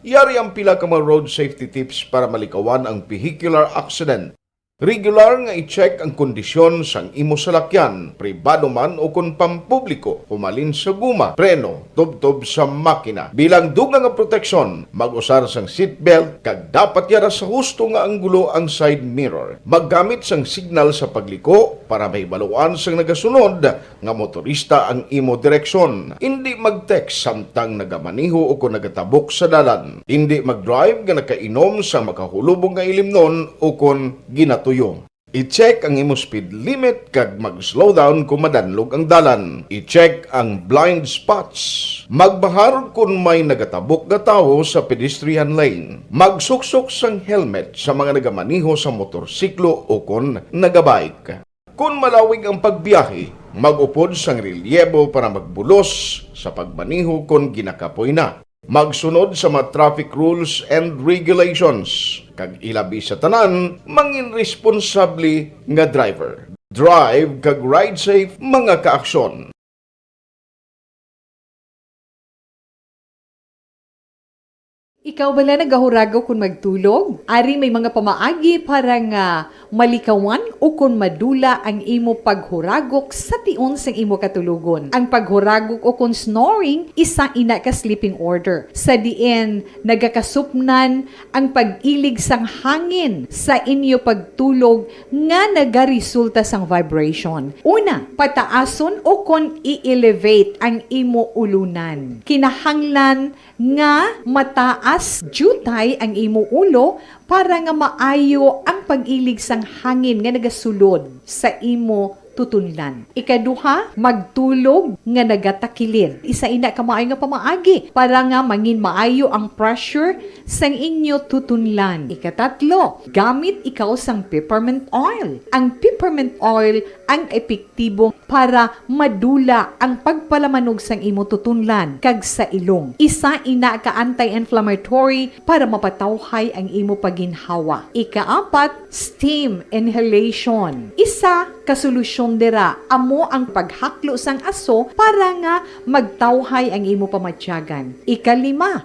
Yari ang pila ka mga road safety tips para malikawan ang vehicular accident. Regular nga i-check ang kondisyon sang imo salakyan, pribado man o kon pampubliko, humalin sa guma, preno, tubtob sa makina. Bilang dugang nga proteksyon, mag-usar sang seatbelt kag dapat yara sa husto nga anggulo ang side mirror. Maggamit sang signal sa pagliko para mahibaluan sang nagasunod nga motorista ang imo direksyon. Indi mag-text samtang nagamaneho o kon nagatabok sa dalan. Indi mag-drive nga nakainom sa makahulubong nga ilimnon o kon ginatuyo. I-check ang imo speed limit kag mag-slow down kon madanlog ang dalan. I-check ang blind spots. Magbahar kon may nagatabok nga tawo sa pedestrian lane. Magsuksok sang helmet sa mga nagamaneho sa motorsiklo o kon nagabike. Kon malawig ang pagbiyahe, mag-upod sang relyebo para magbulos sa pagmaneho kon ginakapoy na. Magsunod sa mga traffic rules and regulations, kag ilabi sa tanan, mangin responsable nga driver. Drive kag ride safe, mga kaaksyon. Ikaw bala nagahuragaw kon magtulog? Ari may mga pamaagi para nga malikawan ukon madula ang imo paghuragok sa tion sang imo katulogon. Ang paghuragok ukon snoring, isa ina ka sleeping order, sa diin nagakasupnan ang pag-ilig sang hangin sa inyo pagtulog nga nagaresulta sang vibration. Una, pataason ukon i-elevate ang imo ulunan. Kinahanglan nga mataas diutay ang imo ulo para nga maayo ang pag-ilig sang hangin nga nagasulod sa imo tutunlan. Ikaduha, magtulog nga nagatakilid. Isa ina ka maayo nga pamaagi para nga mangin maayo ang pressure sang inyo tutunlan. Ikatatlo, gamit ikaw sang peppermint oil. Ang peppermint oil ang epektibo para madula ang pagpalamanog sang imo tutunlan kag sa ilong. Isa ina ka anti-inflammatory para mapatawhay ang imo paginhawa. Ikaapat, steam inhalation. Isa ka solusyon dira amo ang paghaklo sang aso para nga magtawhay ang imo pamatyagan. Ikalima,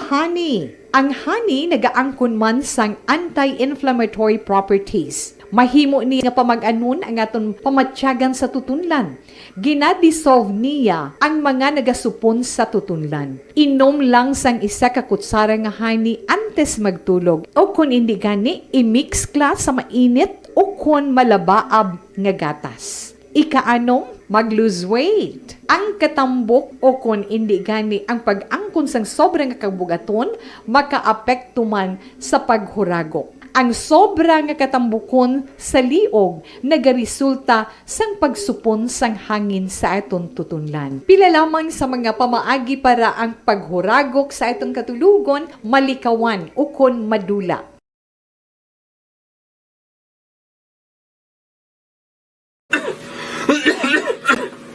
honey. Ang honey nagaangkon man sang anti-inflammatory properties. Mahimo ni nga pamag-anon ang aton pamatyagan sa tutunlan. Gina-dissolve niya ang mga nagasupon sa tutunlan. Inom lang sang isa ka kutsara nga honey antes magtulog, o kon indi gani, i-mix ka sa mainit o kon malabaab nga gatas. Ikaanom, mag-lose weight. Ang katambok o kon indi gani ang pag-angkon sang sobra nga kabug-aton makaapekto man sa paghuragok. Ang sobra nga katambukon sa liog nagaresulta sang pagsupon sang hangin sa aton tutunlan. Pila lamang sa mga pamaagi para ang paghuragok sa aton katulogon malikawan ukon madula.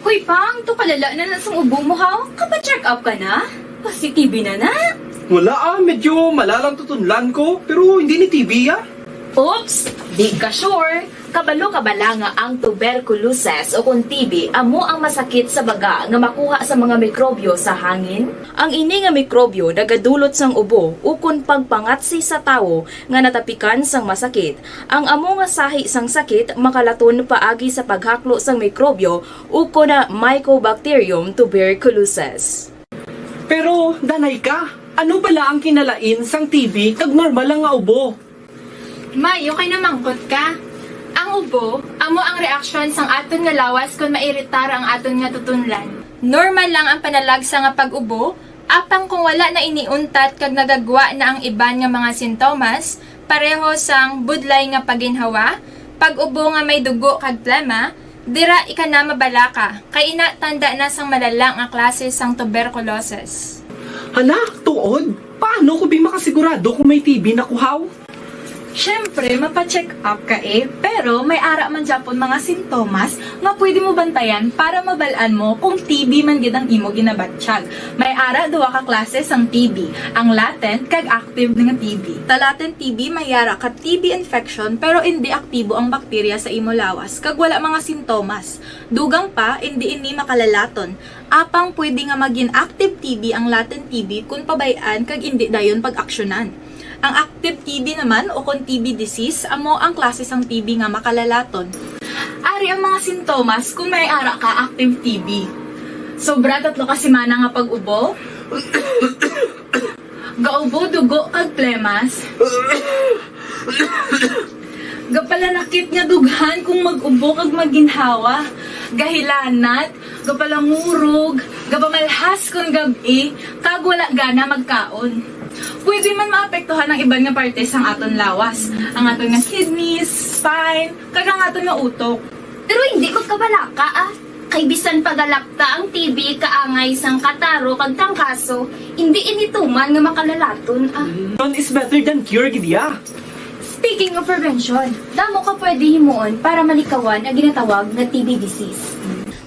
Hoy, Pang, to kalala na na sang ubo mo, ha? Kapa-check up ka na? Positive na na? Wala, ah, medyo malalang tutunlan ko, pero hindi ni T B, ah. Oops! Di ka sure? Kabalo ka bala nga ang tuberculosis o kon T B amo ang masakit sa baga nga makuha sa mga mikrobyo sa hangin? Ang ini nga mikrobyo nagadulot sang ubo ukon pagpangatsi sa tawo nga natapikan sang masakit. Ang amo nga sahi sang sakit makalaton paagi sa paghaklo sang mikrobyo ukon na Mycobacterium tuberculosis. Pero, danay ka, ano bala ang kinalain sang T B kag normal lang nga ubo? May, okay na mangkot ka. Ang ubo, amo ang reaksyon sang aton nga lawas kon mairitar ang aton nga tutunlan. Normal lang ang panalagsa nga pag-ubo, apang kung wala na ini untat kag nagagwa na ang iban nga mga sintomas, pareho sang budlay nga paginhawa, pag-ubo nga may dugo kag plema, dira ika na mabalaka, kay ina tanda na sang malala nga klase sang tuberculosis. Hala, tuod? Paano ko bi makasigurado kung may T B na ko, haw? Siyempre, mapa-check up ka, eh. Pero may ara man gyapon mga sintomas nga pwede mo bantayan para mabal-an mo kung T B man gid ang imo ginabatyag. May ara duha ka klase sang T B, ang latent kag active nga T B. Sa latent T B, may ara ka T B infection pero indi aktibo ang bakterya sa imo lawas kag wala mga sintomas. Dugang pa, indi ini makalalaton. Apang pwede nga magin active T B ang latent T B kon pabay-an kag indi dayon pag-aksyonan. Ang active T B naman, o kon T B disease, amo ang klase sang T B nga makalalaton. Ari ang mga sintomas kon may ara ka active T B. Sobra tatlo ka semana nga pag-ubo. Gaubo dugo kag plemas. Gapalanakit nga dughan kung mag-ubo kag magginhawa. Gahilanat, gapalangurog, gapamalhas kon gab-i, kag wala gana magkaon. Pwede man maapektuhan ang iban nga parte sang aton lawas, ang aton nga kidneys, spine, kag ang aton nga utok. Pero hindi magkabalaka, ah. Kay bisan pagalakta ang T B kaangay sang kataro kag trangkaso, hindi ini tuman nga makalalaton, ah. Prevention is better than cure, gid ya. Speaking of prevention, damo ka pwede himuon para malikawan ang ginatawag nga T B disease.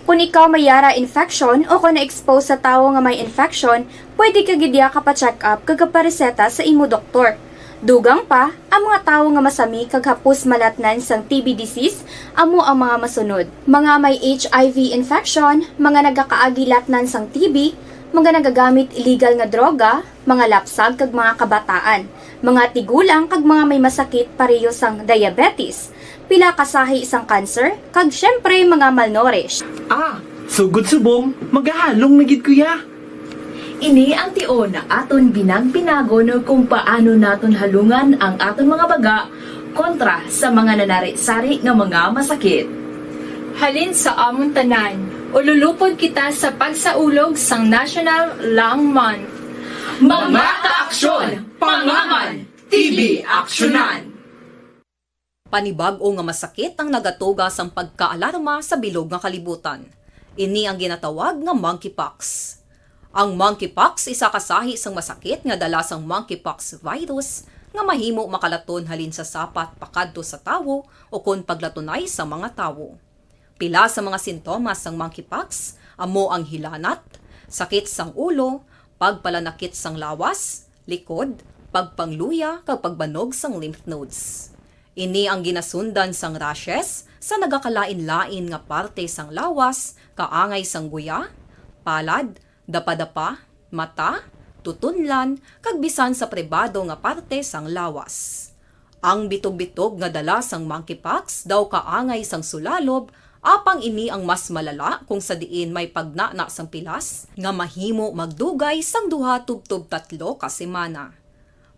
Kung ikaw may yara infection o kung na-expose sa tawo nga may infection, pwede ka gid ya kapa-check up kag kapareseta sa imo doktor. Dugang pa, ang mga tawo nga masami kag hapos malatnan sang T B disease amo ang mga masunod: mga may H I V infection, mga nagakaagi latnan sang T B, Mga nagagamit illegal nga droga, mga lapsag kag mga kabataan, mga tigulang kag mga may masakit pareho sang diabetes, pila ka sahi sang cancer, kag syempre mga malnourished. Ah, sugod subong, magahalong na gid ko ya. Ini ang tion aton binag-binagon kung paano naton halungan ang aton mga baga kontra sa mga nanari-sari nga mga masakit. Halin sa amon tanan, ululupod kita sa pagsaulog sang National Lung Month. Mga kaaksyon, pangaman, T B aksyonan. Panibag-o nga masakit ang nagatuga sang pagkaalarma sa bilog nga kalibutan. Ini ang ginatawag nga monkeypox. Ang monkeypox isa ka sahi sang masakit nga dala sang monkeypox virus nga mahimo makalaton halin sa sapat pakadto sa tawo ukon paglatunay sa mga tawo. Pila sa mga sintomas sang monkeypox amo ang hilanat, sakit sang ulo, pagpalanakit sang lawas, likod, pagpangluya, kag pagbanog sang lymph nodes. Ini ang ginasundan sang rashes sa nagakalain-lain nga parte sang lawas, kaangay sang guya, palad, dapadapa, mata, tutunlan, kag bisan sa pribado nga parte sang lawas. Ang bitog-bitog nga dala sang monkeypox daw kaangay sang sulalob, apang ini ang mas malala kung sa diin may pagnana sang pilas nga mahimo magdugay sang duha tubtob tatlo ka semana.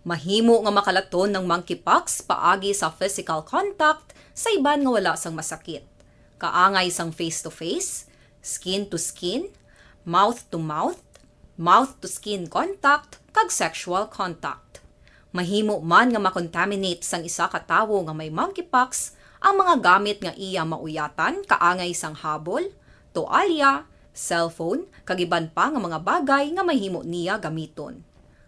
Mahimo nga makalaton ang monkeypox paagi sa physical contact sa iban nga wala sang masakit, kaangay sang face-to-face, skin-to-skin, mouth-to-mouth, mouth-to-skin contact, kag sexual contact. Mahimo man nga makontaminate sang isa ka tawo nga may monkeypox ang mga gamit nga iya mauyatan, kaangay sang habol, toalya, cellphone, kag iban pa nga mga bagay nga mahimo niya gamiton.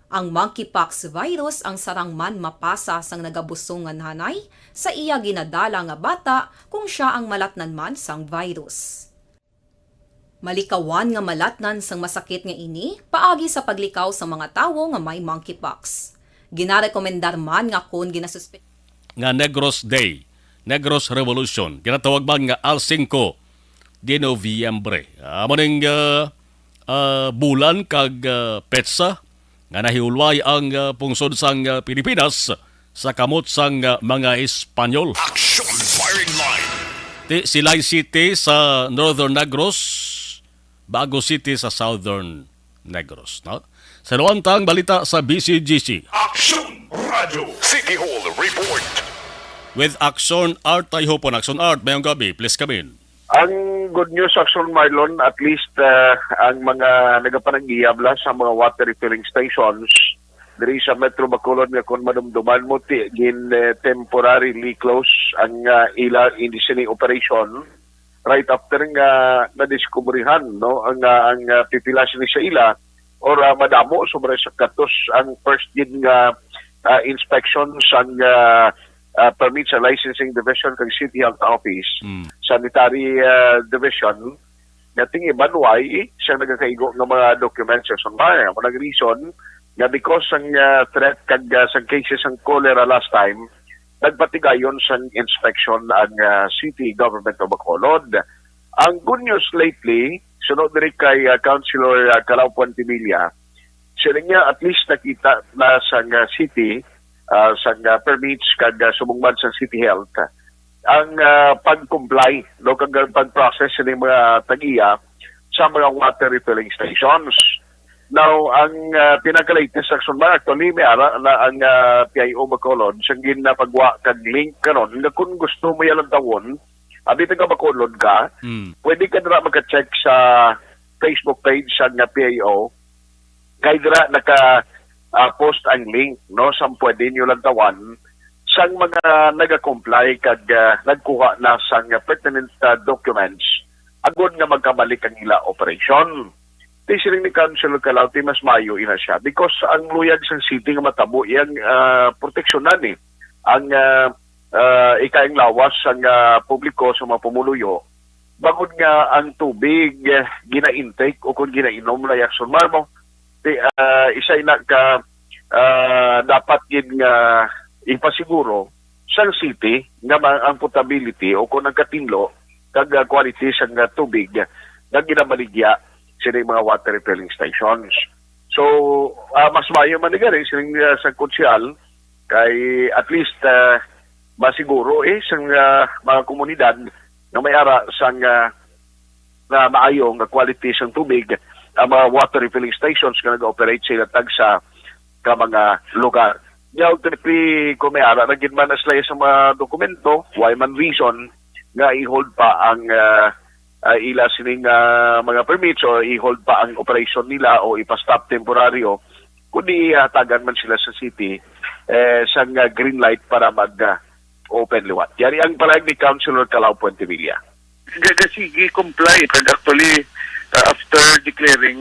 Ang monkeypox virus ang sarang man mapasa sang nagabusong nga nanay sa iya ginadala nga bata kung sia ang malatnan man sang virus. Malikawan nga malatnan sang masakit nga ini paagi sa paglikaw sa mga tawo nga may monkeypox. Ginarekomendar man nga kon ginasuspe- nga Negros Day, Negros Revolution, ginatawag man nga Al Cinco de Noviembre. Amo ning, ah, ah, bulan kag, ah, petsa nga nahiulway ang, ah, pungsod sang, ah, Pilipinas sa kamot sang, ah, mga Espanyol. Action Firing Line. Ti Silay City sa Northern Negros, Bago City sa Southern Negros, no? Sa luwantang balita sa B C G C. Action Radio City Hall Report. With Action Art, ay hopon Action Art, mayong gabi, please come in. Ang good news, Action Marlon, at least, ah, ang mga nagapanag-iya bala sa mga water refilling stations diri sa Metro Bacolod nga kung madumduman mo, ti-, gin, eh, temporarily close ang, ah, ila in the sini operation right after nga nadiskubrihan, no, ang, ah, ang, ah, pipila sini sa ila or, ah, madamo sobra sa katos ang first gid nga, ah, inspection sang, ah, ah, permit sa Licensing Division kag City Health Office, Mm. Sanitary, ah, Division, nga tingibanway sa nagakaigo nga mga documents sa Sumar. Amo nang reason nga because sang, ah, threat kag, ah, sang cases sang cholera last time, nagpatigayon sang inspection ang, ah, City Government of Bacolod. Ang good news lately, sunod diri kay, ah, Councilor, ah, Calao Puentevilla, siling niya at least nakita na sang, ah, city, ah, sang, ah, permits kag, ah, subong man sang City Health, ang, ah, pag-comply, no, kag ang pag-process sining mga tag-iya sa mga water refilling stations. Now, ang, ah, pinaka-latest action man, actually, may ara na ang, ah, P I O Bacolod sa ginapagwa kag link karon nga kung gusto mo yan ang tawon, abi taga Bacolod ka, Mm. pwede ka dira maka-check sa Facebook page sa nga P I O. Kay dira naka, ah, post ang link, no, sa pwede niyo lantawan sang mga nagakomply kag, ah, nagkuha na sang pertinent, ah, documents agod nga magkabalik ang ila operasyon. Ti siling ni Councilor Calao, ti mas maayo ina siya because ang luyag sang city nga matabo iyang, ah, proteksyonan, eh, ang, ah, ah, ikaayong lawas sang, ah, publiko, sa mga pumuluyo, bangod nga ang tubig, eh, gina-intake o kung ginainom na yak sunmar mo, ti, ah, isa ina ka, ah, dapat gid nga ipasiguro sang city nga ma-, ang potability o kung ang katinlo kag, ah, quality sang, ah, tubig nga ginabaligya sini mga water refilling stations. So, ah, mas maayo man ni gani sining, ah, sa konsehal kay at least, ah, masiguro, eh, sang, ah, mga komunidad nga may ara sang, ah, nga maayo nga quality sang tubig ang mga water refilling stations nga nag-operate sa ilang tagsa ka mga lugar. Nya, ultimately, kung may ara na gid man sila sa mga dokumento, why man reason nga i-hold pa ang, ah, ah, ila sining, ah, mga permits o i-hold pa ang operation nila o ipa-stop temporaryo, kundi hatagan man sila sa city, eh, sang, ah, green light para mag, ah, open liwat. Yari ang palag ni Councilor Calao Puentevilla. Ga-, ga-, sige, comply. Kag actually, uh, after declaring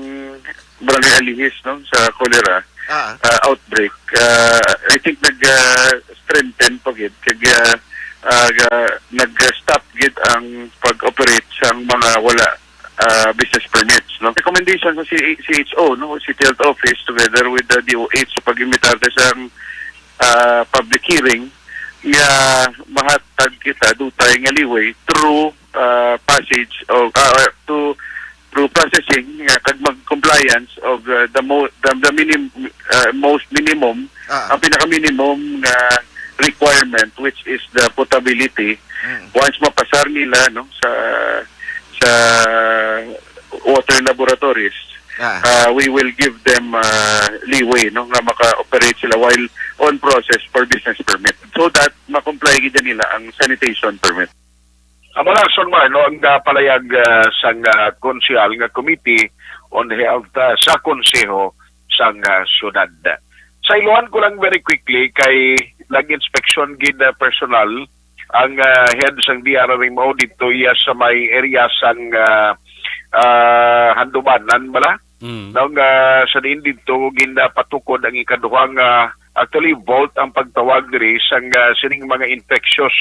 Barangay Alihis, no, sa cholera, ah, outbreak, uh, I think nag, uh, strengthen pa gid. Kag, uh, uh, ga-, nag-stop gid ang pag-operate sang mga wala, uh, business permits, no? Recommendation sa C-, C H O, no, City Health Office, together with the D O H, sa pag-imbitarte sa, uh, public hearing, nga mahatag kita dutay nga leeway through, uh, passage of, uh, to, through processing, uh, kag mag-compliance of, uh, the mo-, the, the minim-, uh, most minimum, ah, ang pinaka-minimum nga requirement, which is the potability. Mm. Once mapasar nila, no, sa, sa water laboratories, ah, uh, we will give them, uh, leeway, no, nga maka-operate sila while on process for business permit, so that ma-comply gid nila ang sanitation permit. Amo na, Son Mar, no, ang, ah, palayag, ah, sang, ah, konsehal nga Committee on Health, ah, sa Konseho sang, ah, Syudad. Sa ilohan ko lang very quickly kay nag-inspeksyon gid, ah, personal ang, ah, head sang D R R M O dito iya sa may area sang, ah, ah, Handumanan bala. Mm. Now nga sa diin dito ginapatukod ang ikaduha nga, actually, vault ang pagtawag diri sang, ah, sining mga infectious,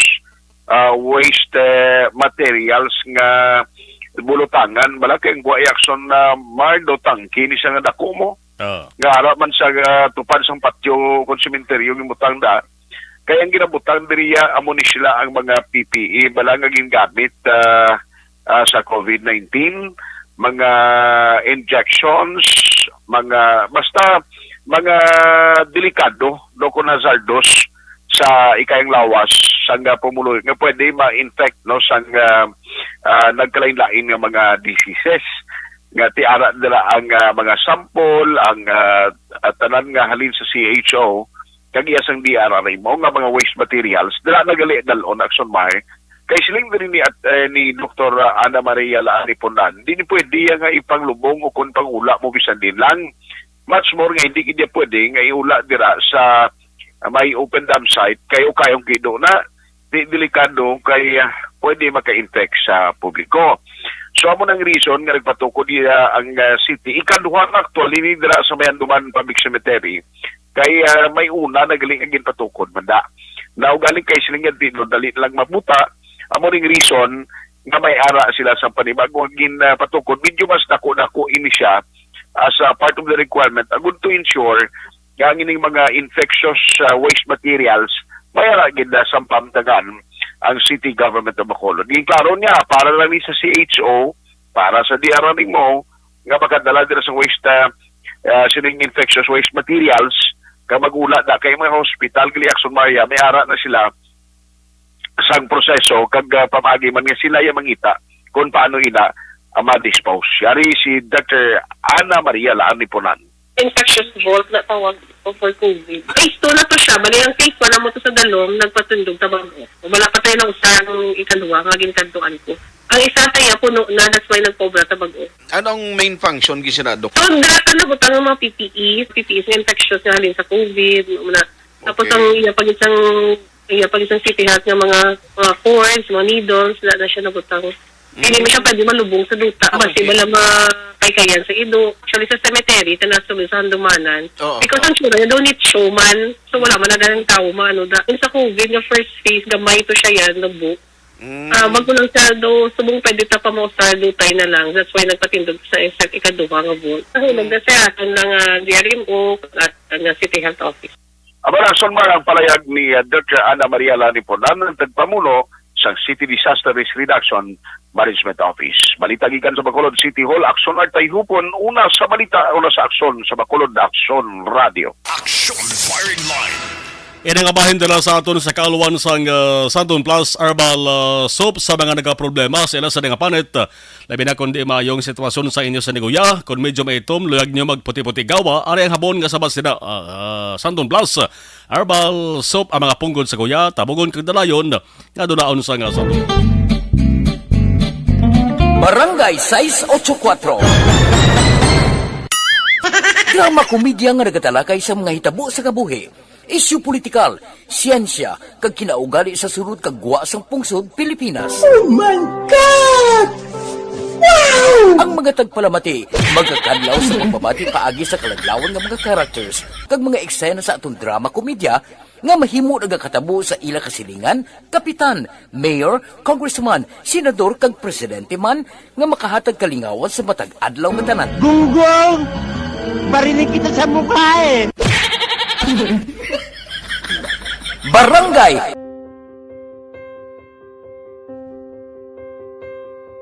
ah, waste, eh, materials nga bulutangan bala kay ang guwa yakson na mardo tangke ni siya nga dako mo. Oo. Nga ara man sa, ah, tupad sang patio kung sementeryo gimutang da. Kay ang ginabutang diriya amo ni sila ang mga P P E bala nga gingamit, ah, ah, sa COVID nineteen, mga injections, mga, basta mga delikado, no, kung hazardous sa ikayang lawas sang, ah, pumuluyo nga pwede ma-infect, no, sang, ah, ah, nagkalain-lain nga mga diseases. Nga ti ara dira ang, ah, mga sample, ang, ah, ah, tanan nga halin sa C H O, kag iya sang D R R M O nga mga waste materials, dira na gali dal-on, Action Mar. Kay siling diri ni at, eh, ni Doktor Ana Maria Laanipunan, di ni pwede iya nga ipanglubong o kon pangula mo bisan din lang. Much more nga hindi gid niya pwede nga iula dira sa, ah, may open dump site, kay ukayong kido na, di delikado kay, ah, pwede maka-infect sa publiko. So, amo nang reason nga nagpatukod iya ang, ah, city. Ikaduha nga actually ni dira sa may Handumanan Public Cemetery. Kay, ah, may una na gali nga ginpatukod man da. Now, galing kay sila nga di, no, dali na lang mabuta. Amo ning reason nga may ara sila sa panibago nga ginpatukod. Medyo mas dako-dako ini siya as a part of the requirement, agud to ensure nga ang ining mga infectious, ah, waste materials, may ara gid na sampamtagan ang City Government of Bacolod. Ginklaro niya, para lang ni sa C H O, para sa D R R M O, nga makadala dira sa waste, ah, ah, sining infectious waste materials, nga magula na kay mga hospital, gali Action Mar, may ara na sila sang proseso, kag, ah, pamaagi man nga sila ya mangita kung paano ina, ah, ma-dispose. Yari si Doctor Ana Maria Laanipunan. Infectious vault na tawag ko for COVID. Phase two na to siya. Bali, ang phase one na mo to sa Dalom, nagpatindog sa bag-o. Wala pa tayo na usang ikaduha nga ginkantuan ko. Ang isa tayo, puno na, that's why nagpobra sa bag-o. Ano ang main function gid sila, Doc? So, data na butang ang mga P P Es, P P Es nga infectious nga halin sa COVID, ano na. Tapos Okay. ang iya pag isang, iya pag isang City Health nga mga, mga cords, mga needles, wala na siya nabutang. Hindi mo siya pwede malubong sa duta. Basi Okay. wala makaykayan sa ido. Actually, sa cemetery, sa nasulod sa Handumanan. Oo, Because oo. ang tsura niya daw ni showman. So, wala man na dalang tao maano da. Yung sa COVID nga first phase, gamay to siya yan, nabu. Mm. Ah, bago lang siya daw, subong pwede ta pa mo sa dutay na lang. That's why nagpatindog sa isa, ikaduha nga vault. Nahulog Mm. na siya, ang lang, ah, D R M O at ang, ah, City Health Office. Amo na, Action Mar, ang palayag ni, ah, Doctor Ana Maria Laanipunan, ang tagpamuno sa City Disaster Risk Reduction Management Office. Balita gikan sa Bacolod City Hall, Aksyon Art Tayhupon, una sa balita, una sa aksyon sa Bacolod Aksyon Radio. Action Firing Line. Ini nga bahin dala sa aton sa kaalwan sang, ah, Santon Plus Herbal, ah, Soap sa mga nagaproblema sa ila sa nga panit. Labi na kung di maayong sitwasyon sa inyo sa niguya, kung medyo maitom, luyag nyo magputi-puti gawa, ari ang habon nga sabat sina, ah, ah, Santon Plus Herbal Soap, ang mga punggod sa guya, tabugon kag dalayon nga dunaon sa nga Santon. Barangay sais ocho kuatro. Drama komedya nga nagatalakay sa mga hitabo sa kabuhi, isyu politikal, siyensya, kag kinaugali sa sulod kag gwa sang pungsod Pilipinas. Oh my God! Wow! Ang mga tagpalamati magakadlaw sa pagbabati paagi sa kaladlawan nga mga characters kag mga eksena sa aton drama komedya nga mahimo nagakatabo sa ila kasilingan, kapitan, mayor, congressman, senador, kag presidente man nga makahatag kalingawan sa matag adlaw nga tanan. Gunggong! Barinig kita sa mukha eh! Barangay!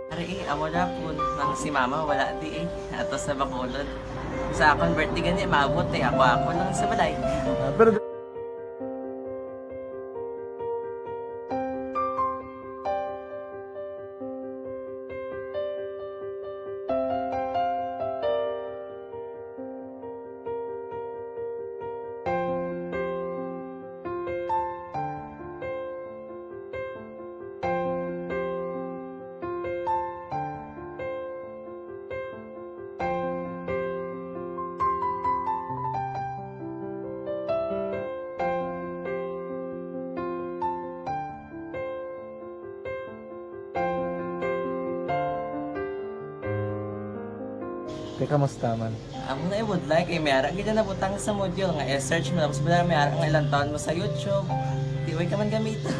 Ari, eh, amo na po. Nang si mama, wala di eh. Ato sa Bacolod. Sa akon birthday gani, maabot eh. Ako, ako lang sa balay. Ah, pero Te, kamusta man? Amo na, eh, would like, eh, may ara gid na nabutang sa module nga i-search mo, tapos wala, may ara nga ilang taon mo sa YouTube. Di, way ka man gamiton.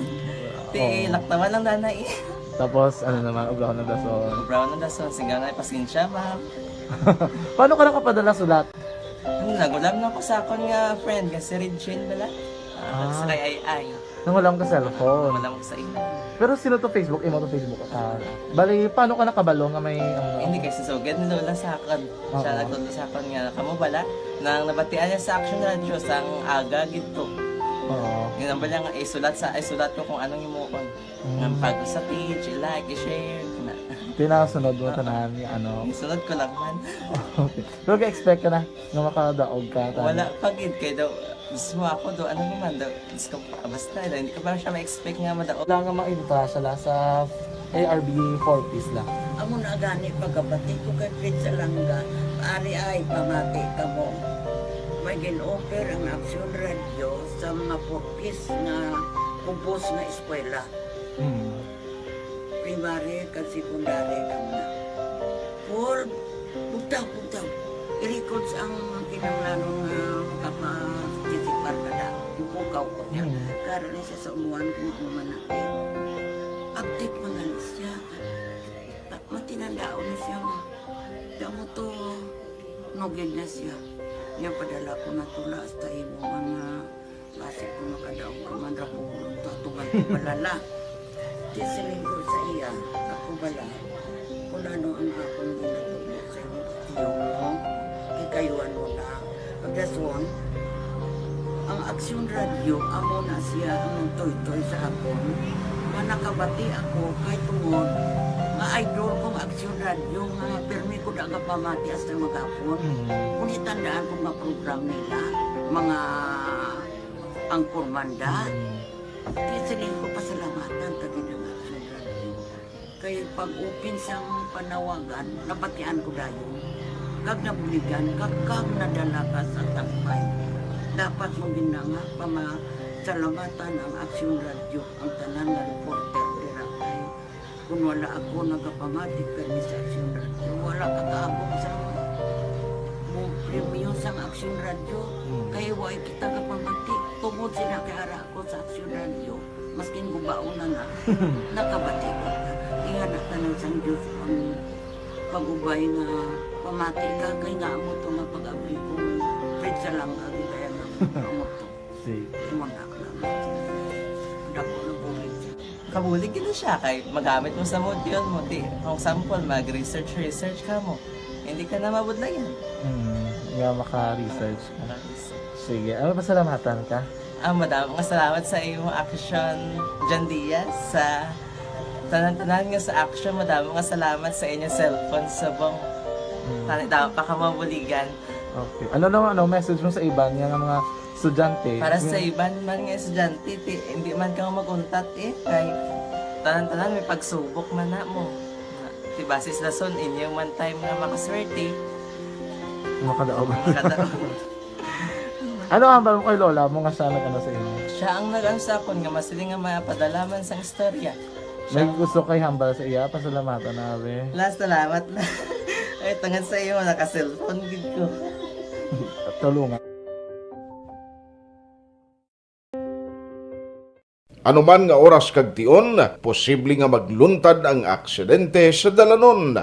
Di, oo, laktawan lang, nanay. Tapos, ano naman, ubrahon ng dason. Ubrahon ng dason, sigaw na, pasensya, ma'am. Paano ka nakapadala sulat? Ano, nagulam na ako sa akon nga friend, nga si Regine bala. Ah, ah, sa kay Ay Ay. Nangulam ka cellphone? Wala mo sa imo. Pero sino to Facebook? Imo to Facebook account? Bali, paano ka nakabalo nga may, ano? Hindi, kay si Sugad ni Lola sa akon. Oo. Siya nagtudlo sa akon nga, kamo bala, nang nabatian niya sa Action Radio sang aga gid to. Oo. Yun ang bala nga, isulat sa, isulat ko kung anong himuon. Mm. Nga pag sa page, i-like, i-share, na. Tinasunod mo, ah, tanan, ano? Isunod ko lang man. Okay. Pero ka-expect ka na nga makadaog ka, tanan? Wala pa gid, kay daw, mismo ako daw, ano naman daw, Diyos ko, basta daw, hindi ko pa siya ma-expect nga madaog. Wala nga maintra siya la sa A R B four Ps la. Amo na gani pagkabati ko kay Fred Salanga, ari ay pamati kamo. May gin-offer ang Action Radio sa mga four Ps nga kubos nga eskwela. Mm. Primary kag secondary kamo na. For, bugtaw, bugtaw. I-records ang kinahanglanon nga makaparticipar ka na. Ipukaw ko niya. Mm. Karon ni siya sa umuan kung ano man na. Update man gani siya. Matinandaon na siya nga. Damo to, nugid na siya. Niya padala ko na tula hasta imo mga Basi kung makadaog ka man ra ko, tutugan ko pala la. Di siling ko sa iya, ako bala, kung ano ang akong ginatudlo sa iyo, iyo mo, kikayuan mo na. Pagdason, ang Aksyon Radio, amo na siya ang nagtuytoy sa akon. Nga nakabati ako kay tungod nga idol kong Aksyon Radio nga pirmi ko da nga pamati hasta maghapon. Mm. Kung itandaan ko nga program nila, mga Ang Kurmanda. Mm. Kaya siling ko pasalamatan ka gid ang Action Radio. Kay pag-open sang panawagan, nabatian ko dayon. Kag nabuligan, kag, kag nadala ka sa tampay. Dapat mo gid na nga pamasalamatan ang Action Radio, ang tanan nga reporter dira kay Kung wala ako nagapamati permi sa Aksyon Radio, wala ka kaabot sa mo premyo sang Aksyon Radio. Mm. Kay way kita gapamati. Tungod sila kay ara ako sa Aksyon Radio, maskin gubaon na na, nakabati ko. Ingana tanan sang Diyos ang pag-ubay nga pamati ka, kay nga amo to nga pag-abli ko, Fred Salanga, di kaya nga amo to. Sige. Imo na lang. Dako na bulig siya. Kabulig gid siya kay magamit mo sa module mo. Di, kung sample, mag-research, research ka mo. Hindi ka na mabudlayan. Hmm, nga maka-research ka. Sige, ano, pasalamatan ka? Ah, madamo nga salamat sa imong action, John Diaz, sa tanan-tanan nga sa action. Madamo nga salamat sa inyong cellphone subong. Hmm. Tani daw pa ka mabuligan. Okay. Ano naman, ano, message mo sa iban nga, nga mga estudyante? Para sa Yung- iban man nga estudyante, ti, hindi man ka mag-untat eh. Kay tanan-tanan may pagsubok man na mo. Ti basis lason inyo man time nga makaswerte. Makadaog. Makadaog. Ano ang hambal mo kay lola mo nga siya nag-ano sa imo? Siya ang nag-ano sa akon nga masiling nga mapadala man sang istorya. May gusto kay hambal sa iya, pasalamatan na, be. Last, salamat na. Ay, tungod sa iyo, naka-cellphone gid ko. Tulungan. Anuman nga oras kag tion, posible nga magluntad ang aksidente sa dalanon.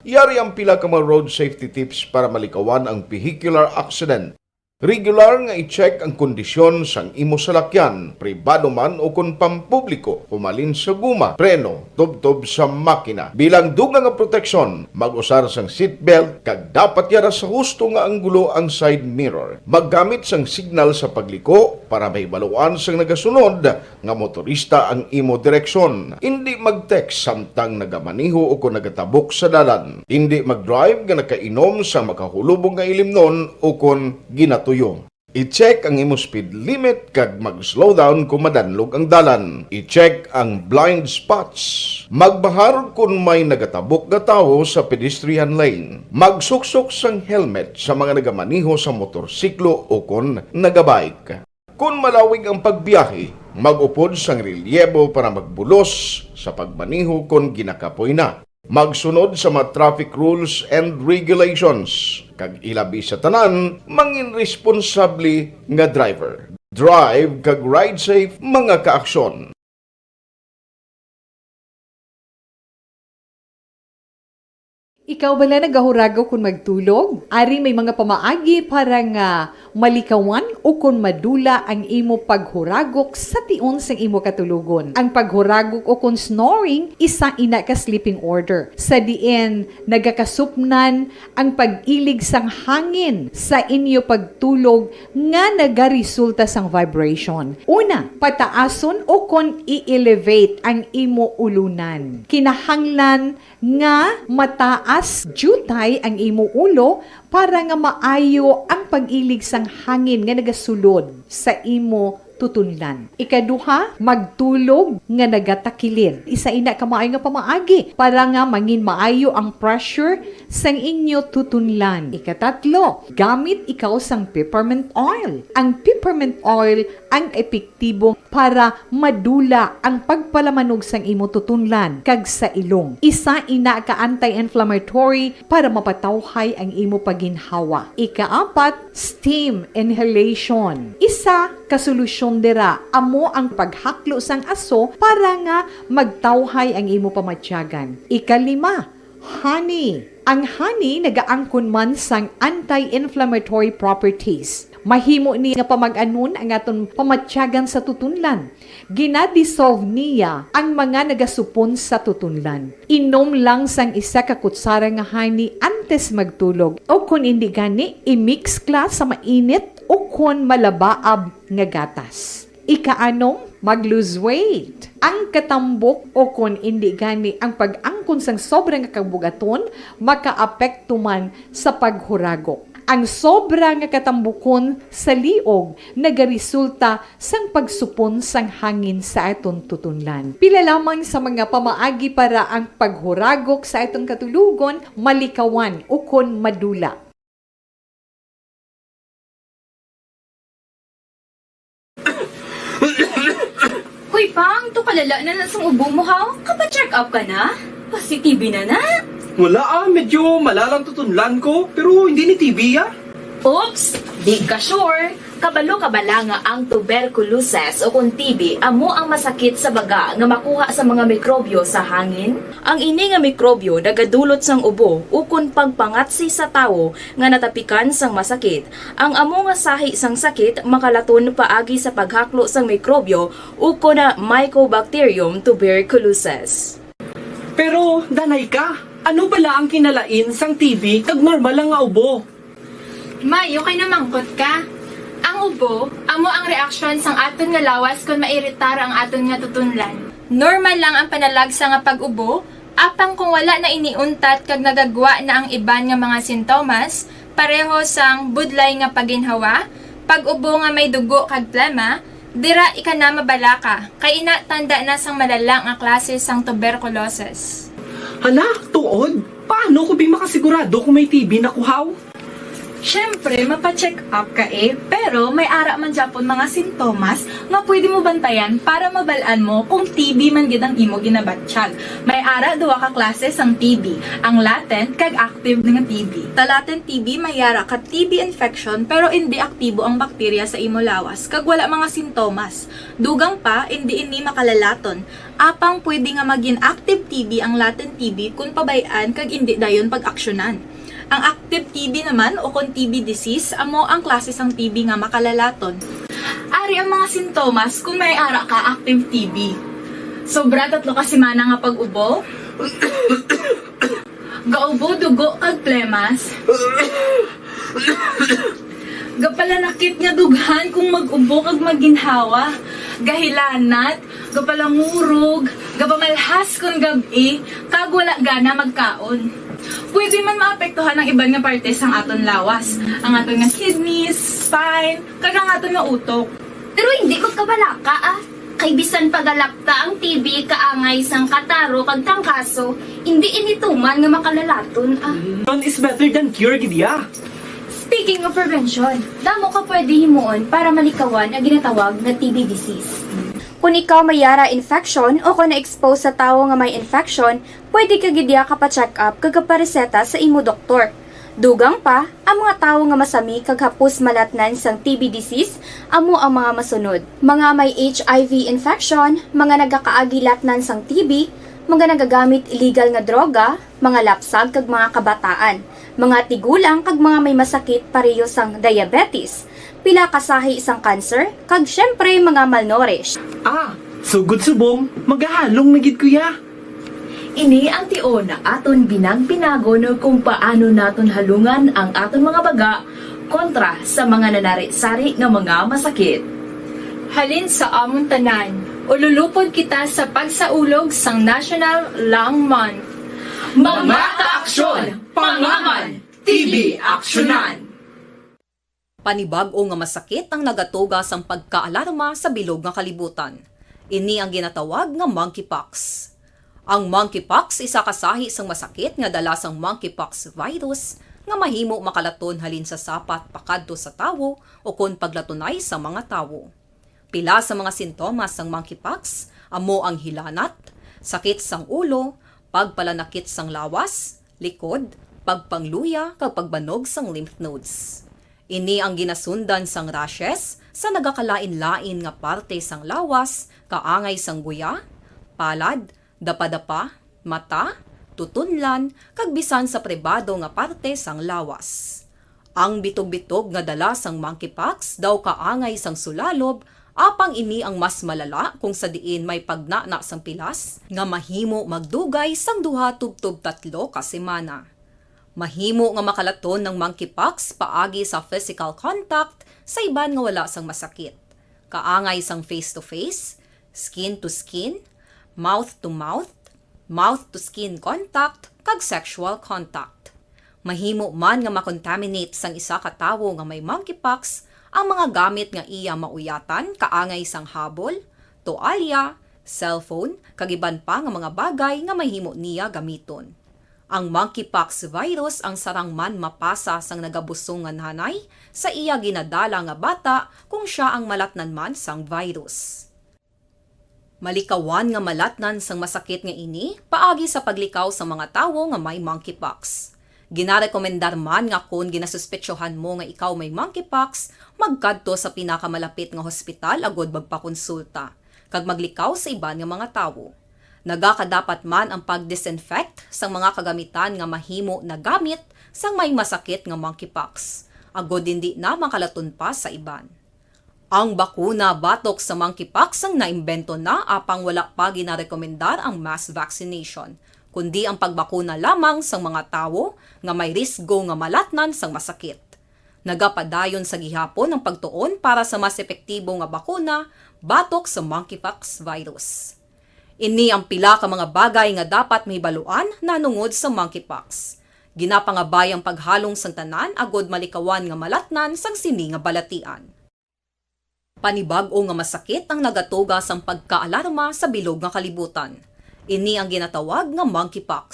Yari ang pila ka mga road safety tips para malikawan ang vehicular accident. Regular nga i-check ang kondisyon sang imo salakyan, pribado man o kon pampubliko, humalin sa guma, preno, tubtob sa makina. Bilang dugang nga proteksyon, mag-usar sang seatbelt kag dapat yara sa husto nga anggulo ang side mirror. Maggamit sang signal sa pagliko para mahibaluan sang nagasunod nga motorista ang imo direksyon. Indi mag-text samtang nagamaneho o kon nagatabok sa dalan. Indi mag-drive nga nakainom sa makahulubong nga ilimnon o kon ginatuyo. I-check ang imo speed limit kag mag-slow down kon madanlog ang dalan. I-check ang blind spots. Magbahar kon may nagatabok nga tawo sa pedestrian lane. Magsuksok sang helmet sa mga nagamaneho sa motorsiklo o kon nagabike. Kon malawig ang pagbiyahe, mag-upod sang relyebo para magbulos sa pagmaneho kon ginakapoy na. Magsunod sa mga traffic rules and regulations, kag ilabi sa tanan, mangin responsable nga driver. Drive kag ride safe, mga kaaksyon. Ikaw bala nagahuragok kon magtulog? Ari may mga pamaagi para nga malikawan o kon madula ang imo paghuragok sa tion sang imo katulogon. Ang paghuragok o kon snoring, isa ina ka sleeping order, sa diin nagakasupnan ang pag-ilig sang hangin sa inyo pagtulog nga nagaresulta sang vibration. Una, pataason o kon i-elevate ang imo ulunan. Kinahanglan nga mataas diutay ang imo ulo para nga maayo ang pag-ilig sang hangin nga nagasulod sa imo tutunlan. Ikaduha, magtulog nga nagatakilid. Isa ina ka maayo nga pamaagi para nga mangin maayo ang pressure sang inyo tutunlan. Ikatatlo, gamit ikaw sang peppermint oil. Ang peppermint oil ang epektibo para madula ang pagpalamanog sang imo tutunlan kag sa ilong. Isa ina ka anti-inflammatory para mapatawhay ang imo pagginhawa. Ikaapat, steam inhalation. Isa ka solusyon dira amo ang paghaklo sang aso para nga magtawhay ang imo pamatyagan. Ikalima, honey. Ang honey nagaangkon man sang anti-inflammatory properties. Mahimo ni nga pamag-anon ang aton pamatyagan sa tutunlan. Ginadissolve niya ang mga nagasupon sa tutunlan. Inom lang sang isa ka kutsara nga honey antes magtulog, o kon indi gani, i-mix kla sa mainit o kon malabaab nga gatas. Ikaanom, mag-lose weight. Ang katambok o kon indi gani ang pag-angkon sang sobra nga kabugaton makaapekto man sa paghuragok. Ang sobra nga katambukon sa liog nagaresulta sang pagsupon sang hangin sa aton tutunlan. Pila lamang sa mga pamaagi para ang paghuragok sa aton katulogon malikawan ukon madula. Hoy, Pang, to kalala na na sang ubo mo, ha? Kapa-check up ka na? Positive na na? Wala ah, medyo malalang tutunlan ko, pero hindi ni T B ah. Oops! Di ka sure? Kabalo ka bala nga ang tuberculosis o kon T B amo ang masakit sa baga nga makuha sa mga mikrobyo sa hangin? Ang ini nga mikrobyo nagadulot sang ubo ukon pagpangatsi sa tawo nga natapikan sang masakit. Ang amo nga sahi sang sakit makalaton paagi sa paghaklo sang mikrobyo ukon na Mycobacterium tuberculosis. Pero, danay ka, ano bala ang kinalain sang T B kag normal lang nga ubo? May, okay na mangkot ka. Ang ubo amo ang reaksyon sang aton nga lawas kon mairitar ang aton nga tutunlan. Normal lang ang panalagsa nga pag-ubo, apang kung wala na ini untat kag nagagwa na ang iban nga mga sintomas, pareho sang budlay nga paginhawa, pag-ubo nga may dugo kag plema, dira ika na mabalaka, kay ina tanda na sang malala nga klase sang tuberculosis. Hala, tuod? Paano ko bi makasigurado kung may T B na kuhaw? Siyempre, mapa-check up ka eh, pero may ara man gyapon mga sintomas nga pwede mo bantayan para mabal-an mo kung T B man gid ang imo ginabatyag. May ara duha ka klase sang T B, ang latent kag active nga T B. Sa latent T B may ara ka T B infection pero indi aktibo ang bakterya sa imo lawas kag wala mga sintomas. Dugang pa, indi ini makalalaton. Apang pwede nga magin active T B ang latent T B kon pabay-an kag indi dayon pag-aksyonan. Ang active T B naman o kon T B disease amo ang klase sang T B nga makalalaton. Ari ang mga sintomas kon may ara ka active T B. Sobra tatlo ka semana nga pag-ubo. Gaubo dugo kag plemas. Gapalanakit nga dughan kung mag-ubo kag maginhawa. Gahilanat, gapalangurog, gapamalhas kon gab-i, kag wala gana magkaon. Pwede man maapektuhan ang iban nga parte sang aton lawas, ang aton nga kidneys, spine, kag ang aton nga utok. Pero hindi magkabalaka ah, kay bisan pagalapta ang T B kaangay sang kataro kag trangkaso, hindi ini tuman nga makalalaton ah. Prevention is better than cure gid ya. Speaking of prevention, damo ka pwede himuon para malikawan ang ginatawag nga T B disease. Kung ikaw may yara infection o kung na-expose sa tawo nga may infection, pwede ka gid ya kapa-check up kag kapareseta sa imo doktor. Dugang pa, ang mga tawo nga masami kag hapos malatnan sang T B disease amo ang mga masunod: mga may H I V infection, mga nagakaagi latnan sang T B, mga nagagamit illegal nga droga, mga lapsag kag mga kabataan, mga tigulang kag mga may masakit pareho sang diabetes, pila ka sahi sang cancer, kag syempre mga malnourished. Ah, sugod subong, magahalong na gid ko ya. Ini ang tion nga aton binag-binagon kung paano naton halungan ang aton mga baga kontra sa mga nanari-sari nga mga masakit. Halin sa amon tanan, ululupod kita sa pagsaulog sang National Lung Month. Mga kaaksyon, pangaman, T B aksyonan. Panibag-o nga masakit ang nagatuga sang pagkaalarma sa bilog nga kalibutan. Ini ang ginatawag nga monkeypox. Ang monkeypox isa ka sahi sang masakit nga dala sang monkeypox virus nga mahimo makalaton halin sa sapat pakadto sa tawo ukon paglatunay sa mga tawo. Pila sa mga sintomas sang monkeypox amo ang hilanat, sakit sang ulo, pagpalanakit sang lawas, likod, pagpangluya, kag pagbanog sang lymph nodes. Ini ang ginasundan sang rashes sa nagakalain-lain nga parte sang lawas, kaangay sang guya, palad, dapadapa, mata, tutunlan, kag bisan sa pribado nga parte sang lawas. Ang bitog-bitog nga dala sang monkeypox daw kaangay sang sulalob, apang ini ang mas malala kung sa diin may pagnana sang pilas nga mahimo magdugay sang duha tubtob tatlo ka semana. Mahimo nga makalaton ang monkeypox paagi sa physical contact sa iban nga wala sang masakit, kaangay sang face-to-face, skin-to-skin, mouth-to-mouth, mouth-to-skin contact, kag sexual contact. Mahimo man nga makontaminate sang isa ka tawo nga may monkeypox ang mga gamit nga iya mauyatan, kaangay sang habol, toalya, cellphone, kag iban pa nga mga bagay nga mahimo niya gamiton. Ang monkeypox virus ang sarang man mapasa sang nagabusong nga nanay sa iya ginadala nga bata kung sia ang malatnan man sang virus. Malikawan nga malatnan sang masakit nga ini paagi sa paglikaw sa mga tawo nga may monkeypox. Ginarekomendar man nga kon ginasuspetsohan mo nga ikaw may monkeypox, magkadto sa pinakamalapit nga hospital agud magpakonsulta kag maglikaw sa iban nga mga tawo. Nagakadapat man ang pag-disinfect sang mga kagamitan nga mahimo nagamit sang may masakit nga monkeypox, agud hindi na makalaton pa sa iban. Ang bakuna batok sa monkeypox ang naimbento na, apang wala pa ginarekomendar ang mass vaccination, kundi ang pagbakuna lamang sang mga tawo nga may risgo nga malatnan sang masakit. Nagapadayon sa gihapon ang pagtuon para sa mas epektibo nga bakuna batok sa monkeypox virus. Ini ang pila ka mga bagay nga dapat mahibaluan nanungod sa monkeypox. Ginapangabay ang paghalong sang tanan agud malikawan nga malatnan sang sini nga balatian. Panibag-o nga masakit ang nagatuga sang pagkaalarma sa bilog nga kalibutan. Ini ang ginatawag nga monkeypox.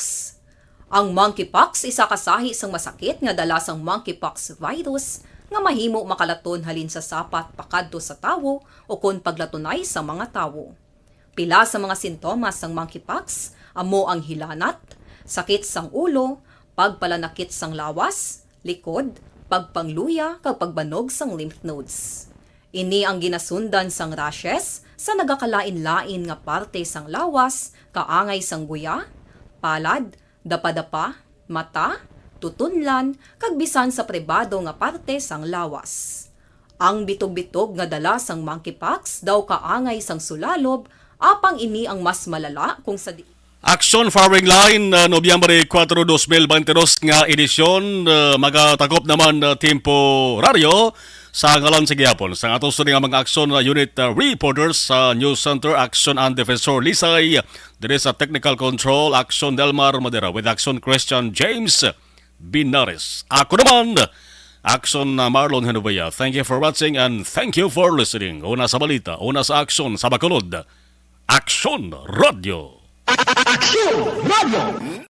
Ang monkeypox isa ka sahi sang masakit nga dala sang monkeypox virus nga mahimo makalaton halin sa sapat pakadto sa tawo ukon paglatunay sa mga tawo. Pila sa mga sintomas sang monkeypox amo ang hilanat, sakit sang ulo, pagpalanakit sang lawas, likod, pagpangluya, kag pagbanog sang lymph nodes. Ini ang ginasundan sang rashes sa nagakalain-lain nga parte sang lawas, kaangay sang guya, palad, dapadapa, mata, tutunlan, kag bisan sa pribado nga parte sang lawas. Ang bitog-bitog nga dala sang monkeypox daw kaangay sang sulalob, apang ini ang mas malala kung sa di Aksyon Firing Line, uh, Nobyembre kuwatro, dos mil bente dos nga edisyon, uh, magatakop naman, uh, temporaryo sa ngalan sa gihapon sang ato sini nga mga aksyon, uh, unit, uh, reporters sa News Center, Aksyon and Defensor Lisay, diri sa Technical Control, Aksyon Delmar Madera, with Aksyon Christian James Binares. Ako naman, Aksyon na Marlon Genovea. Thank you for watching and thank you for listening. Una sa balita, una sa aksyon, sa Bacolod. Aksyon Radio. Aksyon Radio.